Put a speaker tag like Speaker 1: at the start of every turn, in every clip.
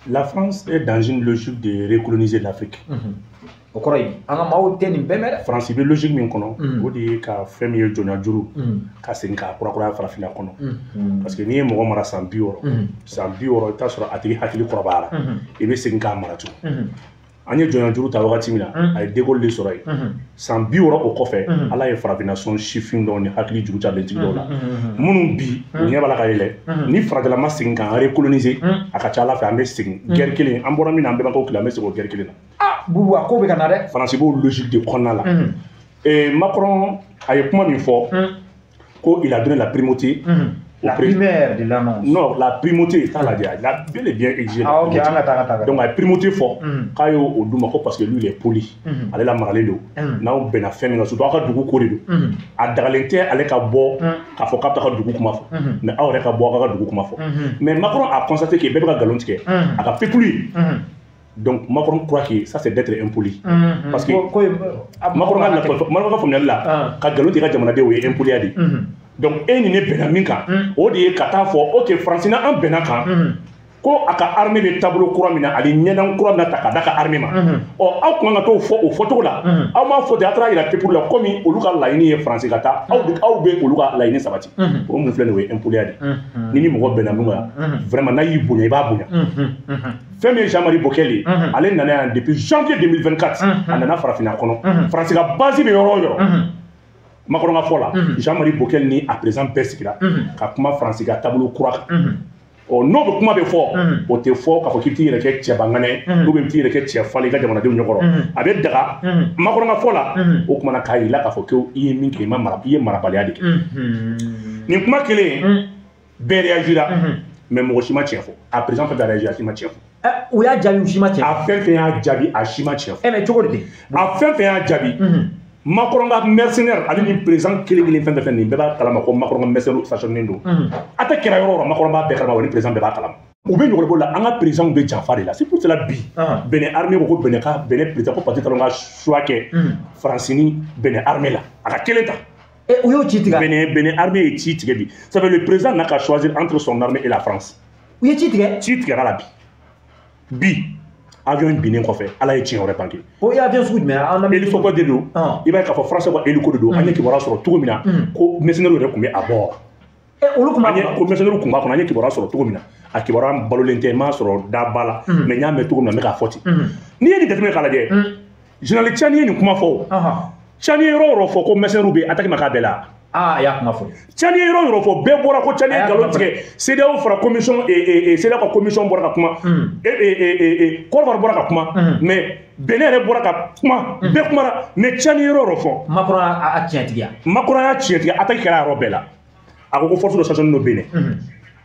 Speaker 1: La France est dans une logique de recoloniser l'Afrique.
Speaker 2: O kɔrɔ ye an ka maaw tɛ nin bɛɛ mɛn dɛ.
Speaker 1: France bɛ logique min kɔnɔ, o de ye ka fɛn min ye jɔnya juru ka segin k'a kurakuraya farafinna kɔnɔ. Parce que n'i ye mɔgɔ mara san 60, san 60, i bɛ t'a sɔrɔ a tigi hakili kɔrɔbayara, i bɛ segin k'a mara tugun. An ye jɔnya juru ta wagati min na, a ye De Gaulle de sɔrɔ yen. San 60 o kɔfɛ, Ala ye farafinna sɔn sifin dɔw ni hakili juru calentigi dɔw la, minnu bi u ɲɛ b'a la ka yɛlɛ. Ni farajɛla ma segin k'an recoloniser, a ka ca Ala fɛ an bɛ segin guerre kelen an bɔra min na, an bɛnbakɛw tile, an bɛ segin o guerre kelen na.
Speaker 2: Ah Boubou, a ko bɛ ka na dɛ.
Speaker 1: Faransi b'o logique de kɔnɔna la. Macron a ye kuma min fɔ ko il a donné la primauté.
Speaker 2: La primaire de l'annonce.
Speaker 1: Non, la primauté, ça l'a dit. Il a bel et bien exigé.
Speaker 2: Ah ok, an ka taa, ka taa.
Speaker 1: Donc a ye primauté fɔ k'a y'o d'u ma ko parce que lui, il est poli. Ale lamaralen don. N'aw bɛnna fɛn min kan, surtout aw ka dugu ko de don. A dagalen tɛ ale ka bɔ k'a fɔ k'a bɛ taa ka dugu kuma fɔ. Mais aw yɛrɛ ka bɔ aw ka dugu kuma fɔ. Mais Macron a constaté que bɛɛ bɛ ka nkalon tigɛ. A ka peuple ye. Donc Macron croit que ça, c'est d'être impoli. Parce que Macron ka faamuyali la, ka nkalon tigɛ ka jamanadenw, o ye impoliya de ye. Donc e ni ne bɛnna min kan, o de ye ka taa fɔ ok, Faransi na an bɛnna kan ko a ka armée bɛ taabolo kura min na ani ɲɛdan kura min na ta ka da ka armée ma. Ɔ, aw kun kan ka t'o fɔ o fɔcogo la, aw m'a fɔ ten, a taara yira peuple la komi olu ka laɲini ye Faransi ka taa, aw bɛ olu ka laɲini sabati. O mun filɛ nin ye, o ye impoliya de ye. Ni mɔgɔ bɛnna min kan, vraiment, n'a y'i bonya, i b'a bonya. Fɛn min ye Jean-Marie Bockel ye, ale nana yan depuis janvier 2024, a nana farafinna kɔnɔ. Faransi ka base bɛ yɔrɔ o yɔrɔ, Macron ka fɔ la, Jean-Marie Bockel ni a président bɛɛ sigira ka kuma Faransi ka taabolo kura kan. Ɔ, n'o bɛ kuma bɛ fɔ, o tɛ fɔ k'a fɔ k'i bɛ t'i yɛrɛ kɛ cɛbaŋanɛ ye ou bien i bɛ t'i yɛrɛ kɛ cɛ falen i ka jamanadenw ɲɛkɔrɔ. A bɛ daga Macron ka fɔ la, o kumana k'a yira k'a fɔ ko i ye min kɛ, i ma mara, i ye marabaliya de kɛ. Nin kuma kelen bɛɛ réagira, mais mɔgɔ si ma tiɲɛ fɔ. A président fɛn fɛn réagir, a si ma tiɲɛ fɔ.
Speaker 2: U y'a jaabi, u si ma tiɲɛ.
Speaker 1: A fɛn fɛn y'a jaabi, a si ma tiɲɛ fɔ.
Speaker 2: Ɛ, mais cogo di?
Speaker 1: A fɛn fɛn y'a jaabi, Macron ka mercenaire ale ni président kelen kelen fɛn fɛn, nin bɛɛ b'a kalama ko Macron ka mercenaire stationné don. A tɛ kɛra yɔrɔ o yɔrɔ, Macron b'a bɛɛ kalama, wa ni président bɛɛ b'a kalama. U bɛ ɲɔgɔn bolo la, an ka président bɛ janfa de la. C'est pour cela bi Benin armée ko Benin ka Benin président ko Patrice Talon ka choix kɛ Faransi ni Benin armée la, a ka kelen ta.
Speaker 2: U y'o ci tigɛ.
Speaker 1: Benin armée ye ci tigɛ bi. Ça fait le président n'a qu'à choisir entre son armée et la France.
Speaker 2: U ye ci tigɛ.
Speaker 1: Ci tigɛra la bi. Bi avion in binnen kɔfɛ, Ala ye tiɲɛ wɛrɛ bange.
Speaker 2: O ye avion sugu jumɛn? An
Speaker 1: hélico de don. I b'a ye k'a fɔ français ka hélico de don. An ye kibaruya sɔrɔ cogo min na ko mercenaires yɛrɛ tun bɛ à bord.
Speaker 2: Olu tun b'a kɔnɔ.
Speaker 1: Ko mercenaires tun b'a kɔnɔ. An ye kibaruya sɔrɔ cogo min na, a kibaruya balolen tɛ, n m'a sɔrɔ daba la, mais n y'a mɛn cogo min na, n bɛ k'a fɔ ten. N'i ye nin jateminɛ k'a lajɛ, général Tiani ye nin kuma fɔ. Tiani ye yɔrɔ o yɔrɔ fɔ ko mercenaires bɛ attaque ma k'a bɛɛ la.
Speaker 2: Ah, a y'a kuma fɔ.
Speaker 1: Tiani ye yɔrɔ o yɔrɔ fɔ, bɛɛ bɔra ko Tiani ye nkalon tigɛ. CEDEAO fara commission, CEDEAO ka commission bɔra ka kuma, Côte d'Ivoire bɔra ka kuma, mais Benin yɛrɛ bɔra ka kuma, bɛɛ kumara, mais Tiani ye yɔrɔ o yɔrɔ fɔ.
Speaker 2: Macron a tiɲɛtigiya.
Speaker 1: Macron y'a tiɲɛtigiya, attaque kɛra yɔrɔ bɛɛ la. A ko force dɔ stationné don Benin.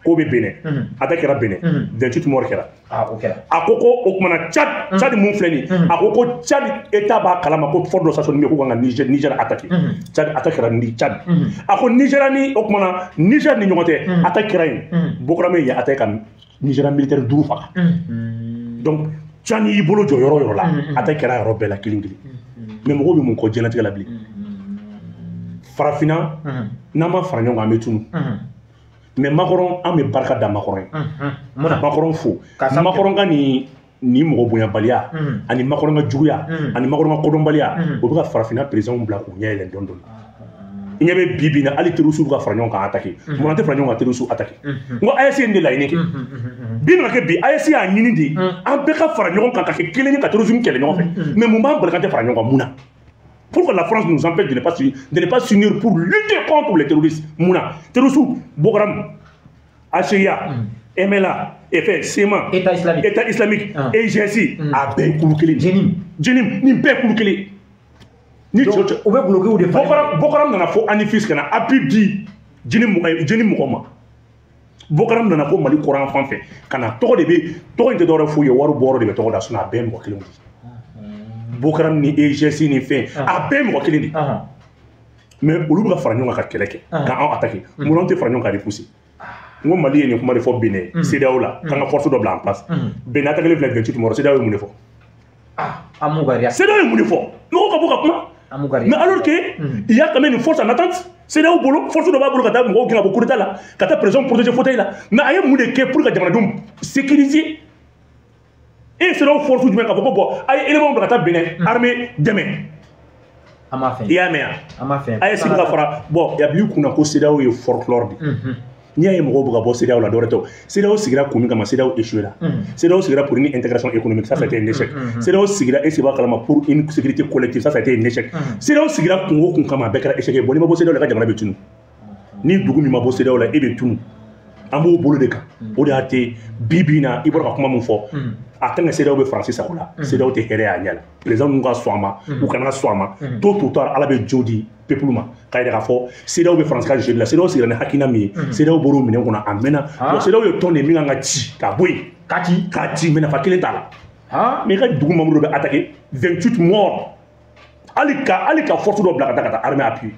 Speaker 1: K'o bɛ Benin. Attaque kɛra Benin. 28 morts kɛra.
Speaker 2: Ah, o kɛra.
Speaker 1: A ko o kumana Tchad, Tchad mun filɛ nin ye, a ko Tchad état b'a kalama ko force dɔ stationné bɛ k'u kan ka Niger attaquer. Tchad, attaque kɛra ni Tchad. A ko Niger ni o kumana Niger ni ɲɔgɔn cɛ, attaque kɛra yen. Boko Haram ye attaque ka Niger militaire 5 faga. Donc Tchad y'i bolo jɔ yɔrɔ o yɔrɔ la, attaque kɛra yɔrɔ bɛɛ la kelen kelen. Mais mɔgɔw bɛ mun kɔ diɲɛlatigɛ la bilen? Farafinna, n'an ma fara ɲɔgɔn kan, an bɛ tunu. Mais Macron, an bɛ barika da Macron ye. Macron fo. Macron ka nin mɔgɔ bonyabaliya ani Macron ka juguya ani Macron ka kodɔnbaliya, o bɛ ka farafinna présidents bila k'u ɲɛ yɛlɛ dɔɔni dɔɔni. I ɲɛ bɛ bi bi in na, hali terroristes bɛ ka fara ɲɔgɔn kan attaquer. Munna an tɛ fara ɲɔgɔn kan terroristes attaquer? N ko AES ye nin de laɲini kɛ. Bi nana kɛ bi, AES y'a ɲini de an bɛɛ ka fara ɲɔgɔn kan ka kɛ kelen ye ka terrorisme kɛlɛ ɲɔgɔn fɛ. Mais mun b'an bali k'an tɛ fara ɲɔgɔn kan, mun na? Pourquoi la France nous empêche de ne pas s'unir pour lutter contre les terroristes? Mun na? Terroristes, Boko Haram, HIA, MLA, FR, CMA,
Speaker 2: État islamique,
Speaker 1: État islamique, EGSI, a bɛɛ ye kulu kelen.
Speaker 2: JNIM.
Speaker 1: JNIM, nin bɛɛ ye kulu kelen. Ni cɛ
Speaker 2: u bɛ bloqué de.
Speaker 1: Boko Haram nana fo Anifis ka na appui di JNIM mɔgɔw ma. Boko Haram nana fo Mali kɔrɔn fan fɛ ka na, tɔgɔ de bɛ, tɔgɔ in tɛ dɔwɛrɛ f'u ye, wari bɔyɔrɔ de bɛ tɔgɔ da, sinon a bɛɛ ye mɔgɔ kelenw de ye. Boko Haram ni EGS ni fɛn, a bɛɛ ye mɔgɔ kelen de. Mais olu bɛ ka fara ɲɔgɔn kan ka kɛlɛ kɛ k'anw attaquer. Mun na anw tɛ fara ɲɔgɔn kan repousser? N ko Mali ye nin kuma de fɔ Benin CEDEAO la k'an ka force dɔ bila en place. Benin attaquer filɛ 28 morts, CEDEAO ye mun de fɔ?
Speaker 2: An m'u ka
Speaker 1: CEDEAO ye mun de fɔ? Mɔgɔw ka bɔ ka kuma. Mais alors que il y a quand même une force en attente. CEDEAO bolo force dɔ b'a bolo ka taa mɔgɔw gɛn ka bɔ coup d'état la, ka taa président protéger fauteuil la. Mais a ye mun de kɛ pour ka jamanadenw sécuriser? E CEDEAO force jumɛn k'a fɔ ko bon, a ye élément bila ka taa Benin armée dɛmɛ?
Speaker 2: An m'a fɛn.
Speaker 1: I y'a mɛn yan?
Speaker 2: An m'a fɛn.
Speaker 1: A ye sigi ka fara bon, a b'i kunna ko CEDEAO ye folklore de. N'i y'a ye mɔgɔw bɛ ka bɔ CEDEAO la, dɔwɛrɛ tɛ o. CEDEAO sigira kun min kama, CEDEAO échoué la. CEDEAO sigira pour une intégration économique, ça c'était un échec. CEDEAO sigira, e b'a kalama, pour une sécurité collective, ça c'était un échec. CEDEAO sigira kun o kun kama, a bɛɛ kɛra échec ye. Bon, n'i ma bɔ CEDEAO la, i ka jamana bɛ tunu. Ni dugu min ma bɔ CEDEAO la, e bɛ tunu. An b'o bolo de kan. O de y'a te bi bi in na, i bɔra ka kuma min fɔ, a tant que CEDEAO bɛ Faransi sago la, CEDEAO tɛ hɛrɛ y'a ɲɛ la. Président ninnu ka sɔn a ma, u kana sɔn a ma, tôt ou tard Ala bɛ jo di peuple ma k'a yira k'a fɔ CEDEAO bɛ Faransi ka jeu de la. CEDEAO sigira ni hakilina min ye, CEDEAO bɔr'o minɛn kɔnɔ a mɛnna. Bon, CEDEAO ye tɔn de ye min kan ka ci ka bɔ yen.
Speaker 2: Ka ci.
Speaker 1: K'a ci, mais nafa kelen t'a la. Mais i ka dugu membre dɔ bɛ attaqué, 28 morts, hali ka force dɔ bila ka taa armée appuyer.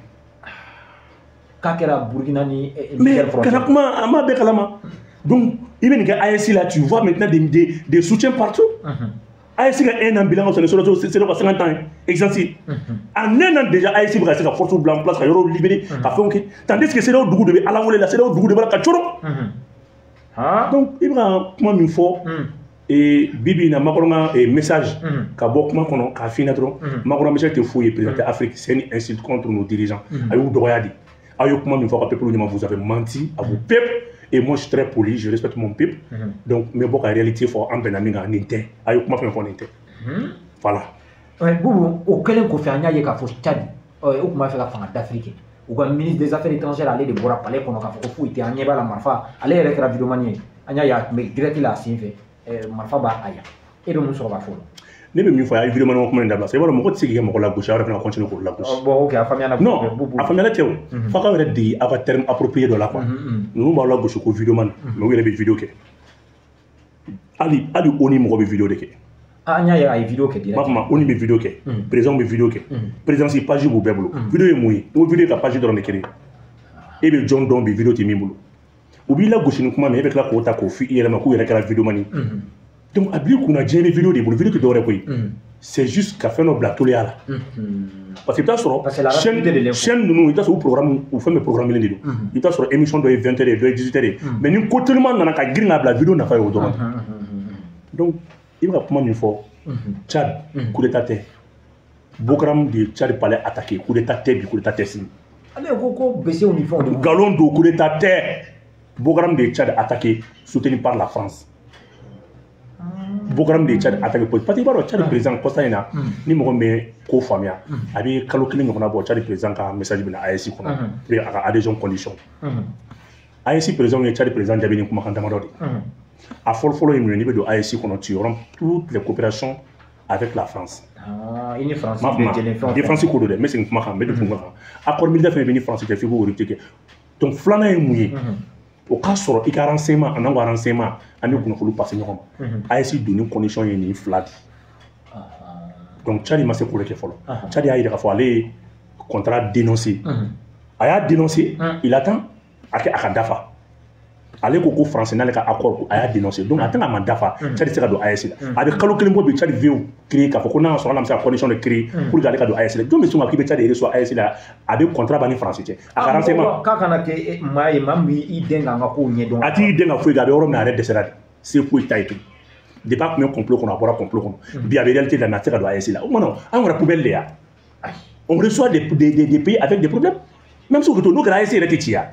Speaker 2: K'a kɛra Burkina ni
Speaker 1: Mais kana kuma, an b'a bɛɛ kalama. Donc i bɛ nin kɛ AES la, tu vois maintenant des soutiens partout. AES ka un an bilan ka fisa ni CEDEAO ka 50 ans ye existence. En un an déjà, AES bɛ ka se ka force bila en place, ka yɔrɔw libérer, ka fɛnw kɛ, tandis que CEDEAO dugu de bɛ Ala wele la, CEDEAO dugu de b'a la ka coro. Donc i bɛ ka kuma min fɔ bi bi in na, Macron ka message ka bɔ kuma kɔnɔ k'a f'i ɲɛna dɔrɔn, Macron message tɛ foyi ye président tɛ Afrique, c'est une insulte contre nos dirigeants. A y'u dɔgɔya de. Aw ye kuma min fɔ aw ka peuple ɲɛma, vous avez menti à vos peuples. Et moi, je suis très poli, je respecte mon peuple. Donc n bɛ bɔ ka réalité fɔ, an bɛnna min kan, nin tɛ. A ye kuma fɛn fɔ, nin tɛ. Voilà.
Speaker 2: Boubou, o kɛlen kɔfɛ, an y'a ye k'a fɔ Tchad, o tun b'a fɛ ka fanga dafiri kɛ. U ka ministre des affaires étrangères, ale de bɔra palais kɔnɔ k'a fɔ ko foyi tɛ, an ɲɛ b'a la marifa. Ale yɛrɛ kɛra vidéoman ye, an y'a ye a tun bɛ direct la a sen fɛ, marifa b'a a yan. E bɛ mun sɔrɔ k'a fɔ o la?
Speaker 1: Ne bɛ min fɔ, a ye vidéoman kuma in dabila. I b'a dɔn, mɔgɔ tɛ se k'i kɛ mɔgɔ lagosi, aw yɛrɛ fana ka continuer k'o lagosi.
Speaker 2: Bon, ok, a faamuyana.
Speaker 1: Non, a faamuyala tɛ o. F'a k'aw yɛrɛ dege aw ka terme approprié dɔ la quoi. Ninnu b'aw lagosi ko vidéoman, mais u yɛrɛ bɛ vidéo kɛ. Hali ONU mɔgɔ bɛ vidéo de kɛ.
Speaker 2: An y'a ye a ye vidéo kɛ direct.
Speaker 1: N b'a fɔ ma, ONU bɛ vidéo kɛ, président bɛ vidéo kɛ, présidence page b'u bɛɛ bolo. Vidéo ye mun ye? N ko vidéo ka page dɔrɔn de créer. E bɛ jɔn dɔn bi vidéo tɛ min bolo? U b'i lagosi ni kuma min, e bɛ tila k'o ta k'o f'i yɛrɛ ma k'u yɛrɛ kɛra vidéoman ye. Donc a b'i kunna diɲɛ bɛ vidéo de bolo, vidéo tɛ dɔwɛrɛ koyi. C'est juste ka fɛn dɔ bila toliya la. Parce que i bɛ taa sɔrɔ chaîne ninnu, i bɛ taa sɔrɔ u programme, u fɛn bɛɛ programme de don. I bɛ taa sɔrɔ émission dɔ ye 20 heures ye, dɔ ye 18 heures ye. Mais ni ko teliman nana ka girin k'a bila, vidéo nafa ye o dɔrɔn. Donc i bɛ ka kuma min fɔ, Tchad, coup d'état tɛ. Boko Haram de ye Tchad palais attaqué, coup d'état tɛ bi, coup d'état tɛ sini.
Speaker 2: Ale ko besew ni fɛnw de.
Speaker 1: Nkalon don, coup d'état tɛ. Boko Haram de ye Tchad attaqué, soutenu par la France. Boko Haram de ye Tchad attaqué, parce que i b'a dɔn, Tchad président kɔsa in na, ni mɔgɔ min bɛ ko faamuya, a bɛ kalo kelen ɲɔgɔnna bɔ, Tchad président ka message bɛ na AES kɔnɔ pour a ka adhésion condition. AES président ye Tchad président jaabi ni kumakan damadɔ de ye. A fɔlɔ-fɔlɔ ye mun ye? N'i bɛ don AES kɔnɔ, tu romps toutes les coopérations avec la France.
Speaker 2: I ni France
Speaker 1: bɛ jɛlen fɛn o fɛn. Défense ko don dɛ, n bɛ segin kuma kan, n bɛ don kuma kan. Accord militaire fɛn fɛn bɛ ni France cɛ, f'i k'o rupture kɛ. Donc filanan ye mun ye? O k'a sɔrɔ i ka renseignement, a n'anw ka renseignement, an bɛ kunnafoni passer ɲɔgɔn ma. AES donni condition ye nin fila de. Donc Tchad ma se k'o de kɛ fɔlɔ. Tchad y'a jira k'a fɔ ale ye contrat dénoncé. A y'a dénoncé, il attend a ka dafa. Ale ko France n'ale ka accord, a y'a dénoncé. Donc a tɛna ma dafa, Tchad tɛ se ka don AES la. A bɛ kalo kelen bɔ bi, Tchad veut créer k'a fɔ ko n'a y'a sɔrɔ ala bɛ se ka condition de créer pour que ale ka don AES la. Jɔn bɛ sɔn ka k'i bɛ Tchad reçoit AES la, a bɛ contrat ban ni France cɛ. A ka renseignement.
Speaker 2: K'a kana kɛ maa ye, maa min b'i den k'an ka kow ɲɛdɔn.
Speaker 1: A t'i den ka foyi kɛ, a bɛ yɔrɔ min na, a yɛrɛ dɛsɛra de. Se foyi t'a ye tugun. Depuis a tun bɛ complot kɔnɔ, a bɔra complot kɔnɔ. Bi a bɛ réalité la, mais a tɛ se ka don AES la. O kuma na, an kɛra poubelle de ya. On reçoit des pays avec des problèmes. Même si o n'o kɛra, AES yɛrɛ tɛ ci ya.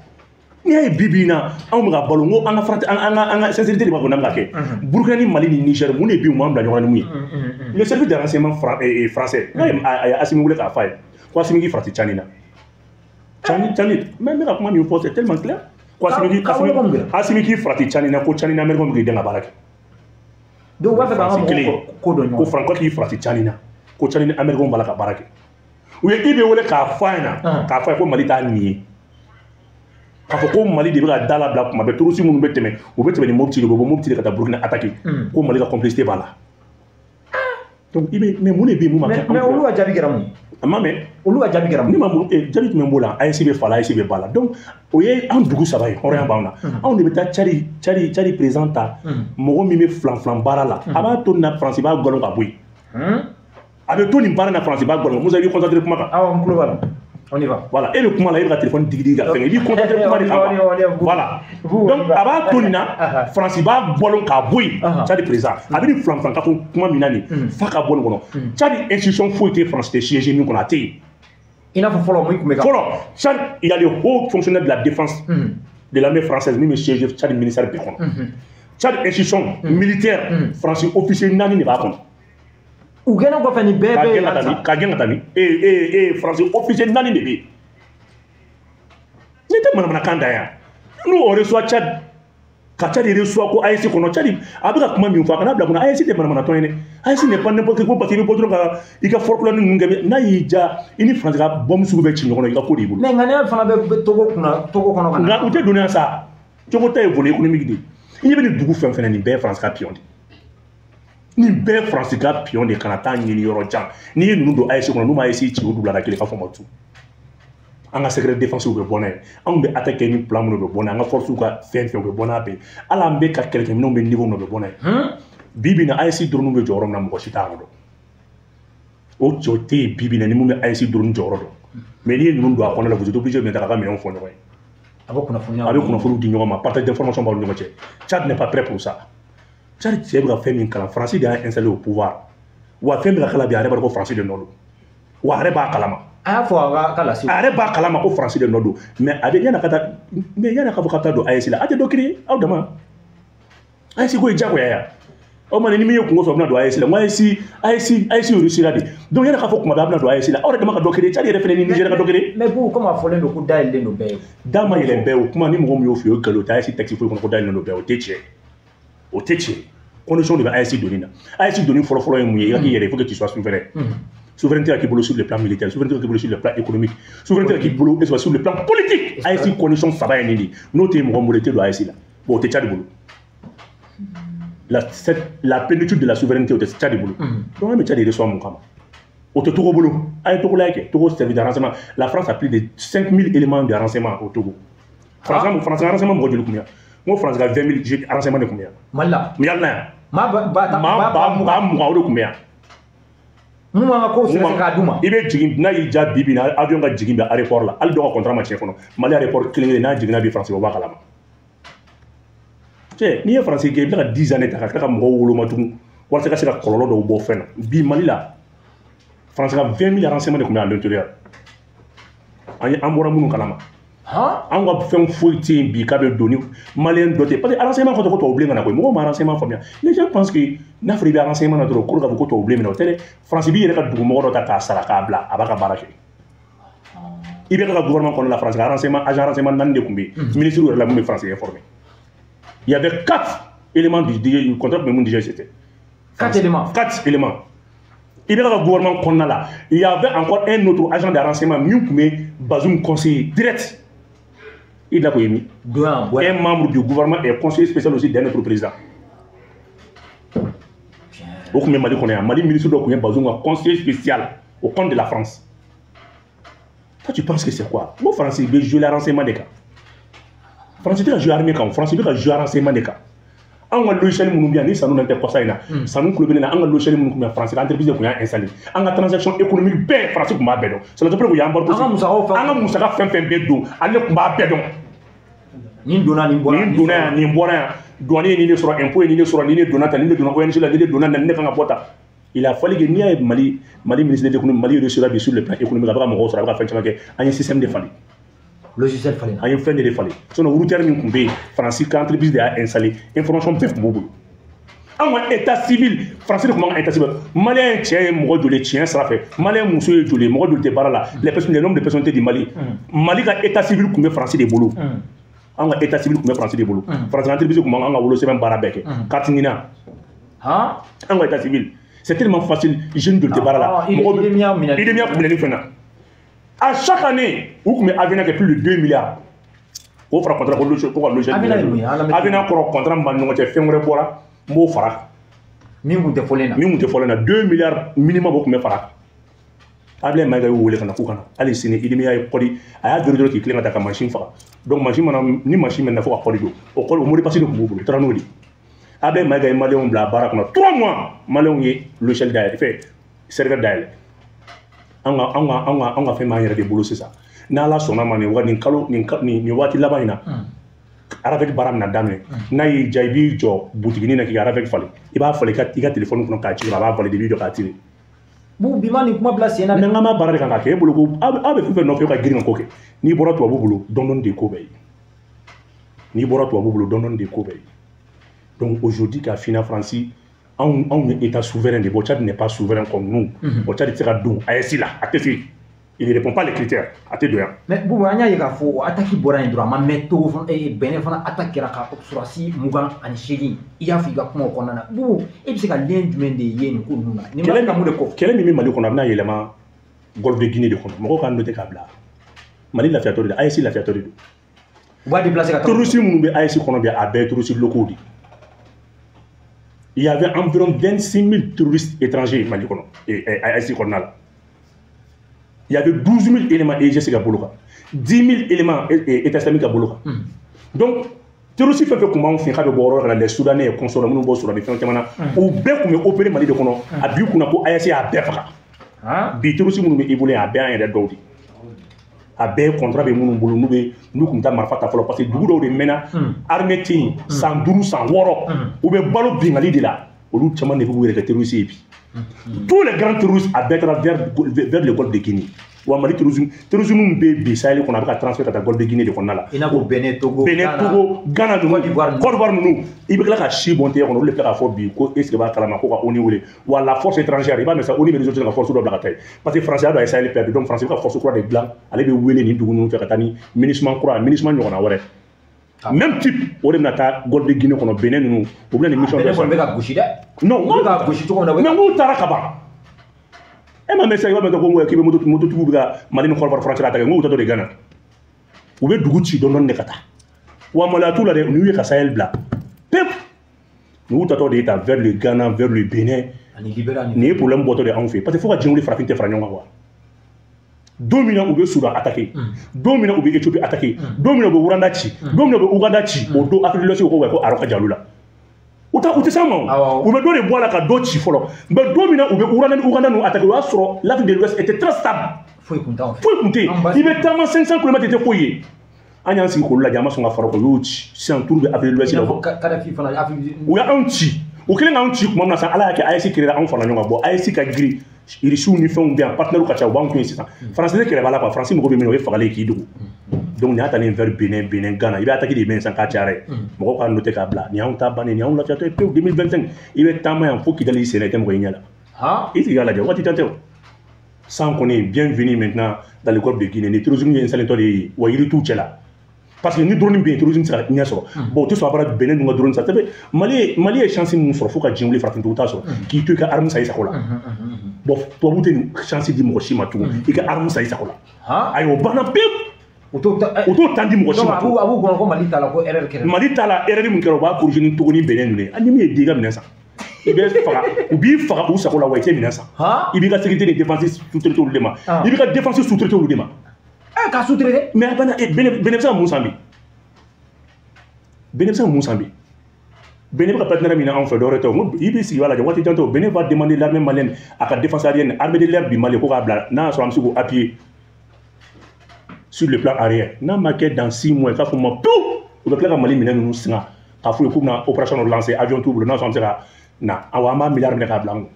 Speaker 1: N'i y'a ye bi bi in na, anw bɛ ka balo, n ko an ka frontière, an ka sincérité de b'a kɔnɔ, an bɛ ka kɛ. Burukina ni Mali ni Niger, mun de bɛ yen, u m'an bila ɲɔgɔn na ni mun ye? Le service de renseignement français, n'a ye a ye Assimi wele k'a f'a ye ko Assimi k'i farati Tchani na. Tchani, mais n bɛ ka kuma min fɔ, c'est tellement clair. Ko Assimi k'i farati Tchani na, ko Tchani ni Américain bɛ k'i den ka baara kɛ.
Speaker 2: Donc u b'a fɛ k'an ka mɔgɔw ko dɔn ɲɔgɔn.
Speaker 1: Ko Faransi k'i farati Tchani na, ko Tchani ni Américain b'a la ka baara kɛ. U ye IB wele k'a f'a ɲɛna, k'a f'a ye ko Mali t'a nin ye. K'a fɔ ko Mali de bɛ ka da labila kuma bɛɛ, terroriste minnu bɛ tɛmɛ, u bɛ tɛmɛ ni Mopti de, u bɛ bɔ Mopti de ka taa Burukina attaquer, ko Mali ka complicité b'a la. Donc i bɛ, mais mun de bɛ yen mun ma kɛ?
Speaker 2: Mais olu ka jaabi kɛra mun ye?
Speaker 1: A ma mɛn.
Speaker 2: Olu ka jaabi kɛra mun ye?
Speaker 1: Ne ma mun jaabi jumɛn b'o la? AES bɛ fa la, AES bɛ ba la. Donc o ye an dugu saba ye, hɔrɔnya b'anw na. Anw de bɛ taa Tchad président ta, mɔgɔ min bɛ filan filan baara la, a b'a to nin na, France b'a galon ka bɔ yen. A bɛ to nin baara in na Faransi b'a gbɔlɔn. Musa, i b'i concentré kuma kan.
Speaker 2: Awɔ, n tulo b'a la. On y va.
Speaker 1: Voilà, e bɛ kuma la, e bɛ ka téléphone digi digi ka fɛngɛ, i b'i concentré kuma de kan quoi. Voilà. Donc a b'a to nin na, Faransi b'a bɔlɔn k'a bɔ yen. Tchad président, a bɛ nin filanfilankafo kuma min na nin, f'a ka bɔ nin kɔnɔ. Tchad institution foyi tɛ Faransi tɛ siéger min kɔnɔ, a tɛ yen.
Speaker 2: I n'a fɔ fɔlɔ mun tun bɛ ka.
Speaker 1: Fɔlɔ, Tchad, il y a les hauts fonctionnaires de la défense de l'armée française min bɛ siéger Tchad ministère bɛɛ kɔnɔ. Tchad institution militaire, Faransi officier 4 de b'a kɔnɔ.
Speaker 2: U gɛnnen kɔfɛ nin bɛɛ bɛ yen halisa.
Speaker 1: Ka gɛn ka taa min? Faransi officier 4 de bɛ yen. Ne tɛ manamanakan da yan. Nous on reçoit Tchad, ka Tchad reçoit ko AES kɔnɔ. Tchad a bɛ ka kuma min fɔ, a kana bila kunna, AES tɛ manamanatɔn ye dɛ. AES n'est pas n'importe quoi, parce que i bɛ bɔ dɔrɔn ka i ka folklore ninnu kɛ, n'a y'i diya i ni Faransi ka bombe sugu bɛɛ ci ɲɔgɔn na, i ka ko de y'i bolo.
Speaker 2: Mais ŋaniya fana bɛ Togo kunna, Togo kɔnɔ ka na.
Speaker 1: Nka u tɛ don yan sa. Togo ta ye volet économique de ye. I ɲɛ bɛ nin dugu fɛn fɛn na, nin bɛɛ ye Faransi ka pion de ye. Nin bɛɛ Faransi ka pion de, kana taa ɲini yɔrɔ jan. N'i ye ninnu don AES kɔnɔ, n'u ma AES ci, o dugula kelen ka fɔ ma tu. An ka secret défense bɛ bɔ n'a ye, anw bɛ attaque kɛ ni plan minnu bɛ bɔ n'a ye, an ka force ka fɛn fɛn bɛ bɔ n'a bɛɛ ye, hali an bɛ ka kɛlɛkɛminɛnw bɛ niveau min na, o bɛ bɔ n'a ye. Bi bi in na, AES drone bɛ jɔyɔrɔ min na, mɔgɔ si t'a yɔrɔ dɔn. O jɔ tɛ yen bi bi in na ni mun bɛ AES drone jɔyɔrɔ dɔn. Mais n'i ye ninnu don a kɔnɔ la, vous êtes obligé de ka minɛnw fɔ ɲɔgɔn ye.
Speaker 2: A bɛ kunnafoniya.
Speaker 1: A bɛ kunnafoniw di ɲɔgɔn ma, partage d'information b'aw ni ɲɔgɔn cɛ. Tchad n'est pas prêt pour ça. Tchad cɛ bɛ ka fɛn min kalan, Faransi de y'a installé au pouvoir. Wa fɛn bɛ ka kala bi, a yɛrɛ b'a dɔn ko Faransi de nɔ don. Wa a yɛrɛ b'a kalama.
Speaker 2: A y'a fɔ a ka lase.
Speaker 1: A yɛrɛ b'a kalama ko Faransi de nɔ don. Mais a bɛ yan'a ka taa, mais yan'a ka fɔ k'a bɛ taa don AES la, a tɛ dɔ créer aw dama. AES ko ye diyagoya ye. O ma ni min ye kungo sɔrɔ, a bɛna don AES la. N ko AES réussira de. Donc yan'a ka fɔ kuma bɛɛ a bɛna don AES la, aw yɛrɛ dama ka dɔ créer. Tchad yɛrɛ fɛnɛ ni Niger ka dɔ créer.
Speaker 2: Mais bu komi a fɔlen don ko dayɛlɛlen don bɛɛ ye.
Speaker 1: Da ma yɛlɛ bɛɛ, o kuma ni mɔgɔ min y'o f'i ye, o nkalon, o tɛ AES texte foyi kɔnɔ ko dayɛlɛlen don bɛɛ, o tɛ tiɲɛ. O tɛ tiɲɛ. Condition de bɛ AES donni na. AES donni fɔlɔ-fɔlɔ ye mun ye? I ka k'i yɛrɛ, il faut que tu sois souverain. Souveraineté k'i bolo sur le plan militaire, souveraineté k'i bolo sur le plan économique, souveraineté k'i bolo sur le plan politique. AES condition saba ye nin de ye. N'o tɛ mɔgɔ min bolo, i tɛ don AES la. Bon, o tɛ Tchad bolo. La plénitude de la souveraineté, o tɛ Tchad bolo. Donc an bɛ Tchad reçoit mun kama? O tɛ Togo bolo. A ye Togo lajɛ kɛ. Togo service de renseignement. La France a plus de 5000 éléments de renseignement au Togo. France renseignement mɔgɔ joli kun bɛ yan? N ko France ka 20 000 renseignement de kun bɛ yan.
Speaker 2: Mali la.
Speaker 1: Mali la yan.
Speaker 2: Maa ba
Speaker 1: maa ba 20, o de kun bɛ yan.
Speaker 2: Mun b'an ka kow sɛgɛsɛgɛ k'a d'u ma.
Speaker 1: I bɛ jigin n'a y'i ja bi bi in na, avion ka jigin bɛ aéroport la, hali dɔw ka contrat ma tiɲɛ fɔlɔ. Mali aéroport kelen kelen n'a jiginna bi, France o b'a kalama. Cɛ, n'i ye France kɛ, i bɛ tila ka 10 ans de ta ka tila ka mɔgɔw woloma tugun walasa ka se ka kɔlɔlɔ dɔw bɔ fɛn na. Bi Mali la, France ka 20 000 renseignements de tun bɛ à l'intérieur. An bɔra minnu kalama. An ka fɛn foyi tɛ yen bi k'a bɛ don ni malien dɔ tɛ, parce que renseignement kɔrɔ ko tubabu bilen ka na koyi. Mɔgɔw ma renseignement faamuya. Les gens pensent que n'a fɔra i bɛ renseignement na dɔrɔn, ko k'a fɔ ko tubabu bilen minɛ, o tɛ dɛ. France b'i yɛrɛ ka dugumɔgɔ dɔ ta k'a sara k'a bila a b'a ka baara kɛ. I bɛ ka gouvernement kɔnɔ la, France ka renseignement agent renseignement 4 de tun bɛ yen. Ministre yɛrɛ la mun bɛ France informé. Il y avait 4 éléments du DG, contrat tun bɛ mun DG c'était.
Speaker 2: 4 éléments.
Speaker 1: 4 éléments. I bɛ ka gouvernement kɔnɔna la, il y avait encore un autre agent de renseignement min tun bɛ Bazoum conseiller direct. Il a quoi? Un membre du gouvernement est conseiller spécial aussi d'un autre président. Au combien Mali connaît, Mali ministre de Bazoum conseiller spécial au compte de la France. Toi tu penses que c'est quoi? Moi France il veut jouer le renseignement des cas. France il veut jouer armée quand France il veut jouer renseignement des cas. An ka logiciel minnu bɛ yan ni sanu tɛ kɔsa in na, sanu kulo bɛ ne na, an ka logiciel minnu tun bɛ France entreprise de tun y'a installé, an ka transaction économique bɛɛ France tun b'a bɛɛ dɔn. C'est la preuve y'an baro. An ka musaka fɛn fɛn bɛ don, ale tun b'a bɛɛ dɔn.
Speaker 2: Nin donna nin bɔra,
Speaker 1: nin donna yan, nin bɔra yan, douane ye nin de sɔrɔ, impôt ye nin de sɔrɔ, nin de donna tan, nin de donna ONG la, nin de donna nin de kan ka bɔ tan. Il a fallu que n'i y'a ye Mali ministre de l'économie, Mali réussira bi sur le plan économique, a bɛ ka mɔgɔw sɔrɔ, a bɛ ka fɛn caman kɛ, an ye système de falen.
Speaker 2: Logiciel falen.
Speaker 1: An ye fɛn de falen. Sinon routeur min tun bɛ yen, France ka entreprise de y'a installé, information bɛɛ tun b'u bolo. An ka état civil, France de tun b'an ka état civil. Malien cɛ ye mɔgɔ joli tiɲɛ sira fɛ, malien muso ye joli, mɔgɔ joli tɛ baara la, les personnes, les nombres de personnalités du Mali. Mali ka état civil tun bɛ France de bolo. An ka état civil tun bɛ France de bolo. France entreprise tun b'an ka wolosɛbɛn baara bɛɛ kɛ. Carte NINA. An ka état civil. C'est tellement facile, jeune joli tɛ baara la.
Speaker 2: Mɔgɔ bɛ
Speaker 1: IDEMIA tun minɛni fɛn na. À chaque année, u tun bɛ avenir kɛ plus de 2 milliards. O fara contrat ko ka logiciel. Avenir kɔrɔ contrat min b'an ni ɲɔgɔn cɛ, fɛn wɛrɛ bɔra, n b'o fara.
Speaker 2: Min tun tɛ fɔlen na.
Speaker 1: Min tun tɛ fɔlen na, 2 milliards minimum o tun bɛ fara. Ablaye Maïga y'u wele ka na k'u ka na. Hali sini IDEMIA ye kɔdi, a y'a dɔrɔn k'i tilen ka taa ka machine faga. Donc machine mana ni machine mɛnna fo ka kɔdi don. O kɔdi o mot de passe de tun b'u bolo, u taara n'o de ye. Ablaye Maïga ye maliyɛnw bila baara kɔnɔ 3 mois, maliyɛnw ye logiciel dayɛlɛ fɛ. serveur dayɛlɛ. An ka fɛn b'an yɛrɛ de bolo sisan. N'Ala sɔnna ma nin nin kalo nin waati laban in na, RAVEC baara bɛna daminɛ. N'a y'i diya i b'i jɔ butiginin na k'i ka RAVEC falen. I b'a falen i ka téléphone kɔnɔ k'a ci, a b'a valider, i b'i jɔ k'a tirer.
Speaker 2: Bubu, bi ma nin kuma bila sen na.
Speaker 1: Mais n k'an b'a baara de kan k'a kɛ. E bolo ko aw bɛ fɛn fɛn nɔfɛ ka girin ka ko kɛ. N'i bɔra tubabu bolo, dɔɔni de ye ko bɛɛ ye. N'i bɔra tubabu bolo, dɔɔni de ye ko bɛɛ ye. Donc aujourd'hui, k'a f'i ɲɛna, Faransi, anw ye état souverain de. Bon, Tchad n'est pas souverain comme nous. Bon, Tchad tɛ se ka don AES la, a tɛ se. Il ne répond pas les critères, a tɛ don yan.
Speaker 2: Mais Bubu, an y'a ye k'a fɔ o attaque bɔra yen dɔrɔn, a ma mɛn Togo fana, Benin fana attaque kɛra ka sɔrɔdasi 28. I y'a fɔ i ka kumaw kɔnɔna na. Bubu, e bɛ se ka lien jumɛn de ye nin ko ninnu na? Nin b'a ka mun de kofɔ?
Speaker 1: Kɛlɛ min bɛ Mali kɔnɔ, a bɛna yɛlɛma Golfe de Guinée de kɔnɔ. Mɔgɔw k'a noter k'a bila. Mali lafiyatɔ de don, AES lafiyatɔ de don.
Speaker 2: U b'a déplacer ka taa.
Speaker 1: Terroriste minnu bɛ AES kɔnɔ bi, a bɛɛ ye terroriste locaux de ye. Il y avait environ 26 000 terroristes étrangers Mali kɔnɔ, AES kɔnɔna la. Il y avait 12 000 éléments EIGS ka bolo kan, 10 000 éléments État islamique ka bolo kan. Donc terroriste fɛn fɛn tun b'anw fɛ k'a bɛ bɔ yɔrɔ la, les Soudanais et consorts minnu bɔ Soudan ni fɛn caman na, u bɛɛ tun bɛ opérer Mali de kɔnɔ. A b'i kunna ko AES y'a bɛɛ faga. Bi terroriste minnu bɛ évoluer, a bɛɛ y'an yɛrɛ dɔw de. A bɛɛ contrat bɛ minnu bolo, n'u bɛ n'u tun bɛ taa marifa ta fɔlɔ, parce que dugu dɔw de mɛnna armée tɛ yen san 5 san 6, u bɛ balo bingali de la. Olu caman de b'u yɛrɛ kɛ terroriste ye bi. Tous les grands terroristes a bɛɛ taara vers le golfe de Guinée. Wa Mali terrorisme min bɛ bi Sahel kɔnɔ, a bɛ ka transfert ka taa golfe de Guinée de kɔnɔna la.
Speaker 2: I n'a fɔ Benin, Togo,
Speaker 1: Benin, Togo, Ghana ninnu, Côte d'Ivoire ninnu, i bɛ tila ka si bɔn tɛgɛ kɔnɔ, olu de bɛ tila k'a fɔ bi ko est ce que b'a kalama ko ka ONU wele. Wa la force étrangère, i b'a mɛn sa, ONU bɛ résolution ka force dɔ bila ka taa yen, parce que France y'a dɔn a ye Sahel perdu, donc France bɛ ka force kura de dilan, ale bɛ wele nin dugu ninnu fɛ ka taa ni MINUSMA kura, MINUSMA ɲɔgɔnna wɛrɛ. Même type, o de bɛna taa golfe de Guinée kɔnɔ, Benin ninnu, u bɛna nin mission
Speaker 2: dɔ. Benin kɔni bɛ ka gosi dɛ.
Speaker 1: Non,
Speaker 2: u bɛ ka gosi cogo min na.
Speaker 1: Mais n'u taara ka ban. E ma mɛn sisan, i b'a mɛn ko k'i bɛ mototigiw bɛ ka Mali ni Côte d'Ivoire frontière attaquer, n k'u taatɔ de Ghana. U bɛ dugu ci dɔɔni dɔɔni de ka taa. Wa maloya t'u la dɛ, n'u ye ka Sahel bila pewu. N'u taatɔ de ta vers le Ghana, vers le Benin.
Speaker 2: Ani Libéria.
Speaker 1: Nin ye problème bɔtɔ de anw fɛ, parce que fo ka diɲɛ wuli farafin tɛ fara ɲɔgɔn kan quoi. Don min na u bɛ Soudan attaquer, don min na u bɛ Éthiopie attaquer, don min na u bɛ Rwanda ci, don min na u bɛ Ouganda ci, o don Afrique de l'Ouest ko ko arɔ ka jan olu la. U tɛ s'an ma o. U bɛ dɔ de bɔ a la ka dɔ ci fɔlɔ. Mais don min na u bɛ Rwanda ni Ouganda ninnu attaquer, o y'a sɔrɔ l'Afrique de l'Ouest était très stable.
Speaker 2: Foyi kun t'anw fɛ.
Speaker 1: Foyi kun tɛ yen. I bɛ taama 500 km tɛ foyi ye. An y'an sigi k'olu lajɛ, an ma sɔn ka fara o kan, u y'u ci. Sisan turu bɛ Afrique de l'Ouest la.
Speaker 2: I n'a fɔ Kadhafi fana Afrique.
Speaker 1: U y'anw ci. U kɛlen k'anw ci tuma min na sisan, Ala y'a kɛ AES créera, anw farala ɲɔgɔn kan. Bon, AES ka girin, Irisiw ni fɛnw bɛ yan, partenaires ka ca, u b'anw kun yen sisan. Faransi tɛ kɛlɛ b'a la quoi, Faransi mago bɛ min na, o ye fagali ye k'i dogo. Donc nin y'a talen vers Benin, Benin, Ghana, i bɛ attaque de mɛn sisan k'a cayara ye. Mɔgɔw k'a noter k'a bila, nin y'anw ta bannen, nin y'anw lafiyatɔ ye pewu 2025. I bɛ taama yan fo Kidali, i sen na, i tɛ mɔgɔ ye ɲɛ la. I sigi k'a lajɛ, waati jan tɛ o. San kɔni, bienvenue maintenant dans le golfe de Guinée. Ni terrorisme ye installé tɔ de ye, wa yiri t'u cɛ la. Parce que ni drone bɛ yen, terrorisme tɛ se ka ɲɛ sɔrɔ. Bon, u tɛ sɔn a bara Benin dun ka drone san. Mali ye chance min sɔrɔ fo ka diɲɛ wuli farafintigiw t'a sɔrɔ, k'i to i ka arme san i sago la. Bon, tubabu tɛ nin chance di mɔgɔ si ma tugun, i ka arme san i sago la. Ayi, o banna pewu.
Speaker 2: U t'o
Speaker 1: tan di mɔgɔ si ma.
Speaker 2: Donc a b'u kɔnɔ ko Mali t'a la, ko erreur kɛra.
Speaker 1: Mali t'a la, erreur min kɛra, u b'a corriger ni Togo ni Benin ninnu ye. Hali ni min ye den i ka minɛn san, i bɛ faga, u b'i faga u sago la, wa i tɛ minɛn san. I b'i ka sécurité ni défense sous-traité olu de ma. I b'i ka défense sous-traité olu de ma.
Speaker 2: K'a sous-traité.
Speaker 1: Mais a banna, Benin bɛ se ka mun san bi? Benin bɛ se ka mun san bi? Benin bɛ ka partenaire min na anw fɛ, dɔwɛrɛ tɛ o. I b'i sigi i b'a lajɛ, waati jan tɛ o. Benin va demander l'armée malienne a ka défense aérienne, armée de l'air du Mali, ko k'a bila n'a y'a sɔrɔ an bɛ se k'o appuyer sur le plan arrière. N'a ma kɛ dans 6 mois, i k'a fɔ ma pewu, u bɛ tila ka Mali minɛ ninnu singa k'a f'u ye k'u bɛna opération dɔ lancer, avion t'u bolo, n'a sɔrɔ an bɛ se ka na, awɔ, an b'a milliard minɛ k'a bila an kun.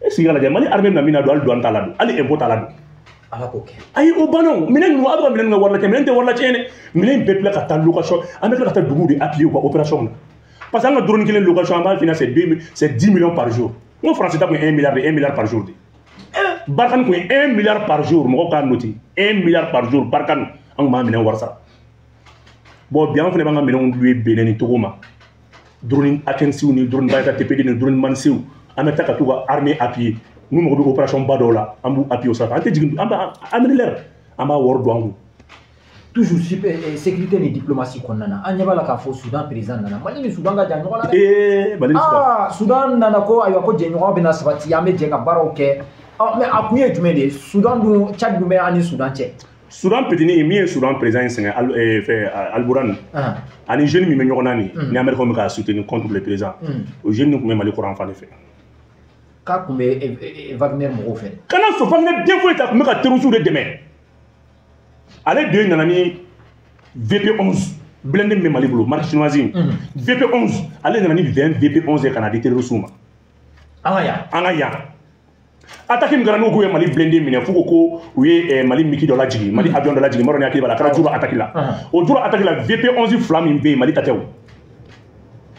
Speaker 1: E sigi k'a lajɛ, Mali armée bɛna min na don, hali douane t'a la don, hali impôt t'a la don.
Speaker 2: Ala k'o kɛ.
Speaker 1: Ayi, o banna o. Minɛn ninnu, aw bɛ ka minɛn ninnu kɛ wari lacɛn, minɛn tɛ wari lacɛn dɛ. Minɛn bɛɛ tila ka taa location, an bɛ tila ka taa duguw de appuyer u ka opération na. Parce que an ka drone kelen location, an b'a financer, c'est 10 millions par jour. N ko France ta kun ye 1 milliard de, 1 milliard par jour de. Barkhane kun ye 1 milliard par jour, mɔgɔw k'a noter. 1 milliard par jour, Barkhane, an kun b'a minɛn wari sara. Bon, bi an fana b'an ka minɛnw louer Benin ni Togo ma. Drone Akensiw ni drone Bayaka TPD ni drone Mansiw, an bɛ taa ka t'u ka armée appuyer. N'u mago bɛ opération ba dɔw la, an b'u appuyer o sira fɛ. An tɛ jigin, an b'a armée de l'air, an b'a wari don an kun.
Speaker 2: Toujours sécurité ni diplomatie kɔnɔna na, an ɲɛ b'a la k'a fɔ Soudan président nana. Mali ni Soudan ka jan ɲɔgɔn na dɛ.
Speaker 1: Ee, Mali ni Soudan.
Speaker 2: Ah, Soudan nana ko ayiwa ko jɛɲɔgɔn bɛna sabati, an bɛ jɛ ka baaraw kɛ. Mais a kun ye jumɛn de ye? Soudan dun, Tchad dun bɛ an ni Soudan cɛ.
Speaker 1: Soudan petini min ye Soudan président in sɛgɛn, fɛ Albourane ani jeune min bɛ ɲɔgɔn na nin, ni Américain bɛ k'a soutenir contre le président, o jeune nin tun bɛ Mali kɔrɔ an fan de fɛ.
Speaker 2: K'a tun bɛ Wagner mɔgɔw fɛ.
Speaker 1: Kana sɔn Wagner den foyi ta tun bɛ ka terroristes de dɛmɛ. Ale de nana ni VP11 blindé min bɛ Mali bolo, marque chinoise in. VP11, ale nana ni 20 VP11 ye ka na di terroristes ma.
Speaker 2: An ka yan.
Speaker 1: An ka yan. Attaque min kɛra n'u k'u ye Mali blindé minɛ f'u ko ko u ye Mali miki dɔ lajigin, Mali avion dɔ lajigin, n b'a dɔn ni hakili b'a la, a kɛra Jura attaque la. O Jura attaque la, VP11 fila min bɛ yen, Mali ta tɛ o.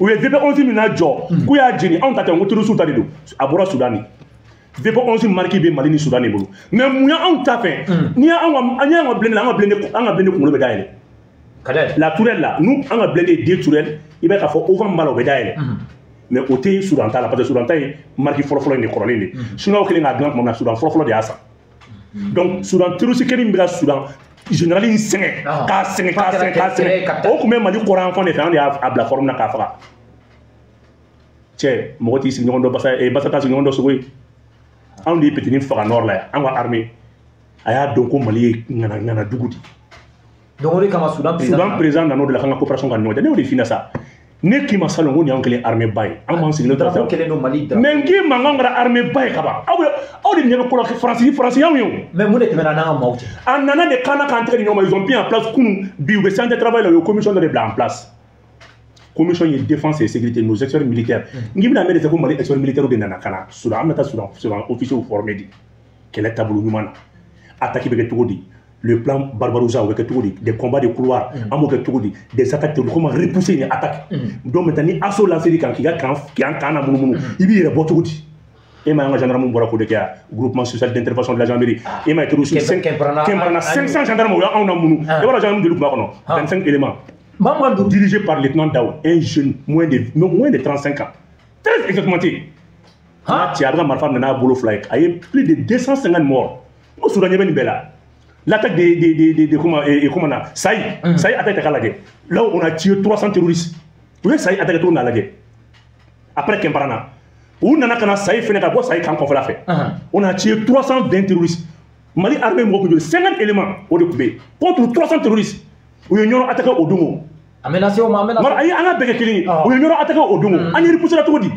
Speaker 1: U ye VP11 min jɔ k'u y'a jeni, anw ta tɛ, n ko terroristes ta de don, a bɔra Soudan de. VP11 marque bɛ Mali ni Soudan de bolo. Mais mun y'anw ta fɛ? N'i y'anw ka, an y'an ka blindé la, an ka blindé kunkolo bɛ dayɛlɛ.
Speaker 2: Ka dayɛlɛ.
Speaker 1: La tourelle là, nous an ka blindé ye deux tourelles, i b'a ye k'a fɔ auvent min b'a la o bɛ dayɛlɛ. Mais o tɛ Soudan ta la, parce que Soudan ta ye marque fɔlɔfɔlɔ in de kɔrɔlen de. Chinois kɛlen k'a dilan tuma min na, Soudan fɔlɔfɔlɔ de y'a san. Donc Soudan terroriste kelen min bɛ ka Soudan général in sɛgɛn, k'a sɛgɛn, k'a sɛgɛn, k'a sɛgɛn, o tun bɛ Mali kɔrɔ yan fan de fɛ, an de y'a bila forme na k'a faga. Cɛ, mɔgɔ t'i sigiɲɔgɔn dɔn, basa basa t'a sigiɲɔgɔn dɔn sogo ye. Anw de ye petini faga nord la yan, an ka armée a y'a dɔn ko Mali ye ŋana ŋana dugu de.
Speaker 2: Donc o de kama Soudan président.
Speaker 1: Soudan président nana o de la k'an ka coopération ka ɲɔgɔn cɛ. Ne y'o de f'i ɲɛna sa. Ne k'i ma salon ko nin y'anw kelen armée ba ye, an b'an sigilen to.
Speaker 2: Drapeau kelen don Mali drapeau.
Speaker 1: Mais n k'i ma k'anw kɛra armée ba ye kaban. Aw bɛ aw de ɲɛ bɛ ko la, Faransi Faransi y'anw ye o.
Speaker 2: Mais mun de tɛmɛna n'an ka maaw cɛ?
Speaker 1: A nana de kan na k'an tɛgɛ di ɲɔgɔn ma, ils ont mis en place kunun bi, u bɛ centre de travail la, u ye commission dɔ de bila en place. Commission ye défense et sécurité, nos experts militaires. N k'i bɛna mɛn de ko Mali experts militaires de nana ka na Soudan, an bɛna taa Soudan, Soudan officiers former de kɛlɛ taabolo ɲuman na. Attaque bɛ kɛ cogo di? Le plan Barbarossa o bɛ kɛ cogo di? Des combats de couloir an b'o kɛ cogo di? Des attaques terroristes, comment repousser une attaque? Donc maintenant ni assaut lancé kan k'i ka camp k'i ka camp na munumunu, i b'i yɛrɛ bɔ cogo di? E ma an ka gendarme bɔra k'o de kɛ yan, groupement spécial d'intervention de la gendarmerie. E ma ye terroriste Kɛnbarana 500 gendarmes o y'anw na munu. I b'a dɔn gendarme joli tun b'a kɔnɔ? 25 éléments.
Speaker 2: Maa 25.
Speaker 1: Dirigé par lieutenant Dao, un jeune moins de 35 ans, très expérimenté. N'a cɛ a bɛ ka marifa minɛ n'a bolo fila ye, a ye plus de 250 morts. N ko Soudan ɲɛ bɛ nin bɛɛ la. L'attaque de comment et comment na Saï, Saï attaque tɛ k'a lajɛ. Là où on a tué 300 terroristes. U ye Saï attaqué cogo min na lajɛ. Après Kɛnbarana, u nana ka na Saï fɛnɛ ka bɔ Saï kan kɔfɛla fɛ. On a tué 320 terroristes. Mali armée mɔgɔ kun joli? 50 éléments o de tun bɛ yen contre 300 terroristes. U ye ɲɔgɔn attaqué o don o.
Speaker 2: A mɛnna se o ma, a mɛnna.
Speaker 1: Mara ayi, an ka bɛɛ kɛ kelen ye. U ye ɲɔgɔn attaqué o don o. An ye repoussé la cogo di?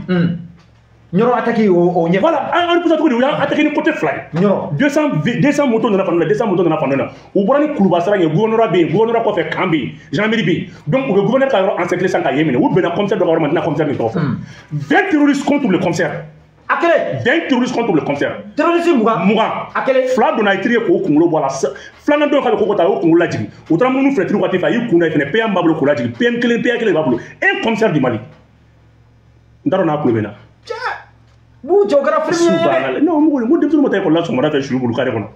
Speaker 2: Ɲɔrɔ attaque o ɲɛ.
Speaker 1: Voilà, an repoussé cogo di? U y'an attaqué ni côté fila ye.
Speaker 2: Ɲɔrɔ.
Speaker 1: 200 200 moto nana fan dɔ la, 200 moto nana fan dɔ la. U bɔra ni Kuluba sira ye, gouvernorat bɛ yen, gouvernorat kɔfɛ camp bɛ yen, gendarmerie bɛ yen. Donc u bɛ gouverneur ka yɔrɔ encercler sisan ka yen minɛ. U bɛnna commissaire dɔ ka yɔrɔ ma, n tɛna commissaire nin tɔgɔ fɔ. 20 terroristes contre le commissaire.
Speaker 2: A kelen.
Speaker 1: 20 terroristes contre le commissaire.
Speaker 2: Terroriste 20.
Speaker 1: 20.
Speaker 2: A kelen.
Speaker 1: Fila donna a ye tiré k'o kunkolo bɔ a la. Filanan dɔw k'a bɛ koko ta, a y'o kunkolo lajigin. U taara munumunu filɛ tiri waati fɛ, a y'i kun da fɛnɛ, PM b'a bolo k'o lajigin. PM kelen, PA kelen de b'a bolo. Un commissaire du Mali. N t'a dɔn n'a kulo bɛ n na.
Speaker 2: Cɛ. B'u cɛ o kɛra film ye dɛ.
Speaker 1: Non, n ko denmisɛnninw ma taa ekɔli la sɔgɔmada fɛ su bolo carré kɔnɔ.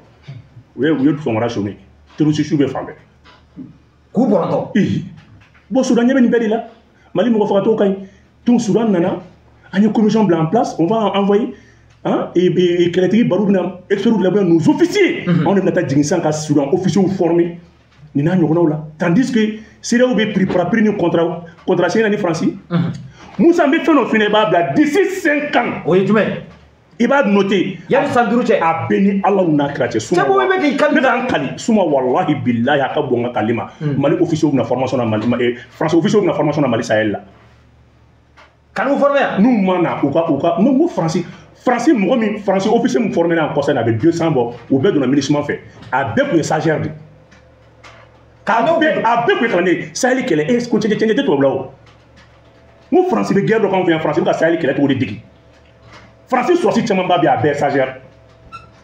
Speaker 1: U ye sɔgɔmada su min. Terroriste su bɛ fan bɛɛ.
Speaker 2: K'u bɔrɔntɔ.
Speaker 1: Ee. Bon, Soudan ɲɛ bɛ nin bɛɛ de la. Mali mɔgɔ fagatɔw ka ɲi. Donc Soudan nana, an ye commission bila en place, on va envoyer hein, et kɛlɛtigi baro bɛna experts bila nos officiers. Anw de bɛna taa jigin sisan ka Soudan officiers former nin n'a ɲɔgɔnnaw la. Tandis que CEDEAO bɛ prix prix ni contrat signé ni Faransi. Musa, n bɛ fɛn dɔ f'i ɲɛna, i b'a bila d'ici 5 ans.
Speaker 2: O ye jumɛn ye?
Speaker 1: I b'a noter.
Speaker 2: Yanni san 5 cɛ.
Speaker 1: A bɛ ni Ala n'a kira cɛ. Suma
Speaker 2: Cɛ bɛ k'i kali.
Speaker 1: Ne ka n kali Suma, walahi bilahi, a ka bon n ka kali ma. Mali officiers bɛna formation na Mali, France officiers bɛna formation na Mali Sahel la.
Speaker 2: Ka n'u former yan.
Speaker 1: N'u ma na u ka n ko Faransi mɔgɔ min, Faransi officier min formé na kɔsɛ na, a bɛ 200 bɔ, u bɛɛ donna MINUSMA fɛ, a bɛɛ tun ye stagiaire de. A bɛɛ tun ye kalanden ye Sahel kɛlɛ e ko cɛncɛn cɛncɛn tɛ tubabu la o. N ko Faransi bɛ guerre dɔ k'anw fɛ yan, Faransi bɛ ka Sahel kɛlɛ cogo de degi. Faransi sɔrɔsi caman ba bɛ yen, a bɛɛ ye stagiaire.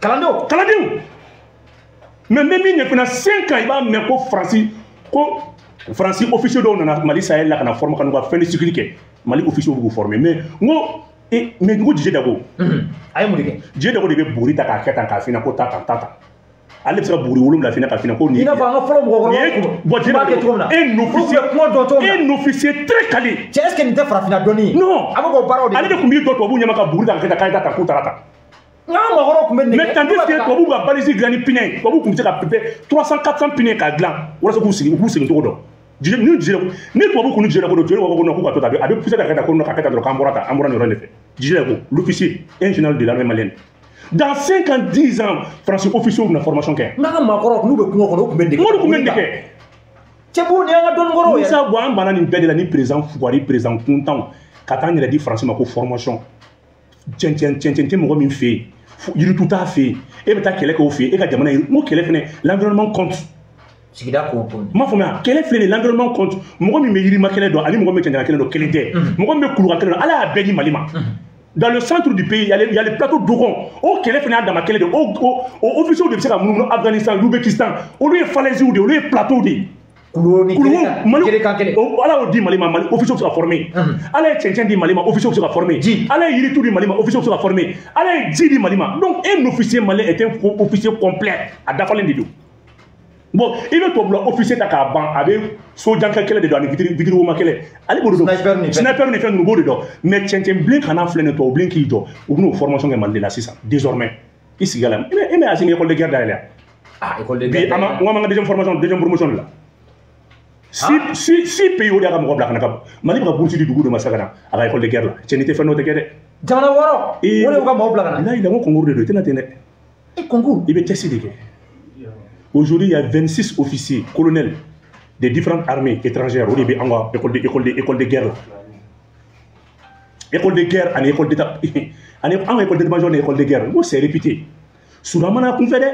Speaker 2: Kalandenw.
Speaker 1: Kalandenw. Mais n bɛ min ɲɛf'i ɲɛna, 5 ans i b'a mɛn ko Faransi officier dɔw nana Mali Sahel la ka na former, ka n'u ka fin de cycle kɛ. Mali officier b'u former, mais n ko e, mais n ko Didier Dabo.
Speaker 2: A ye mun de kɛ?
Speaker 1: Didier Dabo de bɛ buguri ta k'a kɛ tan k'a f'i ɲɛna ko taa tan, taa tan. Ale bɛ se ka buguri 7 f'i ɲɛna k'a f'i ɲɛna ko nin
Speaker 2: I n'a fɔ an ka fɔlɔ mɔgɔkɔrɔbaw
Speaker 1: bon,
Speaker 2: tun b'a kɛ cogo min na.
Speaker 1: Un officier
Speaker 2: U tun bɛ kuma dɔn cogo min na.
Speaker 1: Un officier très calé.
Speaker 2: Cɛ, est ce que nin tɛ farafinna dɔnni ye?
Speaker 1: Non.
Speaker 2: A bɛ k'o baaraw de
Speaker 1: Ale de tun b'i jɔ tubabuw ɲɛma ka buguri ta k'a kɛ tan, k'a ye taa tan, k'u taara tan.
Speaker 2: N ka maakɔrɔw tun bɛ nin kɛ.
Speaker 1: Mais tandis que tubabuw ka balise dilan ni pinɛ ye, tubabuw tun bɛ se ka peu 300 400 pinɛ k'a dilan walasa k'u sigi, u k'u sigi cogo dɔn. Ni Didier ni tubabu kun ni Didier Dabo don, Didier Dabo ko non, k'u ka to tan, a bɛ pousser ka kɛ tan, ko non, ka kɛ tan dɔrɔn, k'an bɔra tan, an bɔra nin yɔrɔ in de fɛ. Didier Dabo, l'officier, un général de l'armée malienne. Dans 5 ans, 10 ans, Français officiers bɛna formation kɛ.
Speaker 2: N ka maakɔrɔw n'u bɛ kungo kɔnɔ, u tun bɛ nin de kɛ.
Speaker 1: N'olu tun bɛ nin de kɛ.
Speaker 2: Cɛ b'u ni an ka dɔnni kɔrɔw yɛrɛ.
Speaker 1: Musa, bon, an banna nin bɛɛ de la ni président fugari, président kuntanw ka taa an yɛrɛ di Faransi ma ko formation. Cɛncɛn cɛncɛn tɛ mɔgɔ min fɛ yen, yiritu t'a fɛ yen, e bɛ taa kɛlɛ kɛ o fɛ yen, e ka jamana ye. N ko kɛlɛ fɛnɛ, l'environnement compte.
Speaker 2: Sigida ko ko.
Speaker 1: N m'a faamuya, kɛlɛ filɛ nin ye, l'environnement compte. Mɔgɔ min bɛ yirima kɛlɛ dɔn ani mɔgɔ min bɛ cɛncɛn kɛlɛ dɔn, kelen tɛ. Mɔgɔ min bɛ kuluka kɛlɛ dɔn, Ala y'a bɛɛ di Mali ma. Dans le centre du pays, il y a le plateau Dogon. O kɛlɛ fana y'a dama kɛlɛ de. O officiers de bɛ se ka munumunu Afghanistan, Ouzbékistan. Olu ye falaises de ye, olu ye plateau de ye.
Speaker 2: Kuluwo ni
Speaker 1: Mali
Speaker 2: gerekan kelen.
Speaker 1: Ala y'o di Mali ma, Mali officiers bɛ se ka former. Ala ye cɛncɛn di Mali ma, officiers bɛ se ka former.
Speaker 2: Ji.
Speaker 1: Ala ye yiritu di Mali ma, officiers bɛ se ka former. Ala ye ji di Mali ma. Donc un officier malien est un officier complet. A dafalen de don. Bon, i bɛ tubabula officier ta k'a ban, a bɛ sojankɛ kɛlɛ de dɔn ani vitiri woma kɛlɛ. Ale b'o de dɔn.
Speaker 2: Sniper ni fɛn.
Speaker 1: Sniper ni fɛn ninnu, b'o de dɔn. Mais cɛncɛn bilen kana filɛ nin ye, tubabu bilen k'i jɔ, u bɛn'o formation kɛ Mali de la sisan. Désormais, i sigi a la. E bɛ Assimi école de guerre dayɛlɛ yan.
Speaker 2: Ah, école de
Speaker 1: Bi
Speaker 2: guerre.
Speaker 1: an ma, n ko an ka deuxième formation, deuxième promotion de la. Six pays, o de y'a ka mɔgɔ bila ka na ka Mali bɛ ka bourse di dugu de ma sisan ka na a ka école de guerre la. Cɛ, n'i tɛ fɛn dɔ tɛ kɛ dɛ.
Speaker 2: Jamana 6. O de y'u ka maaw bila ka na.
Speaker 1: Layi la, n ko concours de don, i tɛna ten dɛ.
Speaker 2: E, concours.
Speaker 1: I bɛ test de kɛ. Aujourd'hui, il y a 26 officiers, colonels des différentes armées étrangères. O de bɛ an ka école de guerre la. École de guerre ani école d'état ani an ka école d'état-major ni école de guerre. N ko c'est réputé. Soudan mana kunfɛ dɛ.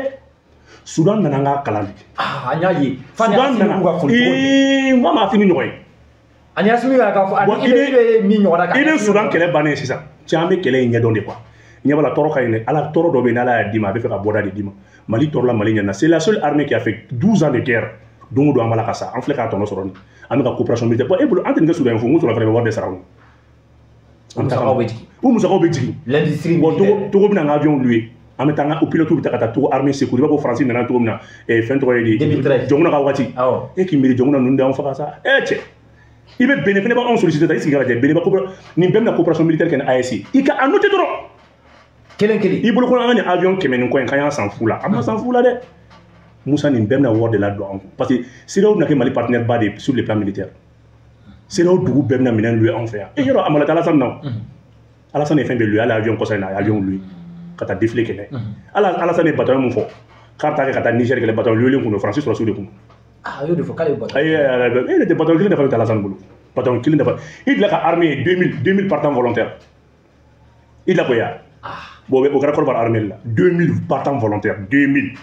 Speaker 1: Soudan nana an ka kalan de.
Speaker 2: Ah, an y'a ye. Fani
Speaker 1: Soudan
Speaker 2: Assimi
Speaker 1: nana.
Speaker 2: b'u ka foli cogo di.
Speaker 1: Ee, n ko a ma Assimi ɲɔgɔn ye.
Speaker 2: Ani Assimi yɛrɛ k'a fɔ
Speaker 1: Bon,
Speaker 2: ani i bɛ min ɲɔgɔnna kan.
Speaker 1: I bɛ Soudan kɛlɛ bannen sisan. Cɛ, an bɛ kɛlɛ in ɲɛdɔn de quoi. Ɲɛ b'a la, tɔɔrɔ ka ɲi dɛ. Ala tɔɔrɔ dɔ bɛ yen, n'Ala y'a d'i ma, a bɛ fɛ ka bɔda de d'i ma. Mali tɔɔrɔla, Mali ɲɛna. C'est la seule armée qui a fait 12 ans de guerre. Don o don an b'a la ka sa. An filɛ k'a tɔnɔ sɔrɔ nin. An bɛ ka coopération militaire. Bon, e bolo an tɛ nin kɛ Soudan ye fu, n ko Soudan fana bɛ wari de sara anw.
Speaker 2: O musakaw bɛ jigin.
Speaker 1: O musakaw bɛ jigin.
Speaker 2: L'industrie
Speaker 1: Bon,
Speaker 2: militaire.
Speaker 1: Togo bɛna an ka avion louer. An bɛ taa an ka pilote bɛ taa ka taa Togo armée sécurité. I b'a fɔ Faransi nana cogo min na, fɛn tɔgɔ ye di?
Speaker 2: 2013.
Speaker 1: Dioncounda ka waati.
Speaker 2: Awɔ.
Speaker 1: E k'i miiri Dioncounda ninnu de y'anw faga sa. E cɛ. I bɛ Benin fana b'anw solliciter ta, i sigi ka lajɛ Benin bɛ nin bɛɛ bɛna coopération militaire kɛ ni AES. I ka a noter dɔrɔn.
Speaker 2: Kelen kelen.
Speaker 1: I bolo ko an ka nin avion 100 ni kɔ in, k'an y'a san fu la. An ma san fu la dɛ. Musa, nin bɛɛ bɛna wari de ladon an kun. Parce que CEDEAO bɛna kɛ Mali partenaire ba de ye sur le plan militaire. CEDEAO dugu bɛɛ bɛna minɛn louer anw fɛ yan. E yɔrɔ a malo tɛ Alassane na o. Alassane ye fɛn bɛɛ louer, hali avion kɔsa in na, a ye avion louer ka taa défilé kɛ n'a ye. Hali Alassane ye bataillon mun fɔ k'a bɛ taa kɛ ka taa Niger kɛlɛ, bataillon louer kun don, Faransi sɔrɔsiw de kun.
Speaker 2: Ah, a y'o de fɔ k'ale bɛ bato.
Speaker 1: Ayi, e tɛ bataillon kelen dafa tɛ Alassane bolo. Bataillon kelen dafa. I delila ka armée ye 2000 partants volontaires. I delila k'o ye wa? Bon, o kɛra Côte d'Ivoire armée de la. 2000 partants volontaires, 2000.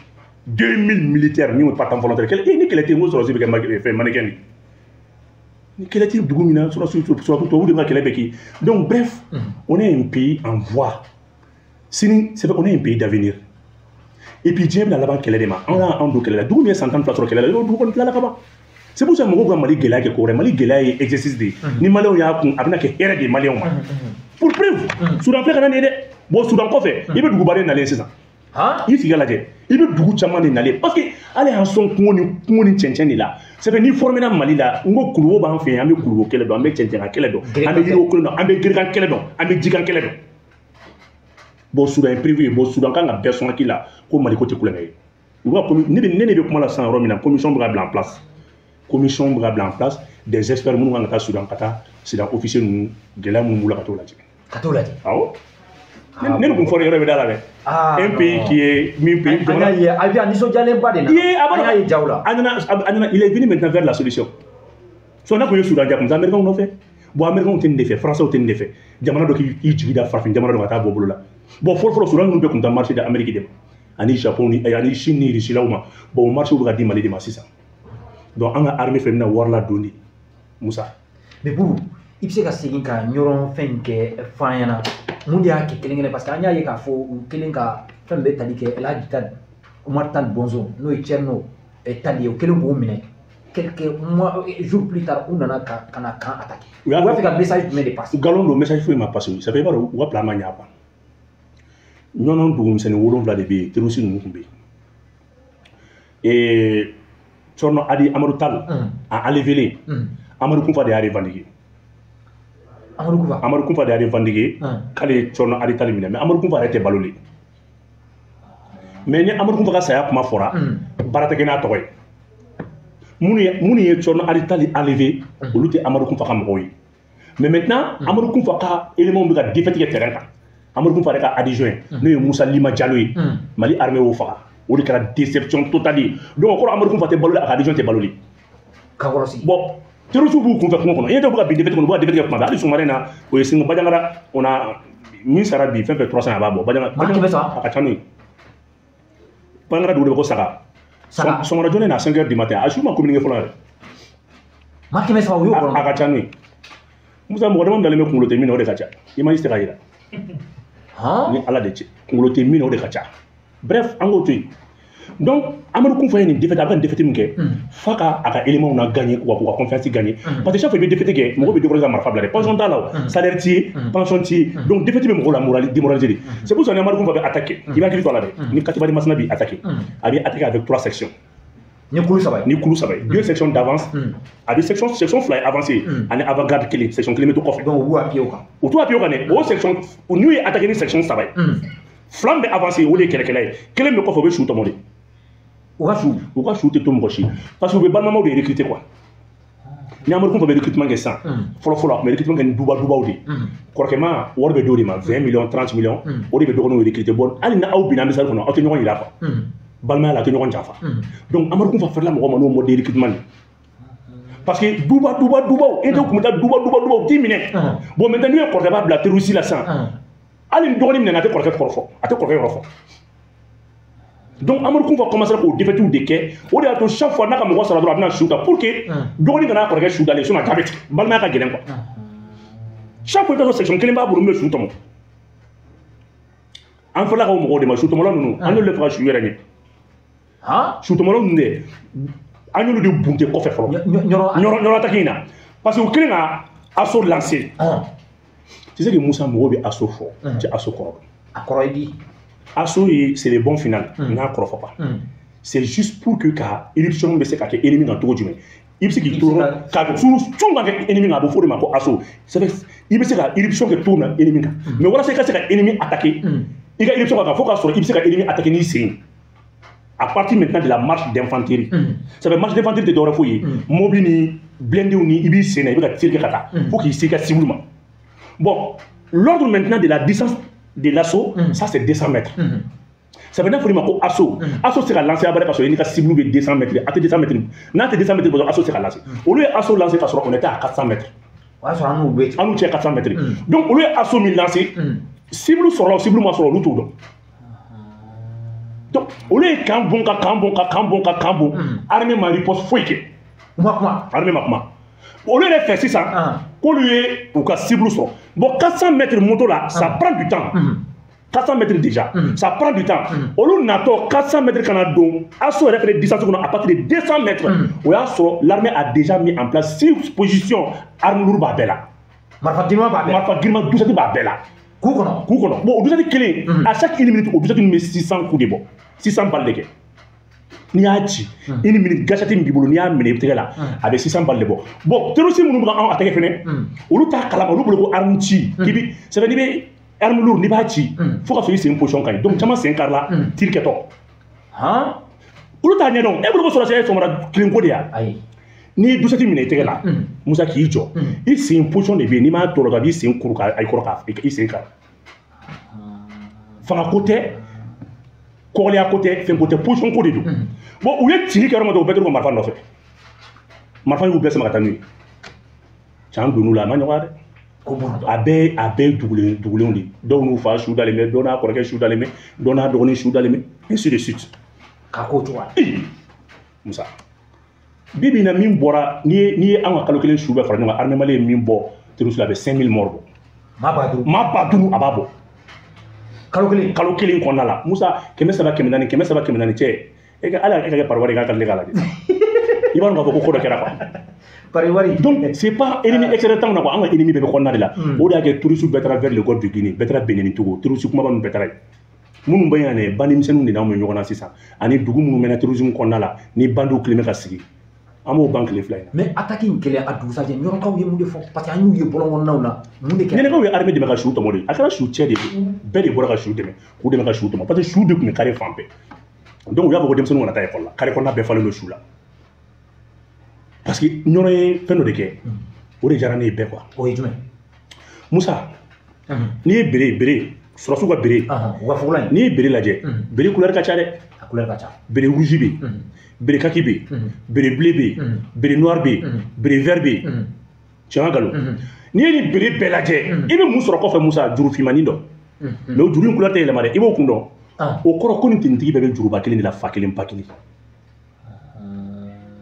Speaker 1: 2000 militaires min ye partants volontaires. Kɛlɛ, ni kɛlɛ tɛ yen, ko sɔrɔsi bɛ kɛ fɛn mannequin de. Ni kɛlɛ tɛ dugu min na, sɔrɔsi tubabu de bɛ ka kɛlɛ bɛɛ kɛ. Donc bref, on est un pays en voie. Sini, c'est vrai, on est un pays d'avenir. Et puis diɲɛ bɛna laban kɛlɛ de ma. An y'an don kɛlɛ la. Dugu min ye san 12 sɔrɔ kɛlɛ la, yɔrɔ dugu kɔni tilala ka ban. C'est pour ça mɔgɔw ka Mali gɛlɛya kɛ ko wɛrɛ. Mali gɛlɛya ye exercice de ye. Ni Maliyɛnw y'a kun, a bɛna kɛ hɛrɛ de ye Maliyɛnw ma. Pour preuve, Soudan filɛ ka na nin ye dɛ. Bon, Soudan kɔfɛ, i bɛ duguba de nalen sisan. I sigi ka lajɛ, i bɛ dugu caman de nalen. Parce que hali y'an sɔn kungo ni cɛncɛn de la. C'est que n'i formé na Mali la, n ko kuluwo b'an fɛ yen, an bɛ kuluwo kɛlɛ dɔn, an bɛ cɛncɛn kɛlɛ dɔn, an bɛ yiriwo kɛlɛ dɔn, an bɛ girikan kɛlɛ dɔn, an bɛ jikan kɛlɛ dɔn. Bon, Soudan ye prévu ye. Bon, Soudan kan ka bɛɛ sɔn hakili la ko Mali ko tɛ kulonkɛ ye. U ka ne bɛ kuma la sisan yɔrɔ min na, commission bɛ ka bila en place. Commission bɛ ka bila en place des experts minnu kan ka taa Soudan, ka taa Soudan officier ninnu, gɛlɛya minnu b'u la, ka t'o lajɛ.
Speaker 2: Ka t'o lajɛ.
Speaker 1: Awɔ. Ne kun fɔra yɔrɔ bɛ da la dɛ. Un pays qui est min pays.
Speaker 2: An y'a ye, a bɛ a nisɔndiyalenba de na.
Speaker 1: Ye, a b'a
Speaker 2: An y'a ye jaw la.
Speaker 1: A nana, il est venu maintenant vers la solution. So n'a kun ye Soudan ja, kun tɛ Américains nɔfɛ. Bon, Américains tɛ nin de fɛ, Français tɛ nin de fɛ. Jamana dɔ k'i jigi da farafin jamana dɔ ka taa bɔ bolo la. Bon, fɔlɔ fɔlɔ, Soudan ninnu bɛɛ kun taa marché di Amérique de ma. Ani Japon ni ani Chine ni Russie ma. Bon, o marché bɛ ka di Mali de ma sisan. Donc an ka armée fɛn bɛna wari ladon de. Musa.
Speaker 2: Mais Boubou, i bɛ se ka segin ka ɲɔrɔn fɛn in kɛ f'an ɲɛna. Mun de y'a kɛ kelen kelen? Parce que an y'a ye k'a fɔ u kelen ka fɛn bɛɛ tali kɛ El Hadji Tall, Umar Tall Bonzo, n'o ye Thierno Tall ye, u kelen k'o minɛ. Quelques mois, jours plus tard, u nana ka na camp attaquer. U b'a fɛ ka message jumɛn de passer?
Speaker 1: Nkalon don, message foyi ma passer. Ça fait, i b'a dɔn, u ka plan ma ɲɛ quoi. Ɲɔnɔ dugumisɛnnin 7 de bɛ yen, terroriste ninnu tun bɛ yen. Et Thierno Adi Amadou Tall a enlevé Amadou Koufa de y'a revendiqué.
Speaker 2: Amadou Koufa.
Speaker 1: Amadou Koufa de y'a revendiqué k'ale ye Thierno Adi Tall minɛ, mais Amadou Koufa yɛrɛ tɛ balo le. Mais ni Amadou Koufa ka saya kuma fɔra, baara tɛ kɛ n'a tɔgɔ ye. Minnu ye Thierno Adi Tall enlevé, olu tɛ Amadou Koufa ka mɔgɔw ye. Mais maintenant, Amadou Koufa ka éléments bɛ ka défaite kɛ terrain kan. Amadou Koufa yɛrɛ ka adjoint, n'o ye Moussa Lima Diallo ye, Mali armée y'o faga. O de kɛra déception totale ye. Donc o kɔrɔ, Amadou Koufa tɛ balo la, a ka adjoint tɛ balo la.
Speaker 2: Ka kɔrɔsigi.
Speaker 1: Bon, terroristes b'u kunfɛ kungo kɔnɔ. I ɲɛ tɛ, u bɛ ka bin défaite kɔnɔ, u bɛ ka défaite kɛ kuma bɛɛ. Hali sɔgɔmada in na, o ye Singo Bandiagara, on a Min sara bi fɛn fɛn 300 a b'a bɔ.
Speaker 2: Maa 300.
Speaker 1: A ka ca n'o ye. Bandiagara dugu de bɛ ko Saga. Sɔgɔmada joona na 5 heures du matin a su ma communiqué fɔlɔ yɛrɛ.
Speaker 2: Maa 300 o y'o kɔnɔ.
Speaker 1: A ka ca n'o ye. Musa mɔgɔ dama dalen bɛ kunkolo tɛ min na o de ka ca. I ma tɛ ka yira. Ni Ala de cɛ kunkolo tɛ min na o de ka ca. Bref an k'o to yen. Donc Amadou Koufa ye nin défaite a bɛ ka nin défaite min kɛ f'a ka a ka éléments na gagner k'u ka confiance gagner parce que chaque fois i bɛ défaite kɛ mɔgɔw bɛ décourager ka marifa bila dɛ pension t'a la o salaire t'i ye pension t'i ye donc défaite bɛ mɔgɔw la démoraliser de. C'est pour ça ni Amadou Koufa bɛ attaquer i b'a hakili to a la dɛ ni Katiba Masina b'i attaquer a bɛ attaquer avec 3 sections.
Speaker 2: Ni kulu saba ye.
Speaker 1: Ni kulu saba ye 2 sections d'avance a bɛ section fila ye avancée ani avant-garde kelen section kelen bɛ to kɔfɛ.
Speaker 2: Donc u b'u appuyer o kan.
Speaker 1: U t'u appuyer o kan dɛ o section n'u ye attaquer ni section saba ye. Fila bɛ avancé o de ye kɛlɛkɛla ye kelen bɛ kɔfɛ o bɛ su tɔmɔ de.
Speaker 2: U ka su.
Speaker 1: U ka su tɛ to mɔgɔ si parce que u bɛ balimamaw de recruter quoi. Ni Amadou Koufa bɛ recrutement kɛ sisan fɔlɔ fɔlɔ a tun bɛ recrutement kɛ ni duba dubaw de ye. Kɔrɔkɛma wari bɛ d'o de ma 20 millions 30 millions o de bɛ dɔgɔninw recruter bon hali ni aw binna misali kɔnɔ aw tɛ ɲɔgɔn yira quoi. Balimaya la aw tɛ ɲɔgɔn janfa. Donc Amadou Koufa fɛrɛla mɔgɔ ma n'o mode de recrutement de. Parce que duba duba dubaw e tɛ kun bɛ taa duba duba dubaw u t'i minɛ. Bon maintenant n'u ye kɔrɔkɛba bila terroriste la sisan. Hali ni dɔgɔnin minɛ a tɛ kɔrɔkɛ kɔrɔ fɔ a tɛ kɔrɔkɛ yɔrɔ fɔ. Donc Amadou Koufa commencé k'o défaite de kɛ o de y'a to chaque fois n'a ka mɔgɔ sara dɔrɔn a bɛna su ta pour que dɔgɔnin kana kɔrɔkɛ su dalen sinon a bɛ tigɛ balimaya ka gɛlɛn quoi. Chaque fois i bɛ taa sɔrɔ section kelen b'a bolo min bɛ su tɔmɔ. An fɔla ka o mɔgɔw de ma su tɔmɔla ninnu an y'olu de faga su yɛrɛ ɲɛ. Su tɔmɔla ninnu dɛ an y'olu de bunte kɔfɛ fɔlɔ. Ɲɔrɔ attaque in na parce que u kɛlen ka assaut lancer. Tu sais que Moussa mɔgɔw bɛ assaut fɔ cɛ assaut kɔrɔ dɔn.
Speaker 2: A kɔrɔ ye di.
Speaker 1: Assaut c'est le bon final n'a kɔrɔ fɔ pas. C'est juste pour que ka éruption bɛ se ka kɛ ennemi kan cogo jumɛn i bɛ se k'i to ka cun ka kɛ ennemi kan a bɛ fɔ o de ma ko assaut. C'est i bɛ se ka éruption kɛ cogo min na ennemi kan mais walasa i ka se ka ennemi attaquer i ka éruption ka kan fo k'a sɔrɔ i bɛ se ka ennemi attaquer n'i sen ye. À partir maintenant de la marche d'infanterie. Ça fait marche d'infanterie tɛ dɔwɛrɛ foyi ye mobili ni blindéw ni i b'i sen na i bɛ ka tir kɛ ka taa fo k'i se i ka cible ma. Bon, l'ordre maintenant de la distance de l'assaut, ça c'est 200 mètres. Ça veut dire qu'il faut assaut. Assaut c'est lancer à parce que il y a cible de 200 mètres. À 200 mètres. N'a 200 mètres, assaut c'est lancer. Au lieu assaut lancé, on était à 400 mètres. On était à 400 mètres. Donc au lieu assaut mis lancé, cible sort là, cible moi sort là, tout. Donc au lieu quand bon, quand bon, quand bon, quand bon, armée ma riposte fouille. Armée ma kuma. Au lieu de faire 600, au lieu ou ka cible sort. Bon 400 mètres moto là, ça prend du temps. 400 mètres déjà, ça prend du temps. Au lieu de 400 mètres qu'on a don, assaut référé distance à partir de 200 mètres. L'armée a déjà mis en place 6 positions armes lourdes bela.
Speaker 2: Marfa girma ba bela.
Speaker 1: Marfa girma 12 ba bela.
Speaker 2: Ku kono.
Speaker 1: Ku kono. Bon, 12 kelen à chaque une minute, 12 met 600 coups de bon. 600 balles de kɛ. N'i y'a ci une minute gâchette min b'i bolo n'i y'a minɛ i tɛgɛ la a bɛ 600 balles de bɔ. Bon terroriste minnu bɛ ka anw attaquer fɛnɛ olu t'a kalama olu bolo ko arme ci k'i bi c'est vrai n'i bɛ arme lourde n'i b'a ci fo ka sɔrɔ i sen position ka ɲi donc caman sen karila tir kɛtɔ. Olu t'a ɲɛdɔn e bolo ko sɔrɔsiya ye sɔgɔmada kelen ko de ya. N'i ye dusɛti minɛ i tɛgɛ la Musa k'i jɔ i sen position de bɛ yen n'i m'a tɔrɔ a b'i sen kuru k'a kɔrɔ k'a i sen kari. Fanga ko tɛ kɔgɔlenya ko tɛ fɛn ko tɛ position ko de don. Bon u ye cili kɛ yɔrɔ min dɔrɔn u bɛɛ tora ka marifa nɔfɛ marifa y'u bɛɛ sama ka taa n'u ye can donn'u la a ma nɔgɔya dɛ. A bɛɛ dugulenw de dɔw n'u fa su dalen bɛ dɔw n'a kɔrɔkɛ su dalen bɛ dɔw n'a dɔgɔnin su dalen bɛ ainsi de suite.
Speaker 2: K'a k'o cogoya.
Speaker 1: Musa bi bi in na min bɔra n'i ye an ka kalo kelen su bɛɛ fara ɲɔgɔn kan armée malienne ye min bɔ terroriste la a bɛ 5000 morts bɔ.
Speaker 2: Maa 5000.
Speaker 1: Maa 5000 a b'a bɔ.
Speaker 2: Kalo kelen.
Speaker 1: Kalo kelen kɔnɔna la Musa 300 400 300 400 cɛ e ka ala e ka kɛ pari wari k'a ka tile k'a lajɛ i b'a dɔn k'a fɔ ko ko dɔ kɛra quoi.
Speaker 2: Pari wari.
Speaker 1: Donc c'est pas ennemi extérieur t'anw na quoi an ka ennemi bɛɛ bɛ kɔnɔna de la. O de y'a kɛ terroriste bɛɛ taara vers le golfe de Guinée bɛɛ taara Benin ni Togo terroriste kumaba ninnu bɛɛ taara yen. Minnu bɛ yan dɛ bandimisɛnninw de n'anw bɛ ɲɔgɔn na sisan ani dugu minnu mɛnna terrorisme kɔnɔna la ni bandiw kelen bɛ ka sigi an b'o ban tile fila in na.
Speaker 2: Mais attaque in kɛlen a dugusajɛ ɲɔrɔkaw ye mun de fɔ parce que an y'u ye bɔlɔn kɔnɔnaw na mun de kɛra.
Speaker 1: Ɲɛnɛkaw ye armée dɛmɛ ka su tɔmɔ de a kɛra su cɛ de ye bɛɛ de bɔra ka su dɛmɛ k'u dɛmɛ ka su tɔmɔ parce que su de tun bɛ carré fan bɛɛ donc u y'a fɔ ko denmisɛnninw kana taa école la carré kɔnɔna bɛɛ falen don su la parce que ɲɔrɔ ye fɛn dɔ de kɛ o de diyara ne ye bɛɛ quoi.
Speaker 2: O ye jumɛn.
Speaker 1: Musa n'i ye bere sɔrɔsiw ka bere.
Speaker 2: U ka fugulan in.
Speaker 1: N'i ye bere lajɛ bere couleur ka ca dɛ.
Speaker 2: A couleur ka ca.
Speaker 1: Bere rouge bɛ yen. Bere kaki bɛ yen. Bere bleu bɛ yen. Bere noir bɛ yen. Bere vert bɛ yen. Tiɲɛ nkalon. N'i ye nin bere bɛɛ lajɛ i bɛ mun sɔrɔ kɔfɛ Musa juru finmanin dɔ. Mais o juru in couleur tɛ yɛlɛma dɛ, i b'o kun dɔn. O kɔrɔ ko nin tenitigi bɛɛ bɛ juruba kelen de la, fa kelen ba kelen.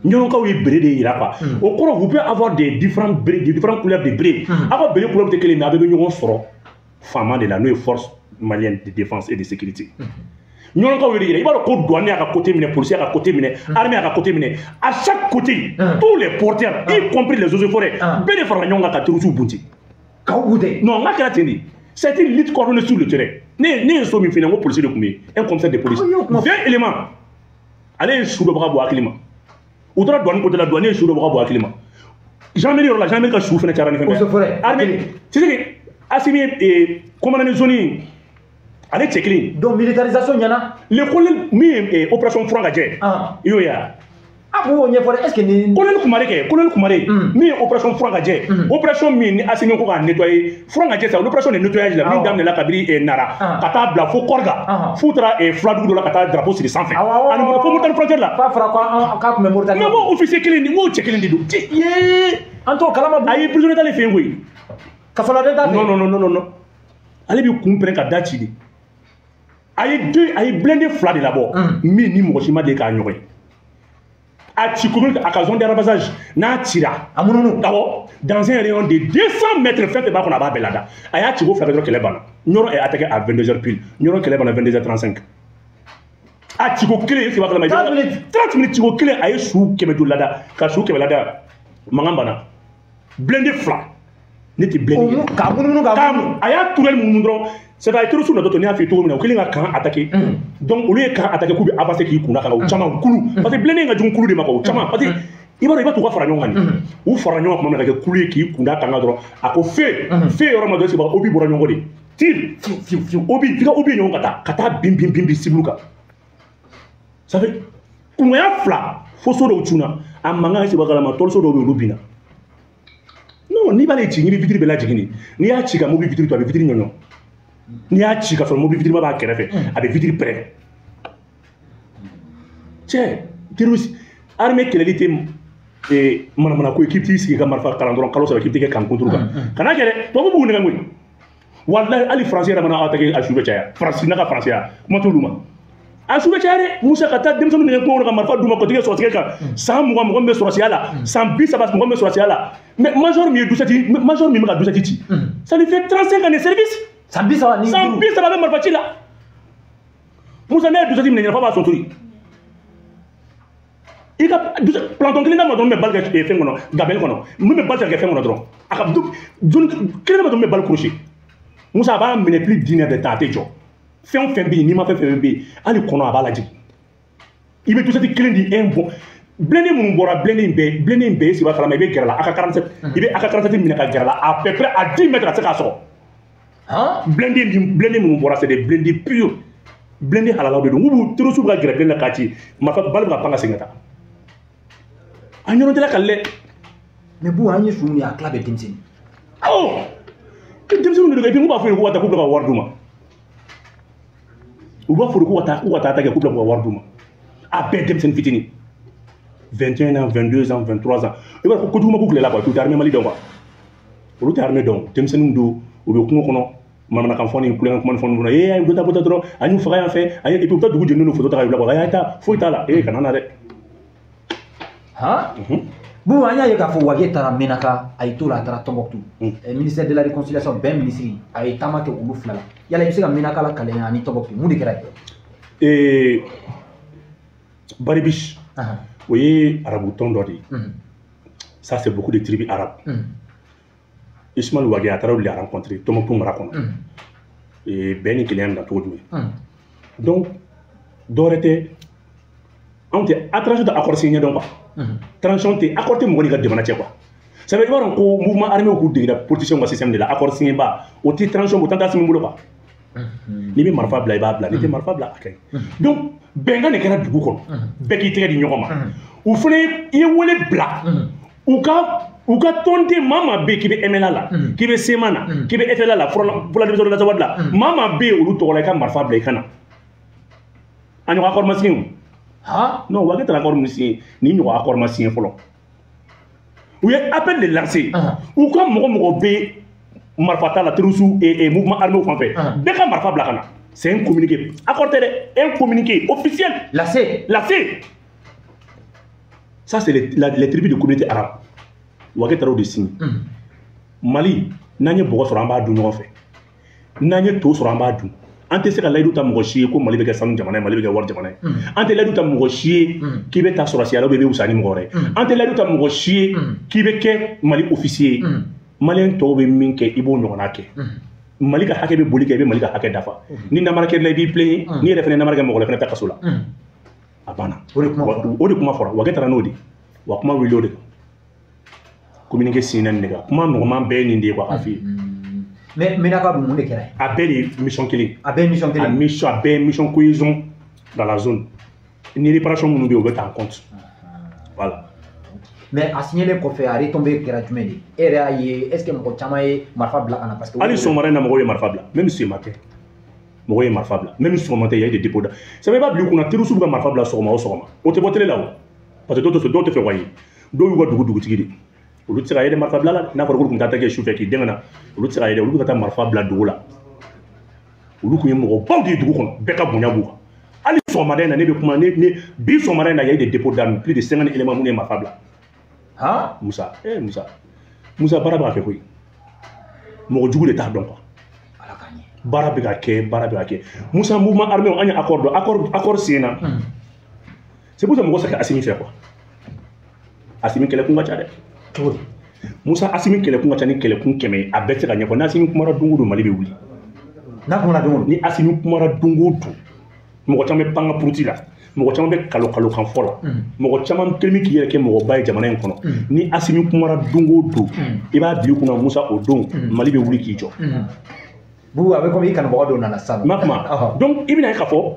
Speaker 1: Ɲɔnɔkaw ye bere de yira quoi. O kɔrɔ vous pouvez avoir des différents bérets, des différentes couleurs de bérets. Aw ka bere couleur tɛ kelen, mais a bɛɛ bɛ ɲɔgɔn sɔrɔ faama de la, n'o ye force malienne de défense et de sécurité. Ɲɔnɔkaw ye de yira, i b'a dɔn ko douane y'a ka côté minɛ, policier y'a ka côté minɛ, armée y'a ka côté minɛ. À chaque côté, tous les porteurs, y compris les eaux et forêts, bɛɛ de farala ɲɔgɔn kan ka terroristes bunti.
Speaker 2: K'aw bunte.
Speaker 1: Non, n ka kɛra ten de. C'était une lutte coordonnée sur le terrain. Ne ye so min f'i ɲɛna, n ko policier de tun bɛ yen, un commissaire de police. 20 éléments. Ale ye su dɔ bɔ ka bɔ hakili ma. U taara douane côté la, douane ye su dɔ bɔ ka bɔ hakili ma. Gendarmerie yɔrɔ la, gendarmerie ka su fana cayara ni fɛn bɛɛ ye. Armée, tu sais que Assimi ye commandant de zone, ale cɛ kelen.
Speaker 2: Donc militarisation ɲɛna.
Speaker 1: Le colonel min ye opération Furangajɛ. I y'o ye wa?
Speaker 2: A b'o ɲɛfɔ dɛ, est-ce que ni.
Speaker 1: Colonel Kumare kɛ, colonel Kumare min ye opération Furangajɛ. Opération min ni Assimi ko k'a nettoyer Furangajɛ sa, l'opération de nettoyage la min daminɛna kabini Nara ka taa bila fo Kɔrika, f'u taara Fuladugu dɔ la ka taa drapeau siri sanfɛ. Ani fo Moritani frontière la.
Speaker 2: F'a fɔra ko k'a tun bɛ Moritani.
Speaker 1: Mais n ko officier kelen nin, n k'o cɛ kelen de don. Yee.
Speaker 2: An t'o kalama.
Speaker 1: Ayi, prisonnier t'ale fɛ yen koyi.
Speaker 2: Kasoladen t'a fɛ.
Speaker 1: Non non non non non. Ale bɛ kun pɛrɛn ka da ci de. A ye deux, a ye blindé fila de labɔ. Min ni mɔgɔ si ma deli k'a ɲɔgɔn ye. A ci commune a ka zone d'arrosage n'a cira.
Speaker 2: A munumunu.
Speaker 1: Awɔ, dans un rayon de 200 mètres, fɛn fɛn b'a kɔnɔ a b'a bɛɛ lada. A y'a ci ko fila kɛ dɔrɔn, kɛlɛ banna. Ɲɔrɔ est attaqué à 22h pile. Ɲɔrɔ kɛlɛ banna 22h35. A ci ko kelen, est-ce que b'a kalama?
Speaker 2: 30 minutes.
Speaker 1: 30 minutes ci ko kelen, a ye su 500 lada, ka su 100 lada. Mankan banna. Blindé fila. Ne tɛ blindé ye.
Speaker 2: K'a munumunu k'a munumunu.
Speaker 1: A y'a tourelle munumunu dɔrɔn. C'est à dire terroriste natɔ, ne y'a f'i ye cogo min na, u kɛlen ka camp attaquer. Donc olu ye camp attaquer k'u bɛ avancer k'i kunna ka na u caman kulu. Parce que blindé in ka jugu kulu de ma quoi, u caman. Parce que i b'a dɔn i b'a t'u ka fara ɲɔgɔn kan de. U fara ɲɔgɔn kan tuma min na ka kɛ kulu ye k'i kunda kan dɔrɔn. A ko feu, feu yɔrɔ ma dɔrɔn, c'est obi bɔra ɲɔgɔn kɔ de. Tir,
Speaker 2: fiu fiu.
Speaker 1: Obi, f'i ka obi ɲɔgɔn ka taa bin bin bin bin cible kan. Ça fait kungoya fila fo so dɔw cunna. A mankan est-ce que b'a kalama, tɔliso dɔw bɛ yen olu binna. Non, n'i b'ale ci, n'i bɛ vitre bɛɛ lajigin de. N'i y'a ci ka mobili vitre to, a bɛ vitre ɲɔɲɔ. N'i y'a ci ka sɔrɔ mobili vitre b'a kɛrɛfɛ, a bɛ vitre pɛrɛn. Cɛ, terroriste armée kɛlɛli tɛ manamana ko ye k'i t'i sigi ka marifa kalan dɔrɔn kalo 3 k'i tɛ kɛ kan contre kan. Kana kɛ dɛ, tubabu b'u nɛgɛ koyi. Walahi hali français yɛrɛ mana attaquer, a su bɛ caya. Faransi n'a ka français kuma t'olu ma. A su bɛ caya dɛ. Musa ka taa denmisɛnninw nɛgɛ kungo kɔnɔ ka marifa d'u ma k'o tigɛ sɔrɔsikɛ kan. San 20 mɔgɔ min bɛ sɔrɔsiya la, san 30 mɔgɔ min bɛ sɔrɔsiya la. Mais major min ye 17, major min bɛ ka 17 ci. Ça lui fait 35 ans de service.
Speaker 2: San 30 ni
Speaker 1: san 30 bɛ marifa ci la. Musa ne ye 17 minɛ ɲɛna f'a b'a sɔntori. I ka planton kelen d'a ma dɔrɔn min bɛ balle kɛ fɛn kɔnɔ, gabɛn kɔnɔ, min bɛ balle kɛ fɛn kɔnɔ dɔrɔn. A ka zone kelen d'a ma dɔrɔn min bɛ balle crochet. Musa a b'a minɛ plus d'une heure de temps a tɛ jɔ. Fɛn o fɛn bɛ yen, n'i ma fɛn fɛn bɛ yen, hali kɔnɔ a b'a lajigin. I bɛ 17 kelen di un bon. Blindé minnu bɔra, blindé in bɛɛ, blindé in bɛɛ, i sigi b'a kalama, i bɛ gɛrɛ la, AK 47, i bɛ AK 47 minɛ ka gɛrɛ la à peu près à 10 mètres a tɛ se k'a sɔrɔ. Blindé minnu bɔra, c'est des blindés purs. Blindé halalaw de don. N'u b'u terroriste bɛ ka gɛrɛ blindé la k'a ci, marifa balle bɛ ka pan ka segin ka taa. A ɲɔgɔn tɛ ka lɛ.
Speaker 2: Mais bu an ye su min ye, a tila bɛɛ denmisɛnnin.
Speaker 1: Awɔ. Denmisɛnninw de don, et puis n b'a fɔ ye k'u ka taa k'u bɛ ka wari d'u ma. U b'a fɔ k'u ka taa k'u ka taa ta kɛ k'u bɛ ka wari d'u ma. A bɛɛ denmisɛnnin fitinin. 21 ans, 22 ans, 23 ans. I b'a dɔn ko kojugu ma k'u tile la quoi, u tɛ armée Mali dɔn quoi. Olu tɛ armée dɔn, denmisɛnninw don, u bɛ kungo kɔnɔ, manamanakan fɔ ni kulonkɛ kuma ni fɛn ninnu na. Ee a ye dɔ ta bɔ ta dɔrɔn, an y'u faga yan fɛ, an ye et puis u bɛ taa dugu jeninen don photo ta ka bila quoi, a y'a ta foyi t'a la, ee kana na dɛ.
Speaker 2: Han? Bon, an y'a ye k'a fɔ Wage taara Menaka, a y'i to la a taara Tombouctou. Ministère de la réconciliation, bɛn ministre, a ye taama kɛ olu fila la. Yala i bɛ se ka Menaka la kalan ani Tombouctou, mun de kɛra yen?
Speaker 1: Baribiche, o ye arabu tɔn dɔ de ye. Ça c'est beaucoup de tribus arabes. Ismaël Wage a taara olu de rencontrer Tombouctou mara kɔnɔ. Bɛn ni kelenya bɛna cogo jumɛn? Donc dɔwɛrɛ tɛ, anw tɛ a transition tɛ accord signé ɲɛdɔn quoi. Transition tɛ accord tɛ mɔgɔ n'i ka jamana cɛ quoi. Ça veut dire i b'a dɔn ko mouvement armé k'u degera politicien ka système de la accord signé ba o tɛ transition o tɛ min bolo quoi. N'i bɛ marifa bila i b'a bila, n'i tɛ marifa bila a ka ɲi. Donc bɛnkan de kɛra dugu kɔnɔ, bɛɛ k'i tɛgɛ di ɲɔgɔn ma. U fana i ye wele bila u ka tɔnden maa maa bɛ yen k'i bɛ MNLA la, k'i bɛ CMA na, k'i bɛ FLA la, Fula denmisɛnninw lasabali la, maa maa bɛ yen olu tɔgɔ la i ka marifa bila i ka na. A ɲɔgɔn accord ma signé o. Non, Wage taara accord min signé, nin ɲɔgɔn accord ma signé fɔlɔ. U ye appel de lancé. U ka mɔgɔ mɔgɔ bɛ marifa t'a la terroriste et mouvement armé fan fɛ, bɛɛ ka marifa bila ka na. C'est un communiqué accord tɛ dɛ, un communiqué officiel.
Speaker 2: Lacé.
Speaker 1: Lacé. Ça, c'est les tribus de communauté arabe. Wagué taara o de signé. Mali, n'an ye bɔgɔ sɔrɔ, an b'a dun ɲɔgɔn fɛ. N'an ye to sɔrɔ, an b'a dun. An tɛ se ka layidu ta mɔgɔ si ye ko Mali bɛ kɛ sanu jamana ye, Mali bɛ kɛ wari jamana ye. An tɛ layidu ta mɔgɔ si ye k'i bɛ taa sɔrɔsiya la ou bien i bɛ wusa ni mɔgɔ wɛrɛ ye. An tɛ layidu ta mɔgɔ si ye k'i bɛ kɛ Mali officier ye. Malien tɔw bɛ min kɛ, i b'o ɲɔgɔnna kɛ. Mali ka hakɛ bɛ boli kɛ, i bɛ Mali ka hakɛ dafa. Ni namara kɛra la, i b'i plaigner. N'i yɛrɛ fana namara kɛ mɔgɔ la, fana bɛ taa kaso la. A banna.
Speaker 2: O de kuma fɔra.
Speaker 1: O de kuma fɔra. Wagué taara n'o de ye. Wa kuma wuli o de kan. Communiqué signé nin de kan. Kuma nɔgɔman bɛɛ ye nin de ye quoi, k'a f'i ye.
Speaker 2: Mais Menaka dun, mun de kɛra yen?
Speaker 1: A bɛɛ de ye mission kelen.
Speaker 2: A bɛɛ ye mission kelen.
Speaker 1: A mission, a bɛɛ ye mission cohésion dans la zone. Ni réparation minnu bɛ yen, o bɛ ta en compte. Voilà.
Speaker 2: Mais a signé kɔfɛ, a retombée kɛra jumɛn de ye? E yɛrɛ y'a ye, est ce que mɔgɔ caman ye marifa bila ka na? Parce que
Speaker 1: hali sɔgɔmada in na, mɔgɔw ye marifa bila. Même ce matin, mɔgɔw ye marifa bila. Même sɔgɔma tɛ, il y a eu des dépôts. Ça i b'a bila i kunna, terroriste bɛ ka marifa bila sɔgɔma o sɔgɔma. O tɛ bɔ télé la o. Parce que dɔw tɛ fɛ ka ye. Dɔw y'u ka dugu dugutigi de. Olu tɛ se ka ye dɛ marifa bila la. N'a fɔra k'olu tun taa kɛ sufɛ k'i dɛmɛ na, olu tɛ se ka ye dɛ. Olu bɛ ka taa marifa bila dugu la. Olu tun ye mɔgɔbaw de ye dugu kɔnɔ. Bɛɛ ka bonya b'u kan. Hali sɔgɔmada in na, ne bɛ kuma ne bi sɔgɔmada in na, il y a eu des dépôts d'armes, plus de 50 éléments minnu ye marifa bila.
Speaker 2: Han?
Speaker 1: Musa, eh Musa. Musa, baara bɛ ka kɛ koyi. Mɔgɔ jugu de t'a dɔn quoi.
Speaker 2: Ala k'an ɲɛ.
Speaker 1: Baara bɛ ka kɛ, baara bɛ ka kɛ. Musa, mouvement armé, an ye accord dɔn, accord signé na. C'est pour ça mɔgɔ tɛ se ka Assimi fɛ quoi. Assimi kɛlɛkun ka ca dɛ.
Speaker 2: Cogo di?
Speaker 1: Musa, Assimi kɛlɛkun ka ca ni kɛlɛkun 100 ye, a bɛɛ tɛ se ka ɲɛfɔ. Ni Assimi kumara don o don, Mali bɛ wuli.
Speaker 2: N'a kumana don o don.
Speaker 1: Ni Assimi kumara don o don, mɔgɔ caman bɛ pan ka puruti la. Mɔgɔ caman bɛ kalo kalo kan fɔ la. Mɔgɔ caman kelen bɛ k'i yɛrɛ kɛ mɔgɔba ye jamana in kɔnɔ. Ni Assimi kumara don o don, i b'a bila i kunna, Musa, o don, Mali bɛ wuli k'i jɔ.
Speaker 2: Bubu, a bɛ komi i kanubaga dɔw nana sisan.
Speaker 1: Ma kuma. Donc i bɛna ye k'a fɔ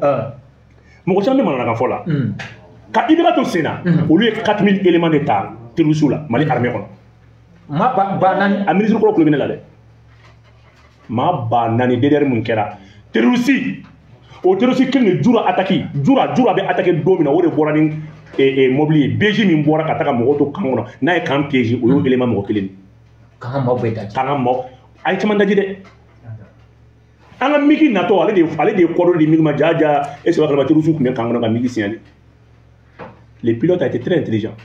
Speaker 1: mɔgɔ caman bɛ manamanakan fɔ la. Ka IBK to sen na, olu ye 4000 éléments de ta terroriste la Mali armée kɔnɔ.
Speaker 2: Maa ba naani.
Speaker 1: A ministre kɔrɔ tulo bɛ ne la dɛ. Maa 4000 DDR mun kɛra terroriste, o terroriste kelen de Jura attaque, Jura bɛ attaqué don min na, o de bɔra ni mobili ye, BG min bɔra ka taga mɔgɔw to camp kɔnɔ, n'a ye camp piégé, o y'o élément mɔgɔ kelen de.
Speaker 2: K'an ka maaw bɛɛ daji.
Speaker 1: K'an ka maaw, a ye caman daji dɛ. An ka MiG natɔ, ale de ye kɔdɔ di MiG ma, ja ja, e sɛbɛn kalama terroriste tun bɛ camp kɔnɔ ka MiG signalé. Le pilote a été très intelligent.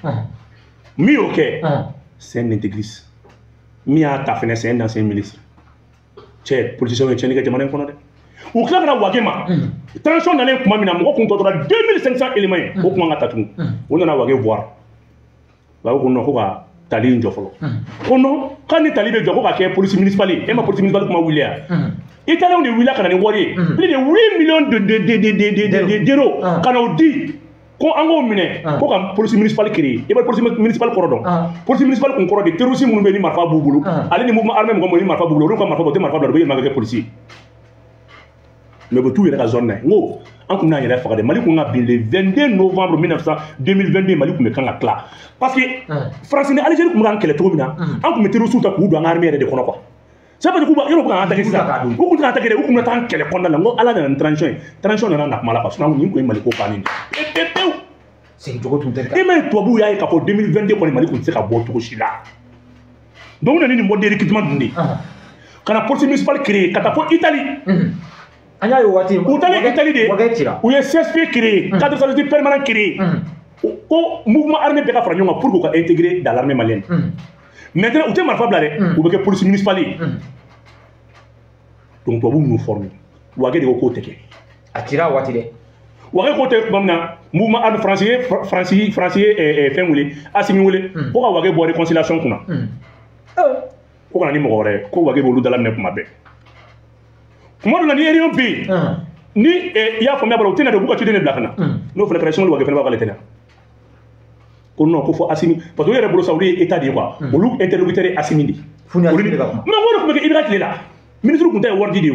Speaker 1: Min y'o kɛ, c'est un intégriste. Min y'a ta fɛnɛ, c'est un ancien ministre. Cɛ, politicien ye tiɲɛni kɛ jamana in kɔnɔ dɛ. U tila ka na Wagué ma. Transition nalen tuma min na, mɔgɔ kun tɔ tora 2500 éléments ye, o kun kan ka ta tugun. O nana Wagué voir. Wagué ko non, ko ka tali in jɔ fɔlɔ. Ko non, k'ale ni tali bɛ jɔ, ko ka kɛ police municipale ye. E ma police municipale kuma wuli yan? Italiens de wulila ka na ni wari ye. Plus de 8 millions d'euros ka na o di. Ko an k'o minɛ, ko ka police municipale créer. I bɛ police municipale kɔrɔ dɔn? Police municipale kun kɔrɔ de, terroriste minnu bɛ yen ni marifa b'u bolo, ale ni mouvement armé mɔgɔ minnu ni marifa b'u bolo, olu ka marifa bɔ, u tɛ marifa bila, u bɛ yɛlɛma ka kɛ policier ye. Mais u bɛ t'u yɛrɛ ka zone na yen. N ko an kun bɛna yɛrɛ faga dɛ. Mali kun ka bin le 22 novembre 2022, Mali kun bɛ kan ka tila. Parce que France ni Algérie kun bɛ k'an kɛlɛ cogo min na, an kun bɛ terroriste ta k'u don an ka armée yɛrɛ de kɔnɔ quoi. C'est parce que k'u b'a yɔrɔ bɛ k'an attaquer sisan. U kun tɛ k'an attaquer dɛ, u kun bɛ taa an kɛlɛ kɔnɔna la. N ko Ala nana ni transition ye. Transition nana na kuma la quoi. Sinon nin kun ye Mali ko bannen de ye. Pewu pewu.
Speaker 2: Segin cogo tun tɛ.
Speaker 1: E m'a ye, tubabuw y'a ye k'a fɔ 2022 kɔni, Mali kun tɛ se ka bɔ cogo si la. Donc u nana ni nin mode de recrutement dun de ye. Ka na police municipale créer ka taa fɔ Italie.
Speaker 2: An y'a ye o waati.
Speaker 1: U taalen Italie de,
Speaker 2: Wagué cira.
Speaker 1: U ye CSP créer, cadre stratégique permanent créer. Ko mouvement armé bɛɛ ka fara ɲɔgɔn kan pour k'u ka intégrer dans l'armée malienne. Maintenant u tɛ marifa bila dɛ, u bɛ kɛ police municipale ye. Donc tubabuw n'u former. Wagué de ko k'o tɛ kɛ.
Speaker 2: A cira o waati dɛ.
Speaker 1: Wagué ko tɛ tuma min na, mouvement armé français ye Faransi ye fɛn wele, Assimi wele ko ka Wagué bɔ réconciliation kunna. Ko ka na ni mɔgɔ wɛrɛ ye, ko Wagué b'olu dalaminɛ kuma bɛɛ. Kuma dɔ la, ni réunion bɛ yen, ni i y'a faamuya b'a la, u tɛ na dɛ, u b'u ka ciden de bila ka na. N'o fana kɛra, Choguel Wagué fana b'a k'ale tɛ na. Ko non, ko fo Assimi, parce que olu yɛrɛ bolo sa, olu ye état de ye quoi. Olu interlocuteur ye Assimi de ye.
Speaker 2: F'u ni Assimi de ka kuma.
Speaker 1: Mais o de tun bɛ kɛ IBK tile la. Ministre kun ta ye wari di de ye o.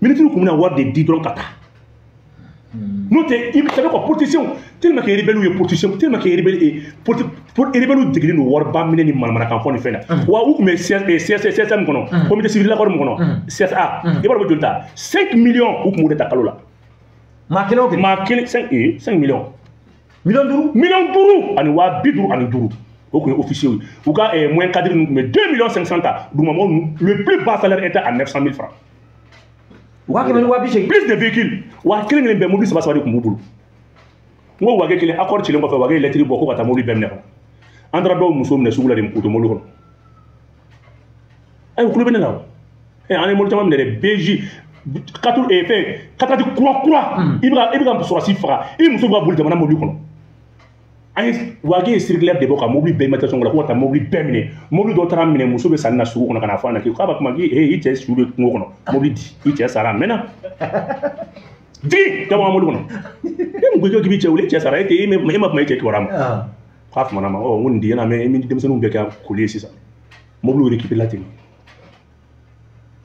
Speaker 1: Ministre kun bɛna wari de di dɔrɔn ka taa. N'o tɛ, i bɛ quoi, politicien tellement que rebelle ye politicien, tellement que rebelle rebelle degelen don wariba minɛ ni manamanakan fɔ ni fɛn na. Wa u tun bɛ CSM kɔnɔ, comité civil d'accord min kɔnɔ, CSA, i b'a dɔn u bɛ joli ta? 5 millions u tun b'o de ta kalo la.
Speaker 2: Maa kelen o kelen.
Speaker 1: Maa kelen, 5 millions.
Speaker 2: 5 millions.
Speaker 1: 5,555 millions. O kun ye officier ye. U ka moyen cadre ninnu tun bɛ 2 500 000 ta. Dugumamɔgɔw ninnu, le plus bas salaire était à 900 000 francs.
Speaker 2: 180 000.
Speaker 1: Plus de véhicules. Wa kelen kelen bɛɛ mobili saba saba de tun b'u bolo. N ko Wagué kelen accord cilen kɔfɛ, Wagué ye lettre bɔ ko ka taa mobili bɛɛ minɛ ka na. An taara dɔw muso minɛ sugu la de k'u to mobili kɔnɔ. Ayi, u kulo bɛ ne la o. An ye mobili caman minɛ dɛ, BJ quatre fɛn katati kura kura. I bɛ ka sɔrɔsi faga, i muso bɛ ka boli jamana mobili kɔnɔ. An ye Wagué ye circulaire de bɔ ka mobili bɛɛ immatriculation kɛ ko ka taa mobili bɛɛ minɛ. Mobili dɔ taara minɛ, muso bɛ sanni na sugu kɔnɔ ka na fɔ a ɲɛna k'a b'a kuma k'i i cɛ su bɛ kungo kɔnɔ, mobili di, i cɛ sara a mɛnna. Jigin ka bɔ an ka mobili kɔnɔ. E mun ko k'i b'i cɛ wele, i cɛ sara, e tɛ e ma kuma i cɛ kibaruya ma. K'a famana ma, ɔ n ko nin di yala mɛ e ni denmisɛnninw bɛɛ kɛ koli ye sisan. Mobili récupéré la ten.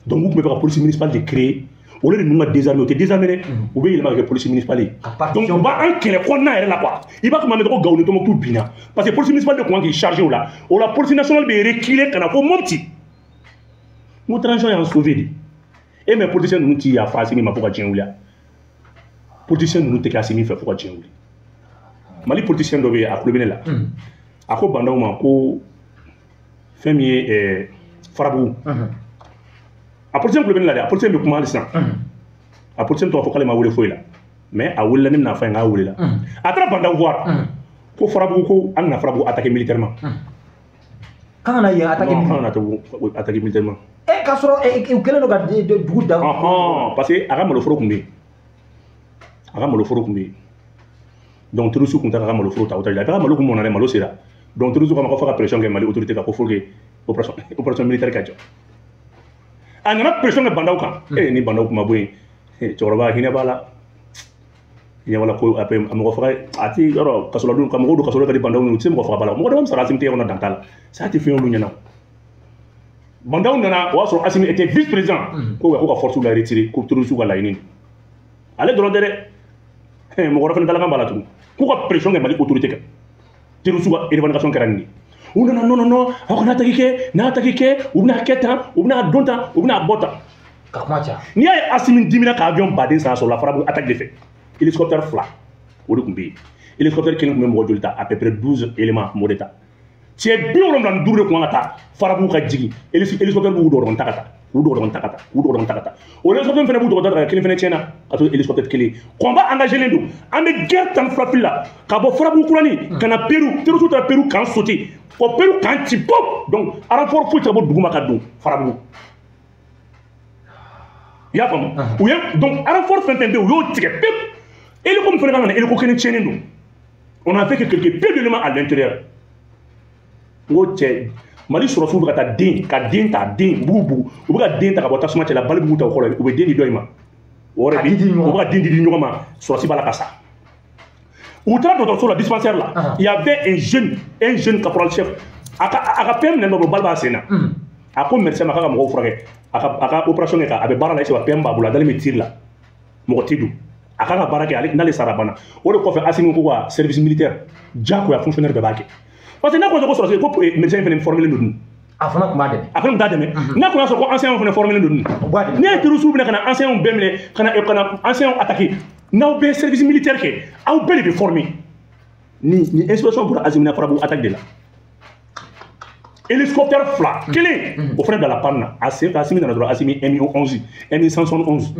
Speaker 1: Donc u tun bɛ fɛ ka police municipale de créer. Au lieu de ninnu ka désarmer, o tɛ désarmer dɛ, u bɛ yɛlɛma ka kɛ police municipale ye. Donc u b'an kɛlɛ kɔnɔna yɛrɛ la quoi. I b'a fɔ ma ko Gao ni Tombouctou binna parce que police municipale de tun kan k'i charger o la. O la police nationale bɛ reculer ka na fo Mopti. N ko transition y'an sauver de. E mais politicien ninnu t'i yafa Assimi ma fo ka diɲɛ wuli. Politicien ninnu tɛ kɛ Assimi fɛ fo ka diɲɛ wuli. Mali politicien dɔ bɛ yen, a tulo bɛ ne la. A ko Bah N'Daw ma ko fɛn min ye Farabugu. A politicien tulo bɛ ne la dɛ, a politicien bɛ kuma hali sisan. A politicien tɔgɔ fɔ k'ale ma wele foyi la. Mais a welela, ne bɛna fɔ a ye k'a welela. A taara Bah N'Daw voir. Ko Farabugu, ko an kana Farabugu attaquer militairement.
Speaker 2: K'an kana yen attaquer.
Speaker 1: Non, k'an kana attaquer militairement.
Speaker 2: E k'a sɔrɔ u kɛlen don ka dugu da.
Speaker 1: Ɔhɔn, parce que a ka maloforo tun bɛ yen. A ka maloforo tun bɛ yen. Donc terroriste tun tɛ ka maloforo ta otage la. A bɛɛ ka malo kun mɔnna dɛ, malo sera. Donc terroriste k'a ma ko fo ka pression kɛ Mali autorité kan ko faut que opération militaire ka jɔ. A nana pression kɛ Bah N'Daw kan. E ni Bah N'Daw kun ma bɔ yen, cɛkɔrɔba hinɛ b'a la. Hinɛ b'a la ko a mɔgɔ faga a ti yɔrɔ kasoladon ka mɔgɔw don kaso la ka di Bah N'Daw, u tɛ se mɔgɔ faga ba la. Mɔgɔ dama sara Assimi tɛgɛ kɔnɔ dan t'a la. Saya tɛ fɛn olu ɲɛna. Bah N'Daw nana, o y'a sɔrɔ Assimi était vice président. Ko ka force la retirer, ko terroriste ka laɲini. Ale dɔrɔn tɛ dɛ. Mɔgɔ wɛrɛ fana dalakan b'a la tugun. K'u ka pression kɛ Mali autorité kan. Terroriste ka revendication kɛra nin ye. U nana non non non, aw kana attaque kɛ, n'a attaque kɛ, u bɛna kɛ tan, u bɛna don tan, u bɛna bɔ tan.
Speaker 2: Ka kuma ca.
Speaker 1: N'i y'a ye Assimi dimina ka avion baden san, a sɔrɔ la Farabugu attaque de fɛ. Hélicoptère fila o de tun bɛ yen. Hélicoptère kelen tun bɛ mɔgɔ joli ta? À peu près 12 éléments tun b'o de ta. Cɛ 75 de tun kan ka taa Farabugu ka jigin. Hélicoptère b'u dɔgɔdɔgɔnin ta ka taa. U dɔgɔdɔgɔnin ta ka taa. U dɔgɔdɔgɔnin ta ka taa. O hélicoptère fana b'u dɔgɔdɔgɔnin ta ka taa, kelen fana tiɲɛna ka to hélicoptère kelen. Combat engagé len don. An bɛ guerre 12 fili la ka bɔ Farabugu kurani ka na Peru. Terroriste taara Peru camp sauter. Kɔ Peru camp ci pop. Donc renfort foyi tɛ ka bɔ dugu ma ka don Farabugu. I y'a faamu? U ye donc renfort fɛn fɛn bɛ yen, u y'o tigɛ pewu. Hélico min fana kan ka na, hélico kelen tiɲɛnen don. On a fait que quelques peu d'éléments à l'intérieur. N ko cɛ, Mali sɔrɔsiw bɛ ka taa den ka den ta, den u b'u bugu, u bɛ ka den ta ka bɔ tasuma cɛ la, bali b'u ta o kɔrɔ, u bɛ den di dɔ in ma. O yɛrɛ bi u bɛ ka den di di ɲɔgɔn ma, sɔrɔsi b'a la ka sa. U taara dɔgɔtɔrɔso la, dispensaire la, il y avait un jeune caporal chef. A ka fɛn minɛ dɔ bolo, bali b'a sen na. A ko médecin ma k'a ka mɔgɔw furakɛ, a ka opération kɛ, a bɛ baara la, i PM b'a bolo, a dalen bɛ tir la, mɔgɔ tɛ don. A k'a ka baara kɛ, ale n'ale sara banna. O de kɔfɛ Assimi ko ka service militaire diyagoya, fonctionnaire bɛɛ b'a kɛ. Parce que n'a ko sɔrɔsi ko médecin fana formé don dun.
Speaker 2: A fana tun b'a dɛmɛ.
Speaker 1: A fana tun t'a dɛmɛ. N'a kun y'a sɔrɔ ko enseignant fana formé don dun.
Speaker 2: O b'a dɛmɛ.
Speaker 1: Ne ye terroriste minɛ ka na enseignant bɛɛ minɛ ka na enseignant attaquer. N'aw bɛɛ service militaire kɛ, aw bɛɛ de bɛ former. Ni inspiration bɔra Assimi na Farabugu attaque de la. Hélicoptère fila, kelen o fana bila la panne na. A sen fɛ Assimi nana dɔrɔn, Assimi Mi 11, Mi 171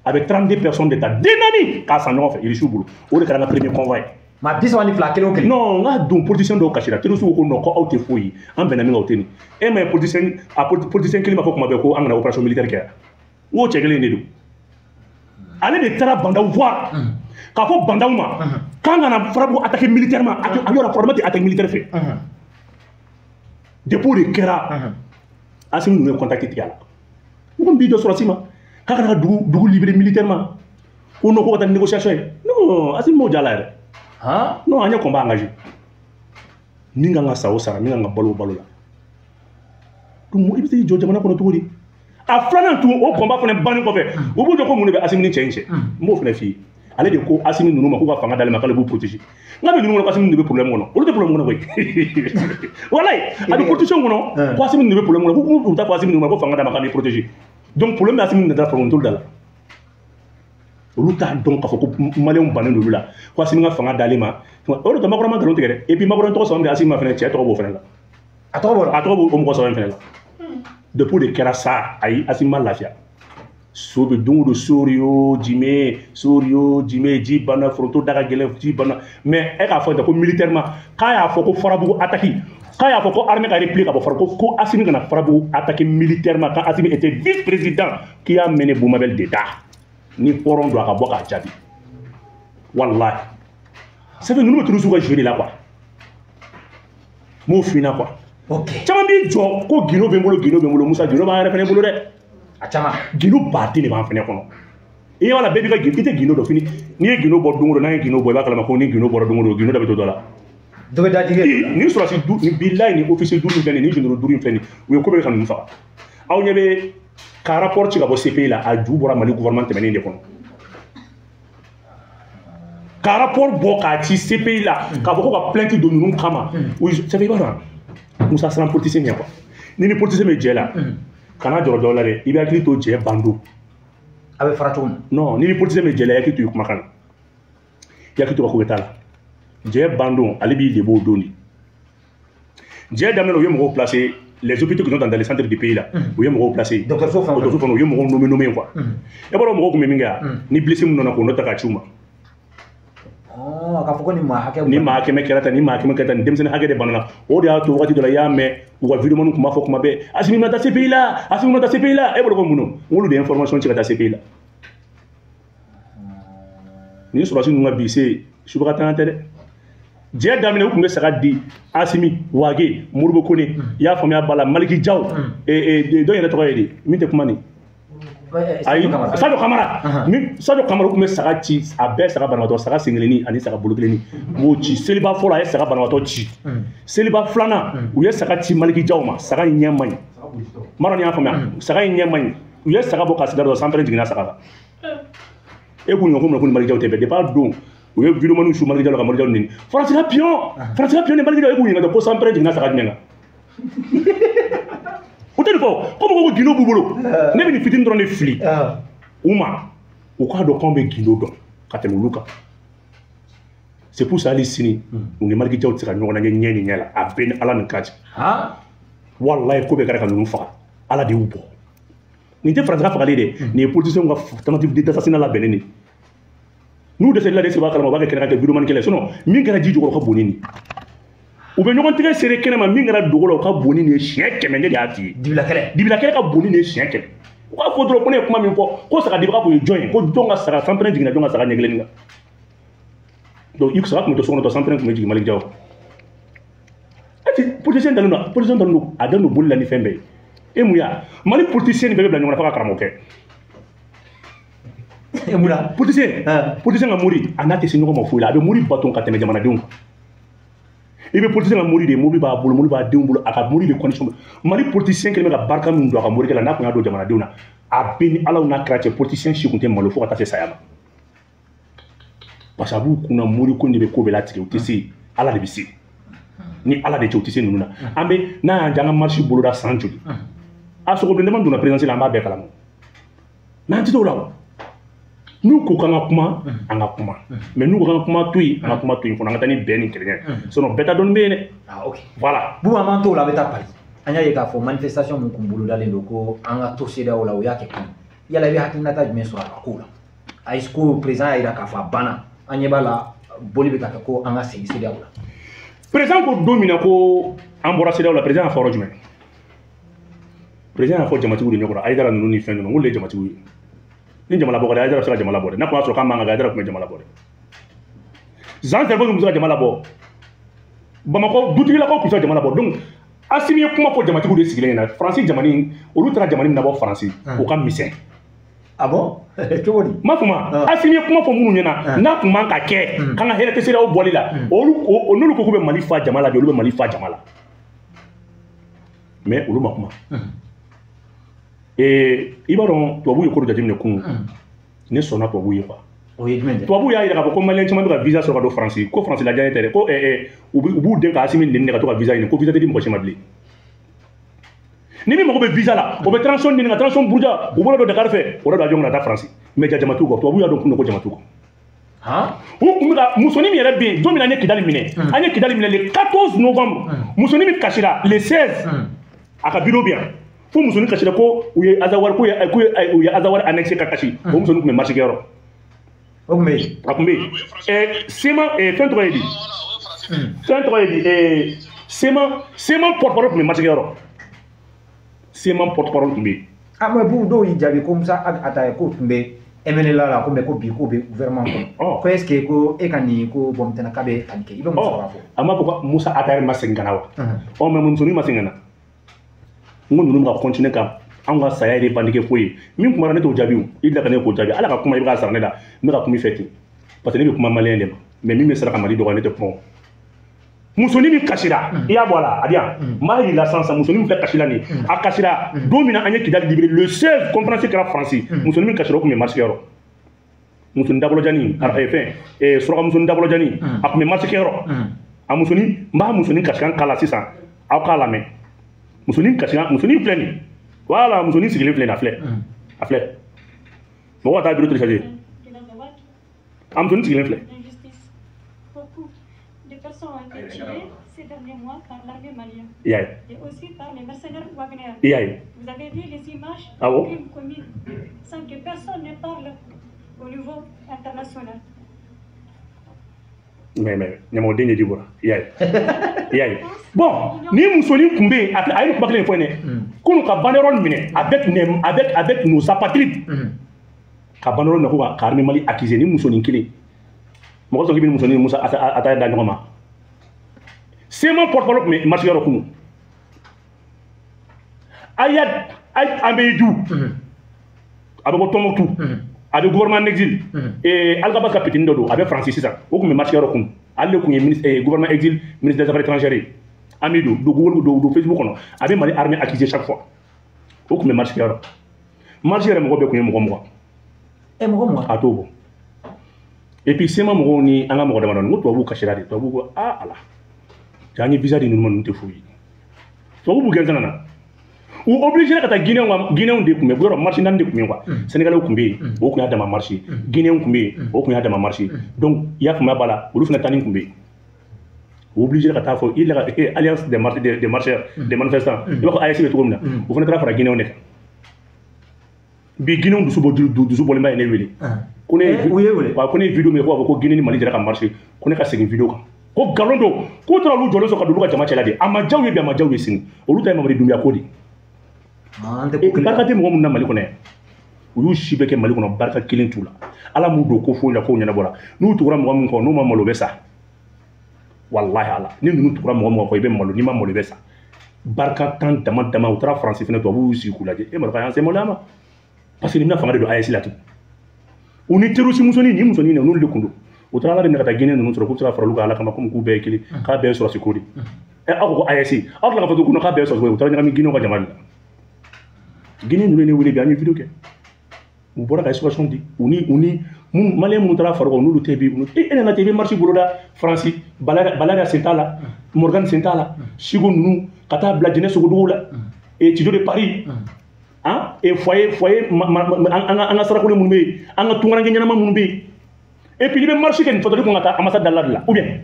Speaker 1: avec 32 personnes de ta, den naani k'a san ɲɔgɔn fɛ irisiw bolo. O de kɛra an ka premier convoi ye.
Speaker 2: Maa 32 kelen o kelen.
Speaker 1: Non, n ka don politicien dɔw kasira. Terroriste ko non, ko aw tɛ foyi ye, an bɛnna min kan o tɛ nin. E ma ye politicien, a politicien kelen b'a fɔ kuma bɛɛ ko an kana opération militaire kɛ yan. N k'o cɛ kelen de don. Ale de taara Bah N'Daw voir k'a fɔ Bah N'Daw ma k'an kana Farabugu attaquer militairement. A yɔrɔ Farabugu tɛ attaque militaire fɛ. Depuis o de kɛra, Assimi ninnu ye contact tigɛ a la. Mɔgɔ min b'i jɔ sɔrɔsi ma k'a kana ka dugu libérer militairement, ko non, ko ka taa négociation ye, non, Assimi m'o ja la yɛrɛ. Non, an ye combat engagé. Min kan ka sa o sara, min kan ka balo o balo la. Donc i bɛ se k'i jɔ jamana kɔnɔ cogo di? A filanan tun, o combat fana bannen kɔfɛ, u b'u jɔ ko mun de bɛ Assimi ni cɛ in cɛ? N b'o fana f'i ye. Ale de ko Assimi ninnu ma k'u ka fanga d'ale ma, k'ale b'u protéger. N k'a bɛ ninnu kɔnɔ ko Assimi de bɛ problème kɔnɔ, olu tɛ problème kɔnɔ koyi. Walayi, a bɛ politicien kɔnɔ ko Assimi de bɛ problème kɔnɔ, k'u t'a fɔ Assimi ninnu ma ko fanga d'a ma k'an b'i protéger. Donc problème bɛ Assimi de da, problème t'olu da la. Olu t'a dɔn k'a fɔ ko maliyɛnw bannen don olu la ko Asimi ka fanga d'ale ma. O de tɔ Macron ma nkalon tigɛ dɛ. Et puis Macron tɔgɔ saba min bɛ Asimi ma fɛnɛ, cɛ tɔgɔ b'o fɛnɛ la.
Speaker 2: A tɔgɔ b'o la.
Speaker 1: A tɔgɔ b'o mɔgɔ saba in fɛnɛ la. Depuis o de kɛra sa, ayi, Asimi ma lafiya. So bɛ don o don, sori o jime, sori o jime, ji banna, foronto da ka gɛlɛn, ji banna. Mais e k'a fɔ ten ko militairement, k'a y'a fɔ ko Farabugu attaque, k'a y'a fɔ ko armée ka replier ka bɔ Farabugu, ko Asimi kana Farabugu attaquer militairement quand Asimi était vice-président qui a mené Boumabel d'État. Ni hɔrɔn don, a ka bɔ k'a jaabi. Wallahi, ça fait ninnu bɛ terroristes ka jeu de la quoi. N b'o f'i ɲɛna quoi. Caman b'i jɔ ko gindo bɛ n bolo, gindo bɛ n bolo. Musa, gindo b'an yɛrɛ fɛnɛ bolo dɛ.
Speaker 2: A caman.
Speaker 1: Gindo baden de b'an fɛnɛ kɔnɔ. I ɲɛ b'a la, bɛɛ b'i ka gindo, i tɛ gindo dɔn fini. N'i ye gindo bɔ don o don, n'a ye gindo bɔ, i b'a kalama ko ni gindo bɔra don o don, gindo dɔ bɛ to dɔ la.
Speaker 2: Dɔ bɛ da jigin.
Speaker 1: Ni sɔrɔsi du ni bilayi, ni officier duuru in filɛ nin ye, ni généraux duuru in filɛ nin ye, u ye ko bɛɛ kɛ ka ninnu faga. Aw ɲɛ bɛ ka rapport ci ka bɔ CPI la, a ju bɔra Mali gouvernement tɛmɛnen de kɔnɔ. Ka rapport bɔ k'a ci CPI la, k'a fɔ ko ka plainte don ninnu kama. Ça fait, i b'a dɔn, Musa, siran politicien ɲɛ quoi. Ni politicien bɛ jɛ la, kana jɔrɔ dɔw la dɛ, i bɛ hakili to jɛ ban don.
Speaker 2: A bɛ fara cogo min.
Speaker 1: Non, ni politicien bɛ jɛ la, i hakili to i kumakan na. I hakili to ka ko kɛ t'a la. Jɛ ban don, ale b'i lebu o don de. Jɛ daminɛ, u ye mɔgɔw placer, les hôpitaux qui sont dans les centres du pays là, u ye mɔgɔw placer.
Speaker 2: Dɔgɔtɔrɔso fɛn o fɛn.
Speaker 1: Dɔgɔtɔrɔso fɛn, u ye mɔgɔw nommé nommé quoi. E b'a dɔn mɔgɔw tun bɛ min kɛ yan, ni blessé min nana k'o nɔ ta k'a ci u ma.
Speaker 2: K'a fɔ ko nin maa hakɛ.
Speaker 1: Ni maa kɛmɛ kɛra tan, ni maa kɛmɛ kɛra tan, ni denmisɛnnin hakɛ de banana. O de y'a to wagati dɔ la, i y'a mɛn u ka vidéoman tun b'a fɔ kuma bɛɛ: Asimi ma taa CPI la, Asimi ma taa CPI la. E bolo ko mun don? N k'olu de ye information ci ka taa CPI la. Nin sɔrɔdasi ninnu ka bi se subaga tanya tɛ dɛ. Jɛ daminɛ, u tun bɛ saga di Asimi Wage, Modibo Kone, i y'a faamuya b'a la, Maliki Jaw, dɔ yɛrɛ tɔgɔ ye di min tɛ kuma nin? Ayi, Sadio Kamara. Min Sadio Kamara, u tun bɛ saga ci a bɛɛ, saga banabaatɔ, saga sen kelenni ani saga bolo kelenni, u b'o ci. Seliba fɔlɔ, a ye saga banabaatɔ ci. Seliba filanan, u ye saga ci Maliki Jaw ma, saga in ɲɛ man ɲi. Mara, ni y'a faamuya, saga in ɲɛ man ɲi. U ye saga bɔ ka sigi dɔ sanpɛrɛn jiginna saga la. E k'u ɲɔgɔn ko mun na ko ni Maliki Jaw tɛ bɛn? Depuis a don, u ye vidéoman su Maliki Jaw la ka Maliki Jaw neni. Faransi ka pion, Faransi ka pion ni Maliki Jaw, e k'u ɲininka ko sanpɛrɛn jiginna saga jumɛn kan? U tɛ nin fɔ ko mɔgɔw ko gindo b'u bolo. Ne bɛ nin fitinin dɔrɔn de fili u ma, u k'a dɔn k'anw bɛ gindo dɔn ka tɛmɛ olu kan. C'est pour ça, hali sini, u ni Maliki Jaw tɛ se ka ɲɔgɔn lajɛ ɲɛ ni ɲɛ la. A bɛɛ ni Ala ni kan cɛ. Walayi, ko bɛɛ kɛra ka ninnu faga, Ala de y'u bɔ. Nin tɛ Faransi ka fagali dɛ, nin ye politiciens ka tentative d'assassinat labɛnnen de. N'u dɛsɛla de, seba kalama, u b'a kɛ kɛnɛ kan, kɛ vidéoman kɛlɛ. Sinon min kɛra ji jukɔrɔ ka bon ni nin, u bɛ ɲɔgɔn tigɛ seere kɛnɛ ma. Min kɛra dogo la, o ka bon ni nin ye siɲɛ 100. Ne de y'a f'i ye.
Speaker 2: Dibila kɛlɛ.
Speaker 1: Dibila kɛlɛ ka bon ni nin ye siɲɛ 100. U k'a fɔ dɔrɔn ko ne ye kuma min fɔ ko saga dibaga kun ye jɔn ye, ko jɔn ka saga sanpɛrɛn jiginna, jɔn ka saga ɲɛ kelennin kan. Donc i saga tun bɛ to so kɔnɔ, sanpɛrɛn tun bɛ jigin Maliki Jaw. E ti politicien dalen don, politicien dalen don, a dalen don boli la ni fɛn bɛɛ ye. E mun y'a Mali politicien ni bɛɛ bɛ bila ɲɔgɔn na fo ka karamɔgɔ kɛ?
Speaker 2: E mun na?
Speaker 1: Politicien, politicien ka mori, a n'a tɛ se ɲɔgɔn ma foyi la. A bɛ mori baton ka tɛmɛ jamanadenw kan. I bɛ politicien ka mori de, mobili b'a bolo, mobili b'a denw bolo, a ka mori bɛ condition. Mali politicien kɛlen bɛ ka barika min don a ka morikɛ la, n'a tun y'a don jamanadenw na, a bɛ ni Ala n'a kira cɛ, politicien si tun tɛ malo fo ka taa se saya ma. Parce que a b'u kunna mori ko in de bɛ ko bɛɛ latigɛ. U tɛ se, Ala de bɛ se. Ni Ala de cɛ, u tɛ se ninnu na. An bɛ n'a y'an diya, an ka marche boloda san joli, a sogo bilen donna présidence la, an b'a bɛɛ kalama. Mais an tɛ t'o la o. N'u ko k'an ka kuma, an ka kuma. Mais n'u ko k'an ka kuma to yen, an ka kuma to yen fɔlɔ, an ka taa ni bɛn ni kɛlɛ. Sinon bɛɛ ta dɔɔni bɛ yen dɛ.
Speaker 2: Ah, ok.
Speaker 1: Voilà.
Speaker 2: Buba, an b'an t'o la, an bɛ taa Paris. An y'a ye k'a fɔ manifestation min kun bolodalen don ko an ka to CEDEAO la, o y'a kɛ kun. Yala i bɛ hakilinata jumɛn sɔrɔ a ka kow la? Ayi, ko président y'a jira k'a fɔ a banna. An ɲɛ b'a la, boli bɛ ka kɛ ko an ka segin CEDEAO la.
Speaker 1: Président ko don min na ko an bɔra CEDEAO la, président y'a fɔ yɔrɔ jumɛn? Président y'a fɔ jamatigiw de ɲɔgɔn kɔrɔ, Ayidara ninnu ni fɛn ninnu, n k'olu de ye jamatigiw ye. Ni jama labɔ ka di, Ayidara bɛ se ka jama labɔ dɛ. N'a kun y'a sɔrɔ k'a man kan ka kɛ, Ayidara tun bɛ jama labɔ dɛ. Zan Zɛribo tun bɛ se ka jama labɔ. Bamakɔ dutigilakaw tun bɛ se ka jama labɔ. Donc Asimi ye kuma fɔ jamatigiw de sigilen ɲɛna. Faransi jamani, olu taara jamani min nabɔ Faransi, o ka misɛn.
Speaker 2: Ah bon? Cogo di?
Speaker 1: N m'a fɔ ma, Asimi ye kuma fɔ minnu ɲɛna, n'a kun man ka kɛ, k'an ka hɛrɛ tɛ CEDEAO bɔli la, olu n'olu ko k'u bɛ Mali fa jama la bi, olu bɛ Mali fa jama la. Mais olu ma kuma. I b'a dɔn, tubabuw ye ko dɔ jateminɛ kunun, ne sɔnna tubabuw ye quoi.
Speaker 2: O ye jumɛn ye?
Speaker 1: Tubabuw y'a jira k'a fɔ ko maliyɛn caman bɛ ka visa sɔrɔ ka don Faransi, ko Faransi lajɛ tɛ dɛ, ko u b'u den ka Asimi neni ka to ka visa ɲini, ko visa tɛ di mɔgɔ si ma bilen. Ni min mago bɛ visa la, o bɛ transition ɲini ka transition buruja, u bolo don Dakar fɛ, o de don avion kɔnɔ ka taa Faransi. Mais ja jama t'u kɔ, tubabu y'a dɔn kun ko jama t'u kɔ. U tun bɛ ka musonin min yɛrɛ bɛ yen, don min na an ye Kidali minɛ, an ye Kidali minɛ le 14 novembre, musonin min kasira le 16, a ka vidéo bɛ yan. Fo musonin kasira ko u ye Azawari, ko u ye Azawari annexé ka kasi, o musonin tun bɛ marche kɛyɔrɔ.
Speaker 2: O tun bɛ yen.
Speaker 1: A tun bɛ yen. CMA fɛn tɔgɔ ye di? Fɛn tɔgɔ ye di? CMA porte-parole tun bɛ marche kɛyɔrɔ. CMA porte-parole tun bɛ yen.
Speaker 2: Ah mais bu dɔw y'i jaabi ko Musa Ataye ko tun bɛ MNLA la, ko mais ko bi k'o bɛ gouvernement kɔnɔ. Ko est ce que ko e ka nin ko bon maintenant k'a bɛ tali kɛ, i bɛ mun sɔrɔ k'a fɔ?
Speaker 1: A m'a fɔ ko Musa Ataye ma segin ka na wa? Ɔ mais musonin ma segin ka na. N ko ninnu bɛ ka continuer ka anw ka saya revendiquer foyi ye. Min kumara ne t'o jaabi o, i bila ka ne k'o jaabi. Ala ka kuma i bɛ k'a sara ne la, n bɛ ka kuma i fɛ ten. Parce que ne bɛ kuma malien de ma. Mais min bɛ saraka Mali dɔgɔya ne tɛ kuma o. Musonin min kasira, i y'a bɔ a la, a di yan. N b'a yir'i la sisan, musonin min filɛ kasi la nin ye, a kasira don min na an ye Kidali libéré le 16, conférence kɛra Faransi. Musonin min kasira o tun bɛ marche kɛyɔrɔ. Musonin dabɔlɔjani, fɛn, suraka musonin dabɔlɔjani, a tun bɛ marche kɛyɔrɔ. A musonin, n b'a musonin kasikan k'a la sisan, aw k'a lamɛn. Musonin kasikan, musonin filɛ nin. Voilà, musonin sigilen filɛ nin, a filɛ. A filɛ. Mɔgɔ ka taa bureau télécharger. A musonin sigilen filɛ.
Speaker 3: Ces derniers mois par l'armée malienne et aussi par les mercenaires Wagner. Vous avez vu les images des crimes commis sans que personne ne parle au niveau international.
Speaker 1: Mais ɲamɔgɔden ɲɛji bɔra, i y'a ye, i y'a ye. Bon, ni musonin tun bɛ yen, a ye nin kuma kelen fɔ n ye kunun ka banderole minɛ avec nos apatrides, ka banderole minɛ ko ka armée Mali accuser ni musonin kelen. Mɔgɔ sɔn k'i bɛ musonin Musa Ataye da ɲɔgɔn ma. CMA porte-parole tun bɛ marche yɔrɔ kunun. Ayad Ameyidou, a bɛ bɔ Tombouctou, a bɛ gouvernement en exil, Algabas ka petini dɔ don, a bɛ Faransi sisan, o tun bɛ marche yɔrɔ kunun. Ale de tun ye gouvernement exil ministre des affaires étrangères ye. Amidou, don Google, don Facebook kɔnɔ, a bɛ Mali armée accuser chaque fois. O tun bɛ marche yɔrɔ. Marche yɛrɛ mɔgɔ bɛɛ tun ye mɔgɔ 20.
Speaker 2: Mɔgɔ 20?
Speaker 1: A t'o bɔ. Et puis CMA mɔgɔw ni an ka mɔgɔ damadɔni, n ko tubabuw kasira de, tubabuw ko aa ala. An ye visa di ninnu ma, ninnu tɛ foyi ye. Tubabu b'u gɛn ka na. U obligé ka taa Guinéen ka, Guinéen de tun bɛ yɔrɔ marche naani de tun bɛ yen quoi. Sénégalais tun bɛ yen, o tun y'a dama marche. Guinéen tun bɛ yen, o tun y'a dama marche. Donc i y'a faamuya b'a la, olu fana taani tun bɛ yen. U obligé ka taa fɔ i la alliance des marcheurs, des manifestants. I b'a fɔ AES bɛ cogo min na, o fana taara fara Guinéen de kan. Bi Guinéen dusu bɔlenba ye ne wele. Ko ne ye vidéo min kɛ, ko b'a fɔ ko Guinée ni Mali jɛra ka marche, ko ne ka segin vidéo kan. Ko nkalon don, k'u taara olu jɔlen sɔrɔ ka don olu ka jama cɛla de. A ma diya u ye bi, a ma diya u ye sini. Olu ta ye Mamadi Doumbouya ko de. Barika tɛ mɔgɔ minnu na Mali kɔnɔ yan, u y'u si bɛɛ kɛ Mali kɔnɔ, barika kelen t'u la. Ala m'u don ko foyi la k'o ɲɛnabɔra. N'u tugura mɔgɔ min kɔ, n'u ma malo, u bɛ sa. Walahi ala, ni ninnu tugura mɔgɔ min kɔ, i bɛ malo, n'i ma malo i bɛ sa. Barika tan dama dama, u taara Faransi fɛnɛ, tubabuw y'u sigi k'u lajɛ. E malo ka y'an se maloya ma. Parce que nin bɛna fanga de don AES la tugun. U ni terroriste musonin, ni musonin n'olu de kun don. U taara ala de minɛ ka taa Guinée ninnu sɔrɔ k'u bɛ se ka fara olu kan ala kama komi k'u bɛɛ ye kelen, k'a bɛɛ ye sɔrɔsi ko de. Aw ko ko AES, aw tila k'a fɔ ko k'a bɛɛ ye sɔrɔsi ko ye, u taara ɲagami Guinée ka jama de la. Guinée ninnu ye ne wele bi, an ye vidéo kɛ. U bɔra ka explication di, u ni malien minnu taara fara o kan, n'olu tɛ bi, e nana ten i bɛ marche boloda Faransi, Balaria sen t'a la, Morgan sen t'a la, Sigo ninnu ka taa bila Jɛnɛ Sogodogo la, Tijo de Paris. Hein? Et foyer an ka sarakole minnu bɛ yen, an ka tunkaranke ɲɛnama minnu bɛ yen. Et puis i bɛ marche kɛ nin fatɔli kun ka taa ambassade da la de la, ou bien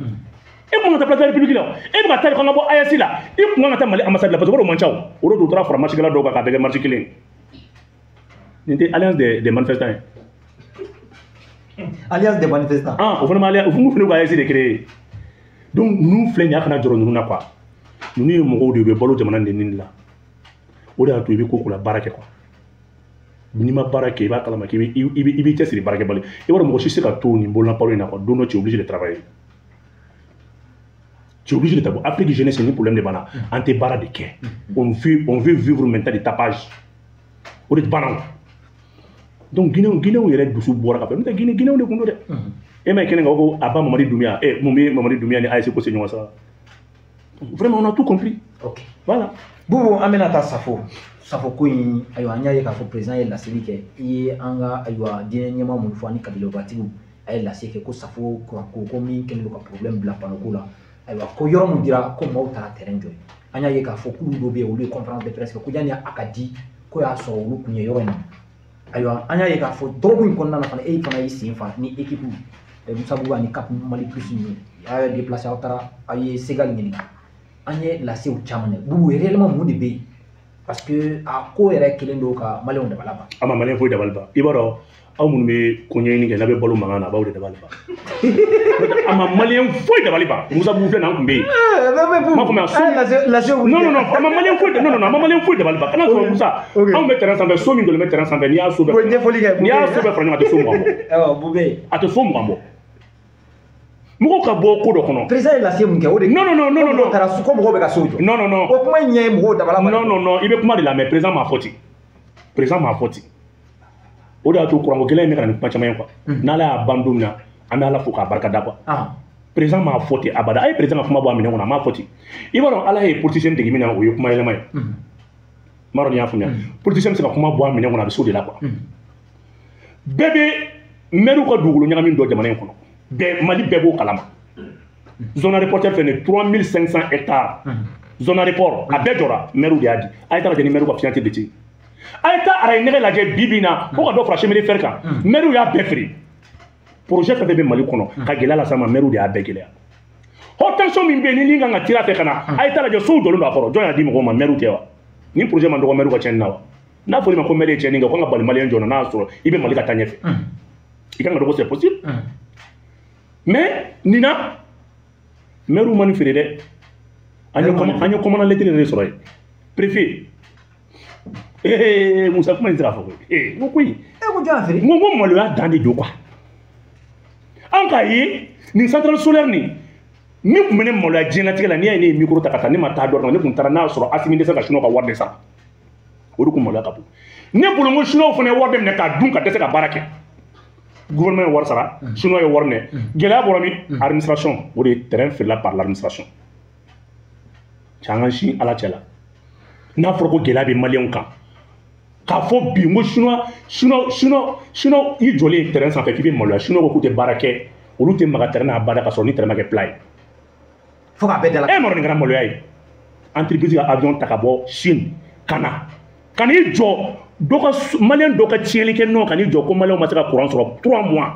Speaker 1: e kun ka taa place de la République la, e bɛ ka taa de ko an ka bɔ AES la, i kun kan ka taa Mali ambassade la, parce que o de man ca o. O de don u taara fara marche kɛla dɔw kan k'a bɛɛ kɛ marche kelen ye. Nin tɛ alliance des manifestants ye.
Speaker 2: Alliance des manifestants.
Speaker 1: Ah, o fana ma alliance, o fana ko AES de créé. Donc ninnu filɛ nin ye, a kana jɔrɔ ninnu na quoi. Ninnu ye mɔgɔw de ye, u bɛ balo jamana nɛni de la. O de y'a to i bɛ ko ko la baara kɛ quoi. N'i ma baara kɛ, i b'a kalama k'i b'i cɛsiri baarakɛbali. I b'a dɔn mɔgɔ si tɛ se ka to nin bololapalo in na quoi. Don dɔ tu es obligé de travailler. Tu es obligé de travailler. Afrique jeunesse ni problème de banna. An tɛ baara de kɛ. On veut vivre maintenant de tapage. O de banna o. Donc Guinéen yɛrɛ dusu bɔra ka fɛ. N'o tɛ Guinée de kun don dɛ. E ma ye kɛnɛ kan ko a ba Mamadi Doumbouya, mun bɛ Mamadi Doumbouya ni AES ko se ɲɔgɔn sara. Vraiment on a tout compris.
Speaker 2: Ok.
Speaker 1: Voilà.
Speaker 2: Boubou, an bɛna taa Safo. Safo ko in, ayiwa an y'a ye k'a fɔ président ye laseli kɛ. I ye an ka ayiwa diinɛ ɲɛmaa minnu fɔ ani kabilabatigiw a ye lase kɛ ko Safo kuranko ko min kɛlen don ka problème bila panneau ko la. Ayiwa ko yɔrɔ min dira ko maaw taara terrain jɔ. An y'a ye k'a fɔ k'olu dɔw bɛ yen, olu ye conférence de presse kɛ ko yanni a ka di ko y'a sɔrɔ olu kun ye yɔrɔ in na. Ayiwa, an y'a ye k'a fɔ dɔgɔkun in kɔnɔna na fana, e fana y'i sen fa ni équipe Musa Buba ni Cap Mali Plus ninnu, a y'a déplacé, aw taara aw ye Segal ɲininka. An ye lasew caman kɛ. Bubu, réellement mun de bɛ yen? Parce que a ko yɛrɛ kelen don ka maliyɛnw dabali ban.
Speaker 1: A ma maliyɛn foyi dabali ban. I b'a dɔn, aw minnu bɛ ko ɲɛɲini kɛ, n'a bɛ balo mankan na, a b'aw de dabali ban. A ma maliyɛn foyi dabali ban. Musa Bubu filɛ nin, an tun bɛ yen. Ma faamuya. Non non non, a ma maliyɛn foyi, non non non, a ma maliyɛn foyi dabali ban. Kana sɔrɔ Musa, anw bɛ terrain sanfɛ, so min jɔlen bɛ terrain sanfɛ, n'i y'a so bɛɛ
Speaker 2: ɲɛfɔli kɛ,
Speaker 1: n'i y'a so bɛɛ fara ɲɔgɔn kan, a tɛ so 20 bɔ.
Speaker 2: Awɔ, Bube.
Speaker 1: A tɛ so 20 bɔ. Mɔgɔw ka bɔ ko dɔ kɔnɔ.
Speaker 2: Président ye lase mun kɛ o de.
Speaker 1: Non non non non non.
Speaker 2: Taara ko mɔgɔw bɛ ka so jɔ.
Speaker 1: Non non non.
Speaker 2: O kuma in ɲɛ ye mɔgɔw dabali ban.
Speaker 1: Non non non, i bɛ kuma de la, mais président m'a fɔ ten. Président m'a fɔ ten. O de y'a to kuranko gɛlɛn in bɛ ka na ni kuma caman ye quoi. N'Ala y'a ban don min na, an bɛ Ala fo k'a barika da quoi. Président m'a fɔ ten abada. A ye président ka kuma bɔ a minɛn kɔnɔ, a m'a fɔ ten. I b'a dɔn, Ala ye politicien dege min na, o ye kuma yɛlɛma ye. N b'a dɔn n'i y'a faamuya. Politicien bɛ se ka kuma bɔ a minɛn kɔnɔ, a bɛ s'o de la quoi. Bɛɛ bɛ maire ka dugukolo ɲagami dɔ jamana in kɔnɔ. Bɛɛ, Mali bɛɛ b'o kalama. Zone aéroportuaire fɛnɛ 3500 hectares. Zone aéroport a bɛɛ jɔra, maire de y'a di. A ye taa lajɛ ni maire ka fiɲɛ de ten. A ye taa araye nɛgɛ lajɛ bi bi in na, ko ka dɔ fara chemin de fer kan. Maire y'a bɛɛ feere. Projet fɛn fɛn bɛ Mali kɔnɔ ka gɛlɛya las'a ma, maire de y'a bɛɛ gɛlɛya. Haute tension min bɛ yen ni kan ka tirer a fɛ ka na, a ye taa lajɛ, sow jɔlen don a kɔrɔ, jɔn y'a di mɔgɔw ma? Maire tɛ wa? Ni projet man dɔgɔ maire ka tiɲɛni na wa? N'a fɔra i ma ko maire ye tiɲɛni kɛ, ko an ka bali maliyɛn jɔna, n'a y'a sɔrɔ i bɛ Mali ka taa ɲɛfɛ. I kan ka dɔn ko c'est possible. Mais nin na, maire ma nin feere dɛ. An ye commandant lettre de sɔrɔ yen. Préfet. Musa, kuma in tɛ se ka fɔ koyi. N ko koyi.
Speaker 2: E ko jɔn y'a feere?
Speaker 1: N ko maloya dan de don quoi. An k'a ye nin centrale solaire nin, min tun bɛ ne maloya diɲɛlatigɛ la, n'i y'a ye ne ye micro ta ka taa, ne ma taa dɔ kan, ne tun taara n'a y'a sɔrɔ Asimi dɛsɛ ka chinois ka wari de sara. O de kun maloya ka bon. Ne bolo n ko chinois fana ye wari de minɛ k'a dun ka dɛsɛ ka baara kɛ. Gouvernement ye wari sara, chinois ye wari minɛ. Gɛlɛya bɔra min? Administration, o de ye terrain feerela par l'administration. Cɛ, an ka sin Ala cɛ la. N'a fɔra ko gɛlɛya bɛ maliyɛnw kan, k'a fɔ bi n ko chinois i jɔlen terrain sanfɛ k'i bɛ maloya, chinois ko k'u tɛ baara kɛ, olu tɛ maga terrain n'a baara ka sɔrɔ ni terrain ma kɛ plat ye.
Speaker 2: Fo k'a bɛɛ dala.
Speaker 1: E m'a dɔn nin kɛra maloya ye. Entreprise ka avion ta ka bɔ Chine ka na, ka n'i jɔ dɔ ka maliyɛn dɔ ka tiɲɛni kɛ nɔ, ka n'i jɔ ko maliyɛnw ma se ka courant sɔrɔ 3 mois.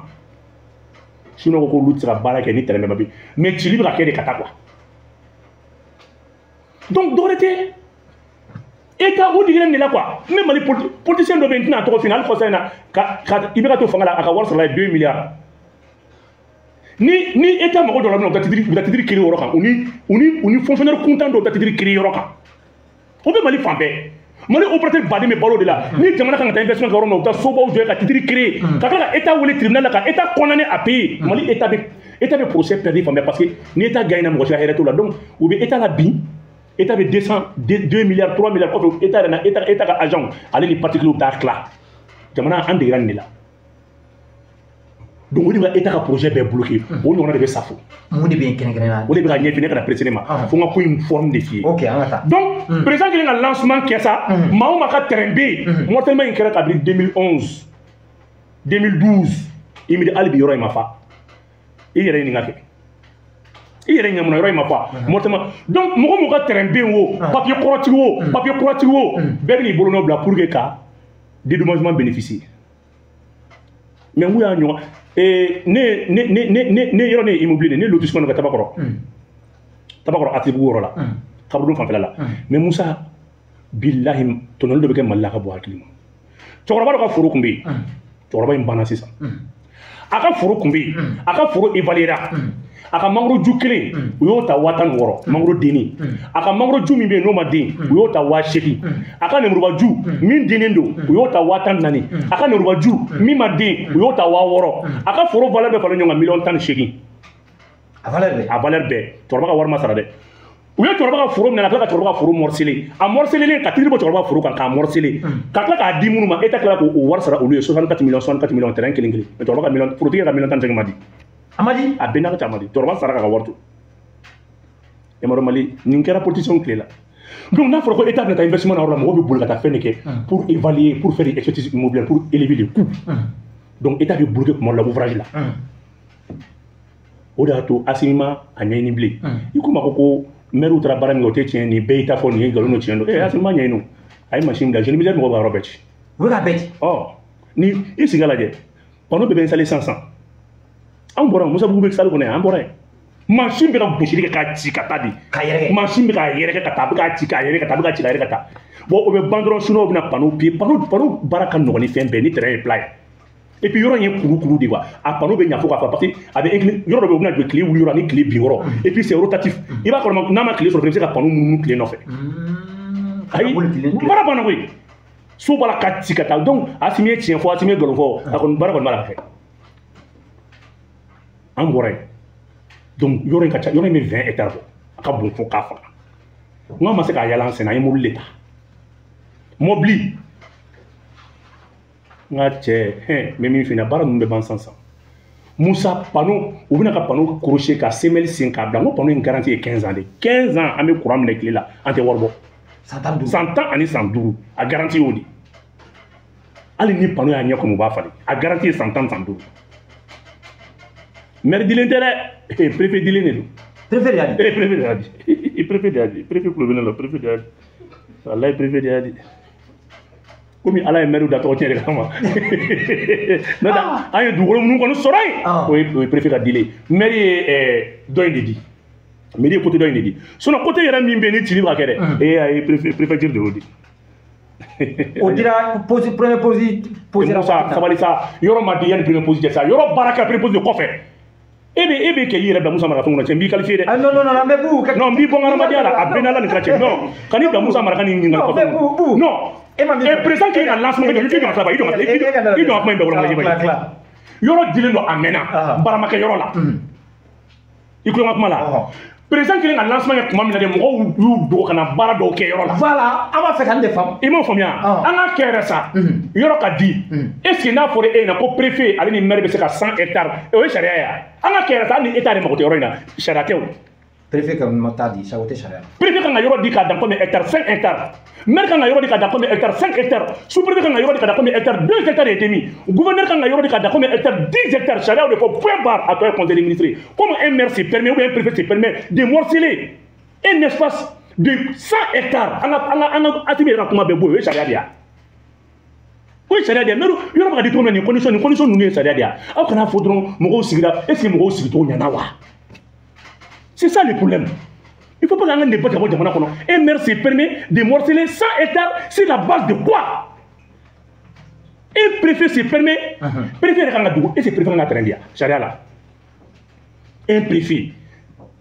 Speaker 1: Chinois ko k'olu tɛ se ka baara kɛ ni terrain bɛɛ ma bin, mais cili bɛ ka kɛ de ka taa quoi. Donc dɔwɛrɛ tɛ. État o digilen de la quoi. N bɛ Mali politicien dɔ bɛ yen, n tɛna a tɔgɔ f'i ɲɛna, hali kɔsa in na ka i bɛ ka to fanga la, a ka wari sɔrɔla ye 2 milliards. Ni État mago jɔra min na, u bɛ taa titre créer yɔrɔ kan, u ni fonctionnaire kuntan dɔw bɛ taa titre créer yɔrɔ kan. O bɛ Mali fan bɛɛ. Mali opérateur baden bɛ balo de la. Ni jamana kan ka taa investissement kɛ yɔrɔ min na, u bɛ taa sobaw jɔ ka titre créer, ka tila ka État wele tribunal la, ka État condamner à payer. Mali État bɛ procès perdu fan bɛɛ, parce que ni État gagne na, mɔgɔ si ka hɛrɛ t'o la. Donc u bɛ État la bin. État bɛ 200, 2 milliards, 3 milliards kɔfɛ, État yɛrɛ na, État ka agent ale ni particulier bɛ taa tila. Jamana an degera nin de la. Donc o de bɛ État ka projet bɛɛ bloqué. O ɲɔgɔnna de bɛ Safo.
Speaker 2: Mun de bɛ yen kɛrɛnkɛrɛnnenya la?
Speaker 1: O de bɛ ka ɲɛf'i ye, ne kana pressé ne ma. Fo n ka ko in forme de f'i ye.
Speaker 2: Ok, an ka taa.
Speaker 1: Donc président kɛlen ka lancement kɛ sa, maa o maa ka terrain bɛ yen, morcellement in kɛra kabini 2011, 2012, i mi hali bi yɔrɔ in ma fa. I yɛrɛ ɲininka kɛ. I yɛrɛ ɲamuna yɔrɔ in ma fa. Morcellement. Donc mɔgɔ mɔgɔ ka terrain bɛ yen o, papier kɔrɔtigi o, papier kuratigi o, bɛɛ bɛ n'i bolonɔ bila pour que ka dédommagement bénéficier. Mais n ko y'a ɲɔgɔn ne ne ne ne ne ne yɔrɔ ne ye immobilier de, ne lotissement dɔ kɛ Tabakɔrɔ. Tabakɔrɔ Atibugu yɔrɔ la. Kaburudon fanfɛla la. Mais Musa, bilahi tɔnɔli dɔ bɛ kɛ Mali la ka bɔ hakili ma. Cɛkɔrɔba dɔ ka foro tun bɛ yen. Cɛkɔrɔba in banna sisan. A ka foro tun bɛ yen. A ka foro évaluera. A ka mangoro ju kelen, u y'o ta 16,000, mangoro denni. A ka mangoro ju min bɛ yen n'o ma den, u y'o ta 8,000. A ka lemuruba ju min dennen don, u y'o ta 14,000. A ka lemuruba ju min ma den, u y'o ta 6,000. A ka foro valeur bɛɛ falen ɲɔgɔn kan 18,000,000.
Speaker 2: A valeur bɛɛ.
Speaker 1: A valeur bɛɛ. Cɛkɔrɔba ka wari ma sara dɛ. U ye cɛkɔrɔba ka foro minɛ, ka tila ka cɛkɔrɔba ka foro morceler. A morcelelen ka titre bɔ cɛkɔrɔba foro kan k'a morceler. Ka tila k'a di minnu ma, État tila k'o wari sara olu ye 64 millions, 64 millions terrain kelen kelen. Mais cɛkɔrɔba ka million, forotigi ka 18,000,000 ma di.
Speaker 2: A ma di?
Speaker 1: A bɛɛ n'a ka ca ma di. Cɛkɔrɔba sara k'a ka wari to. E m'a dɔn Mali, nin kɛra politicien tile la. Donc n'a fɔra ko État bɛna taa investissement na yɔrɔ la, mɔgɔw bɛ boli ka taa fɛn de kɛ pour évaluer, pour faire des expertises immobilières, pour élever les coûts. Donc État bɛ bloquer kuma dɔ la ouvrage la. O de y'a to Asimi ma a ɲɛɲini bilen. I ko ma ko Maire taara baara min kɛ o tɛ tiɲɛ, nin bɛɛ y'i ta fɔ, nin ye nkalon, tiɲɛ don. Asimi ma ɲɛ yen nɔ, a ye machine bila, génie militaire mɔgɔw b'a yɔrɔ bɛɛ ci.
Speaker 2: U bɛ k'a bɛɛ ci.
Speaker 1: Ɔ, ni i sigi a lajɛ, panneau bɛɛ bɛ installé sisan. Anw bɔra Musabugu bɛ salle kɔnɔ yan, an bɔra yen. Machine bɛ ka gosili kɛ k'a ci ka taa de.
Speaker 2: K'a yɛrɛkɛ.
Speaker 1: Machine bɛ k'a yɛrɛkɛ ka taa, a bɛ k'a ci k'a yɛrɛkɛ ka taa, a bɛ k'a ci k'a yɛrɛkɛ ka taa. Bon, o bɛ ban dɔrɔn, sinon u bɛna panneau pied. Panneau baara ka nɔgɔn ni fɛn bɛɛ ni terrain ye plat ye. Et puis yɔrɔ in ye kuru de quoi. A panneau bɛ ɲa fo k'a fɔ parce que a bɛ inclin, yɔrɔ dɔ bɛ yen, u bɛna jɔ tile wuli yɔrɔ ani tile bin yɔrɔ. Et puis c'est rotatif. I b'a kɔrɔ n'a ma tile sɔrɔ, i bɛ se ka panneau munumunu tile nɔfɛ. Ayi, baara banna koyi. So b'a la ka ci ka taa. Donc Asimi ye tiɲɛ fɔ, Asimi ye nkalon fɔ, a kɔni baara kɔni b'a la ka kɛ. An bɔra yen. Donc yɔrɔ in ka ca, yɔrɔ in bɛ 20 hectares bɔ. A ka bon fo k'a faga. N k'an ma se k'a yala an sen na, an ye mobili de ta. Mobili. N ka cɛ, n bɛ min f'i ɲɛna, baara ninnu bɛ ban sisan. Musa, panneau, u bɛna ka panneau crochet ka semelle sen k'a bila. N ko panneau in garantie ye 15 ans de. 15 ans an bɛ courant minɛ tile la, an tɛ wari bɔ.
Speaker 2: San 15.
Speaker 1: San 10 ani san 5, a garantie y'o de. Hali ni panneau y'a ɲɛ kɔmi u b'a falen, a garantie ye san 10 san 5. Maire dilen tɛ dɛ, préfet dilen de don.
Speaker 2: Préfet de y'a di.
Speaker 1: Préfet de y'a di. Préfet de y'a di. Préfet tulo bɛ ne la, préfet de y'a di. Walayi, préfet de y'a di. Komi Ala ye maire da tɔgɔ tiɲɛ de kama. N'o tɛ an ye dugukolo minnu kɔni sɔrɔ yen, o ye préfet ka dilen. Maire ye dɔ in de di. Maire ye côté dɔ in de di. Sinon côté yɛrɛ min bɛ yen ni cili bɛ ka kɛ dɛ, ayi, préfecture de y'o di.
Speaker 2: O dira pose premier pose posera.
Speaker 1: Musa, sabali sa, yɔrɔ ma di yanni premier pose cɛ sa, yɔrɔ baara kɛra premier pose de kɔfɛ. E bɛ kɛ i yɛrɛ bila Musa Mara fɛn kɔnɔ cɛ, n b'i qualifié dɛ.
Speaker 2: Non non non, mais Boubou.
Speaker 1: Non, n b'i bɔ n ka hadamadenya la, a bɛɛ n'Ala ni kira cɛ. Non, kan'i bila Musa Mara ka nin ɲininkali kɔfɛ. Non. Et président k'i ka lancement kɛ, i jɔ ka tila, i jɔ ka tila, i jɔ ka kuma in bɛɛ wɔlɔma. Yɔrɔ dilen don a mɛnna, baara ma kɛ yɔrɔ la. I tulo ka kuma la. Président kelen ka lancement kɛ tuma min na dɛ, mɔgɔw y'u dogo ka na baara dɔw kɛ yɔrɔ la.
Speaker 2: Voilà, an b'a fɛ ka nin de faamu.
Speaker 1: I m'o faamuya? An ka kɛ yɛrɛ sa, yɔrɔ ka di. Est ce que n'a fɔra e ɲɛna ko préfet ale ni maire bɛ se ka 100 hectares, o ye sariya ye wa? An ka kɛ yɛrɛ sa, hali ni état yɛrɛ mago tɛ yɔrɔ in na, sariya tɛ o.
Speaker 2: Préfet ka ma taa di, o tɛ sariya.
Speaker 1: Préfet kan ka yɔrɔ di k'a dan combien hectares? 5 hectares. Maire kan ka yɔrɔ di k'a dan combien hectares? 5 hectares. Sous-préfet kan ka yɔrɔ di k'a dan combien hectares? 2 hectares et demi. Gouverneur kan ka yɔrɔ di k'a dan combien hectares? 10 hectares. Sariya de fɔ point barre à toi conseil des ministres. Comme un maire se permet ou bien un préfet se permet de morceler un espace de 100 hectares. An ka Asimi yɛrɛ ka kuma bɛɛ bɔ yen, o ye sariya de ye. O ye sariya de ye. Mais yɔrɔ bɛ ka di cogo min na, nin condition ninnu ye sariya de ye. Aw kana fɔ dɔrɔn mɔgɔw sigira, est ce que mɔgɔw sigicogo ɲɛna wa? C'est ça le problème. Il ne faut pas qu'on ait débat. Un maire se permet de morceler 100 hectares sur la base de quoi? Un préfet se permet. Préfet et c'est préfet qui a train de charia là. Un préfet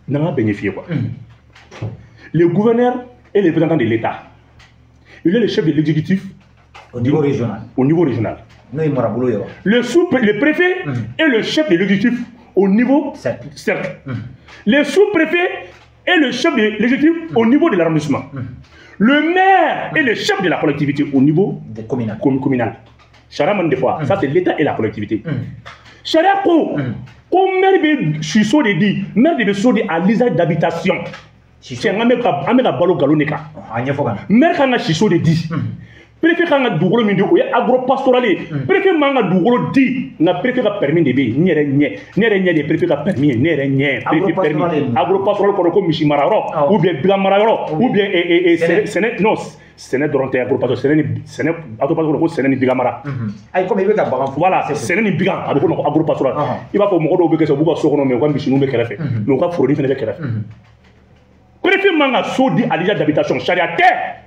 Speaker 1: n'a pas bénéficié quoi. Le gouverneur est le représentant de l'État. Il est le chef de l'exécutif
Speaker 2: au niveau régional.
Speaker 1: Au niveau régional. Le préfet est le chef de l'exécutif au niveau cercle. Le sous-préfet est le chef de l'exécutif au niveau de l'arrondissement. Le maire est le chef de la collectivité au niveau communal. Charia des fois, ça c'est l'État et la collectivité. Charia ko, maire bɛ siso de di, maire de bɛ so di à l'usage d'habitation. Cɛ an bɛ ka balo nkalon de kan. Maire kan ka siso de di. Préfet kan ka dugukolo min di, o ye agropastoral ye. Préfet man ka dugukolo di, nka préfet ka permis de bɛ yen. Ne yɛrɛ ɲɛ de ye préfet ka permis ye. Ne yɛrɛ ɲɛ préfet permis. Agropastoral kɔrɔ ko misi mara yɔrɔ, ou bien bagan mara yɔrɔ, ou bien sɛnɛ, non, sɛnɛ dɔrɔn tɛ agropastoral, sɛnɛ ni sɛnɛ agropastoral ko sɛnɛ ni bagan mara.
Speaker 2: Ayi, komi i bɛ ka bagan fɔ.
Speaker 1: Voilà, sɛnɛ ni bagan, a bɛ fɔ o ma ko agropastoral. I b'a fɔ mɔgɔ dɔw bɛ kɛ sisan, u b'u ka so kɔnɔ mais u ka misininw bɛ kɛrɛfɛ, mais u ka foronin fana bɛ kɛrɛfɛ. Préfet man ka so di à l'usage d'habitation, sariya tɛ.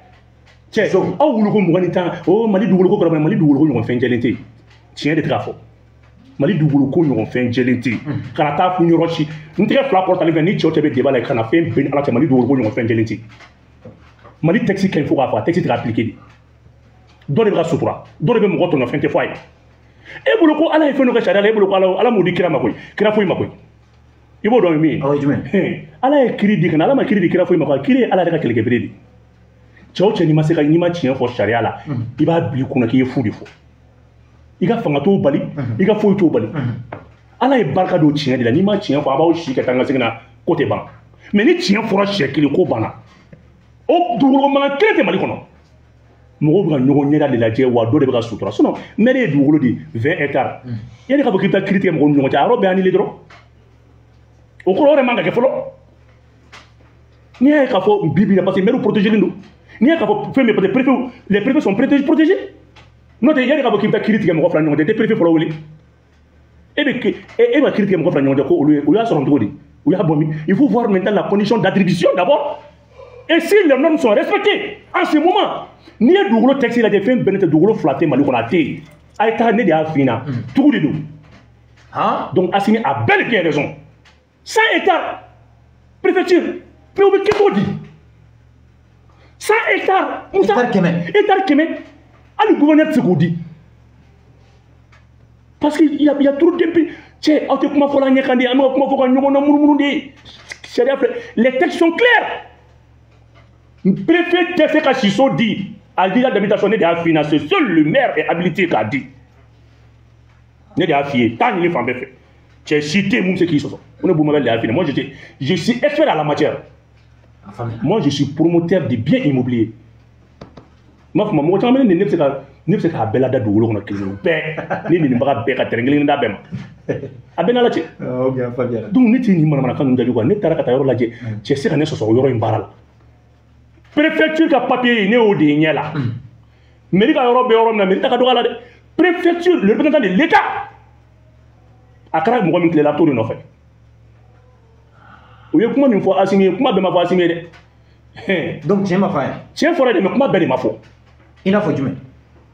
Speaker 1: Cɛ, aw wuli ko 20 ni 10, o Mali dugukolo ko kɔrɔ, Mali dugukolo ko ɲɔgɔn fɛn jɛlen tɛ yen. Tiɲɛ de tɛ ka fɔ. Mali dugukolo ko ɲɔgɔn fɛn jɛlen tɛ yen. Kana taa fo yɔrɔ si. N tɛgɛ fila kɔrɔtalen filɛ, ni cɛw cɛ bɛ débat la, kana fɛn bɛɛ ni Ala cɛ, Mali dugukolo ko ɲɔgɔn fɛn jɛlen tɛ yen. Mali texte ka ɲi fo k'a fɔ, a texte tɛ ka appliquer de. Dɔ de bɛ ka sutura, dɔ de bɛ mɔgɔ tɔɲɔ, fɛn tɛ fɔ a ye. E bolo ko Ala ye fɛn dɔ kɛ sariya la, e bolo ko Ala m'o di kira ma koyi, kira foyi ma koyi. I b'o dɔn ye min ye? Ala ye kiiri di ka na, Ala ma kiiri di kira foyi ma koyi, kiiri ye Ala yɛrɛ ka kɛlɛkɛbere de. Cɛw o cɛ n'i ma se ka n'i ma tiɲɛ fɔ sariya la, i b'a bila i kunna k'i ye fu de fɔ. I ka fanga t'o bali, i ka foyi t'o bali. Ala ye barika don tiɲɛ de la, n'i ma tiɲɛ fɔ a b'aw si ka taa n ka segin na, ko tɛ ban. Mais ni tiɲɛ fɔra siɲɛ kelen, ko banna. O dugukolo mankan kelen tɛ Mali kɔnɔ. Mɔgɔw bɛ ka ɲɔgɔn ɲɛda de lajɛ, wa dɔ de bɛ ka sutura. Sinon maire ye dugukolo di 20 hectares. Yanni k'a fɔ k'i bɛ taa kiiri tigɛ mɔgɔw ni ɲɔgɔn cɛ, a yɔrɔ bɛɛ annulé dɔrɔn. O kɔrɔ o yɛrɛ man ka kɛ fɔlɔ. N'i y'a ye k'a fɔ bi bi la, parce que maire protégé don. N'i y'a k'a fɔ fɛn min, parce que préfet, les préfets sont protégés. N'o tɛ, yanni k'a fɔ k'i bɛ taa kiiri tigɛ mɔgɔ fila ni ɲɔgɔn cɛ, i tɛ préfet fɔlɔ wele. E bɛ e bɛ kiiri tigɛ mɔgɔ fila ni ɲɔgɔn cɛ ko olu ye, olu y'a sɔrɔ cogo di? U y'a bɔ min? Il faut voir maintenant la condition d'attribution d'abord. Et si les normes sont respectées en ce moment, n'i ye dugukolo texte lajɛ, fɛn bɛɛ ne tɛ dugukolo fila tɛ Mali kɔnɔ, a tɛ yen. A ye taa, ne de y'a f'i ɲɛna, tugu de don. Donc Assimi a bel et bien raison. 100 hectares, préfecture, mais o bɛ kɛ cogo di? 100 hectares, Musa,
Speaker 2: Hectare 100.
Speaker 1: Hectare 100, hali gouverneur tɛ se k'o di. Parce que il y a trop de cɛ, aw tɛ kuma fɔla ɲɛ kan de, an bɛ ka kuma fɔ ka ɲɔgɔn na munumunu de. Sariya filɛ, les textes sont clairs. Préfet tɛ se ka siso di à l'usage d'habitation, ne de y'a f'i ɲɛna, c'est seul le maire est habilité k'a di. Ne de y'a f'i ye, taa ɲini fan bɛɛ fɛ. Cɛ si tɛ yen mun bɛ se k'i sɔsɔ. Ko ne Bouba de y'a f'i ɲɛna. Moi, je suis expert à la matière. Moi, je suis promoteur de biens immobiliers. N b'a fɔ ma, mɔgɔ caman bɛ ne ne bɛ se k'a bɛɛ lada dugukolo kɔnɔ kelen kelen bɛɛ, ne ɲinibaga bɛɛ ka terrain kelen kelen d'a bɛɛ ma. A bɛɛ n'Ala cɛ.
Speaker 2: Ok, a faamuyara.
Speaker 1: Donc ne tɛ nin manamanakan ninnu jaabi quoi. Ne taara ka taa yɔrɔ lajɛ, cɛ se ka ne sɔsɔ o yɔrɔ in baara la. Préfecture ka papier, ne y'o de ye ɲɛ la. Mairie ka yɔrɔ bɛ yɔrɔ min na, mairie ta ka dɔgɔ a la dɛ. Préfecture, le représentant de l'État, a kɛra mɔgɔ min tilela, a t'o de nɔfɛ. U ye kuma min fɔ Assimi ye, kuma bɛɛ ma fɔ Assimi ye dɛ.
Speaker 2: Donc tiɲɛ ma fɔ a ye.
Speaker 1: Tiɲɛ fɔra dɛ, mais kuma bɛɛ de ma fɔ.
Speaker 2: I n'a fɔ jumɛn?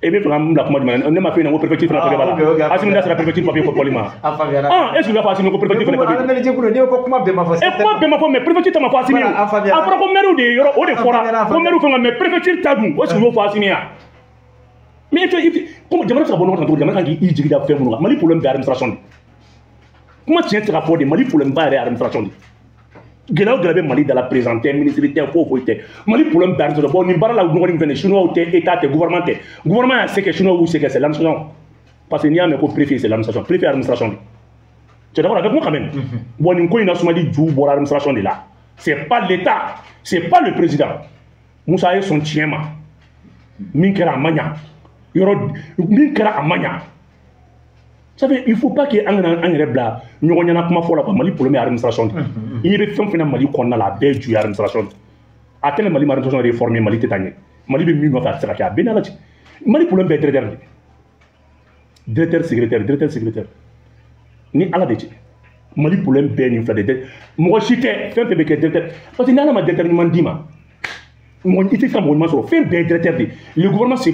Speaker 1: E bɛ fɛ ka n bila kuma jumɛn na? Ne ma f'e ɲɛna ko préfecture fana papier b'a la. Assimi da sera préfecture papier kɔli ma.
Speaker 2: A faamuyara.
Speaker 1: Ah, est-ce que u b'a fɔ Assimi ko préfecture fana papier?
Speaker 2: Lamɛnni n'i ko kuma bɛɛ ma fɔ.
Speaker 1: E, kuma bɛɛ ma fɔ, mais préfecture ta ma fɔ Assimi ye.
Speaker 2: A faamuyara.
Speaker 1: A fɔra ko maire de ye yɔrɔ o de fɔra ko maire fɛn, mais préfecture ta dun, est-ce que u y'o fɔ Assimi ye? Mais e tɛ comme jamana bɛ se ka bɔ nɔgɔ kan cogo di? Jamana kan k'i jigi da fɛn minnu kan. Mali problème bɛɛ administration de. Kuma tiɲɛ tɛ se ka fɔ de, Mali problème ba yɛrɛ ye administration de. Gɛlɛya o gɛlɛya bɛ Mali da la, président tɛ, ministre tɛ, foyi foyi tɛ. Mali problème bɛɛ administration. Bon, nin baara la, nɔgɔ nin fɛnɛ, chinois tɛ, état tɛ, gouvernement tɛ. Gouvernement y'a se kɛ, chinois y'u se kɛ, c'est l'administration. Parce que n'i y'a mɛn ko préfet, c'est l'administration. Préfet administration de. Tu es d'accord avec moi quand même? Bon, nin ko in na, Sumadi ju bɔra administration de la. C'est pas l'état, c'est pas le président. Musa ye sɔn tiɲɛ ma. Min kɛra, a ma ɲa. Yɔrɔ min kɛra, a ma ɲa. Ça fait, il faut pas que an kana an yɛrɛ bila ɲɔgɔn ɲɛna kuma fɔ la quoi. Mali problème ye administration de. I ɲɛ bɛ fɛn o fɛn na Mali kɔnɔna la, a bɛɛ ju ye administration de. A tɛna Mali ma administration réformer, Mali tɛ taa ɲɛ. Mali bɛ min nɔfɛ, a tɛ se ka kɛ, a bɛɛ n'Ala cɛ. Mali problème bɛɛ ye directeur de. Directeur secrétaire, directeur secrétaire. Ni Ala de cɛ. Mali problème bɛɛ nin fila de. Mɔgɔ si tɛ, fɛn fɛn bɛ kɛ directeur. Parce que ni Ala ma directeur ɲuman d'i ma, mɔgɔ i tɛ se ka mɔgɔ ɲuman sɔrɔ. Fɛn bɛɛ ye directeur de. Le gouvernement se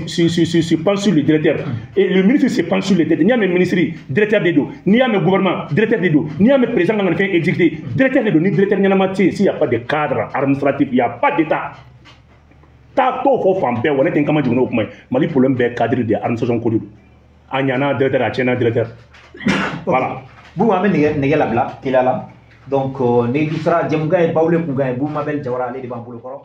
Speaker 1: penche sur le directeur et le ministre se penche sur le directeur. N'i y'a mɛn ministre, directeur de don. N'i y'a mɛn gouvernement, directeur de don. N'i y'a mɛn président kan ka nin fɛn exécuter, directeur de don. Ni directeur ɲɛnama tɛ yen, s'il y a pas de cadre administratif, il y a pas d'état. Taa t'o fɔ fan bɛɛ wa, ne tɛ n kama jigin n'o kuma ye. Mali problème bɛɛ cadre de administration ko de don. A ɲana directeur, a tiɲɛna directeur, voilà.
Speaker 2: Bubu, an bɛ nɛgɛ labila teliya la. Donc nɛgɛjuru sira, jɛmukan ye Bawule kunkan ye, Bubu Mabel Jawara, ale de b'an bolo kɔrɔ.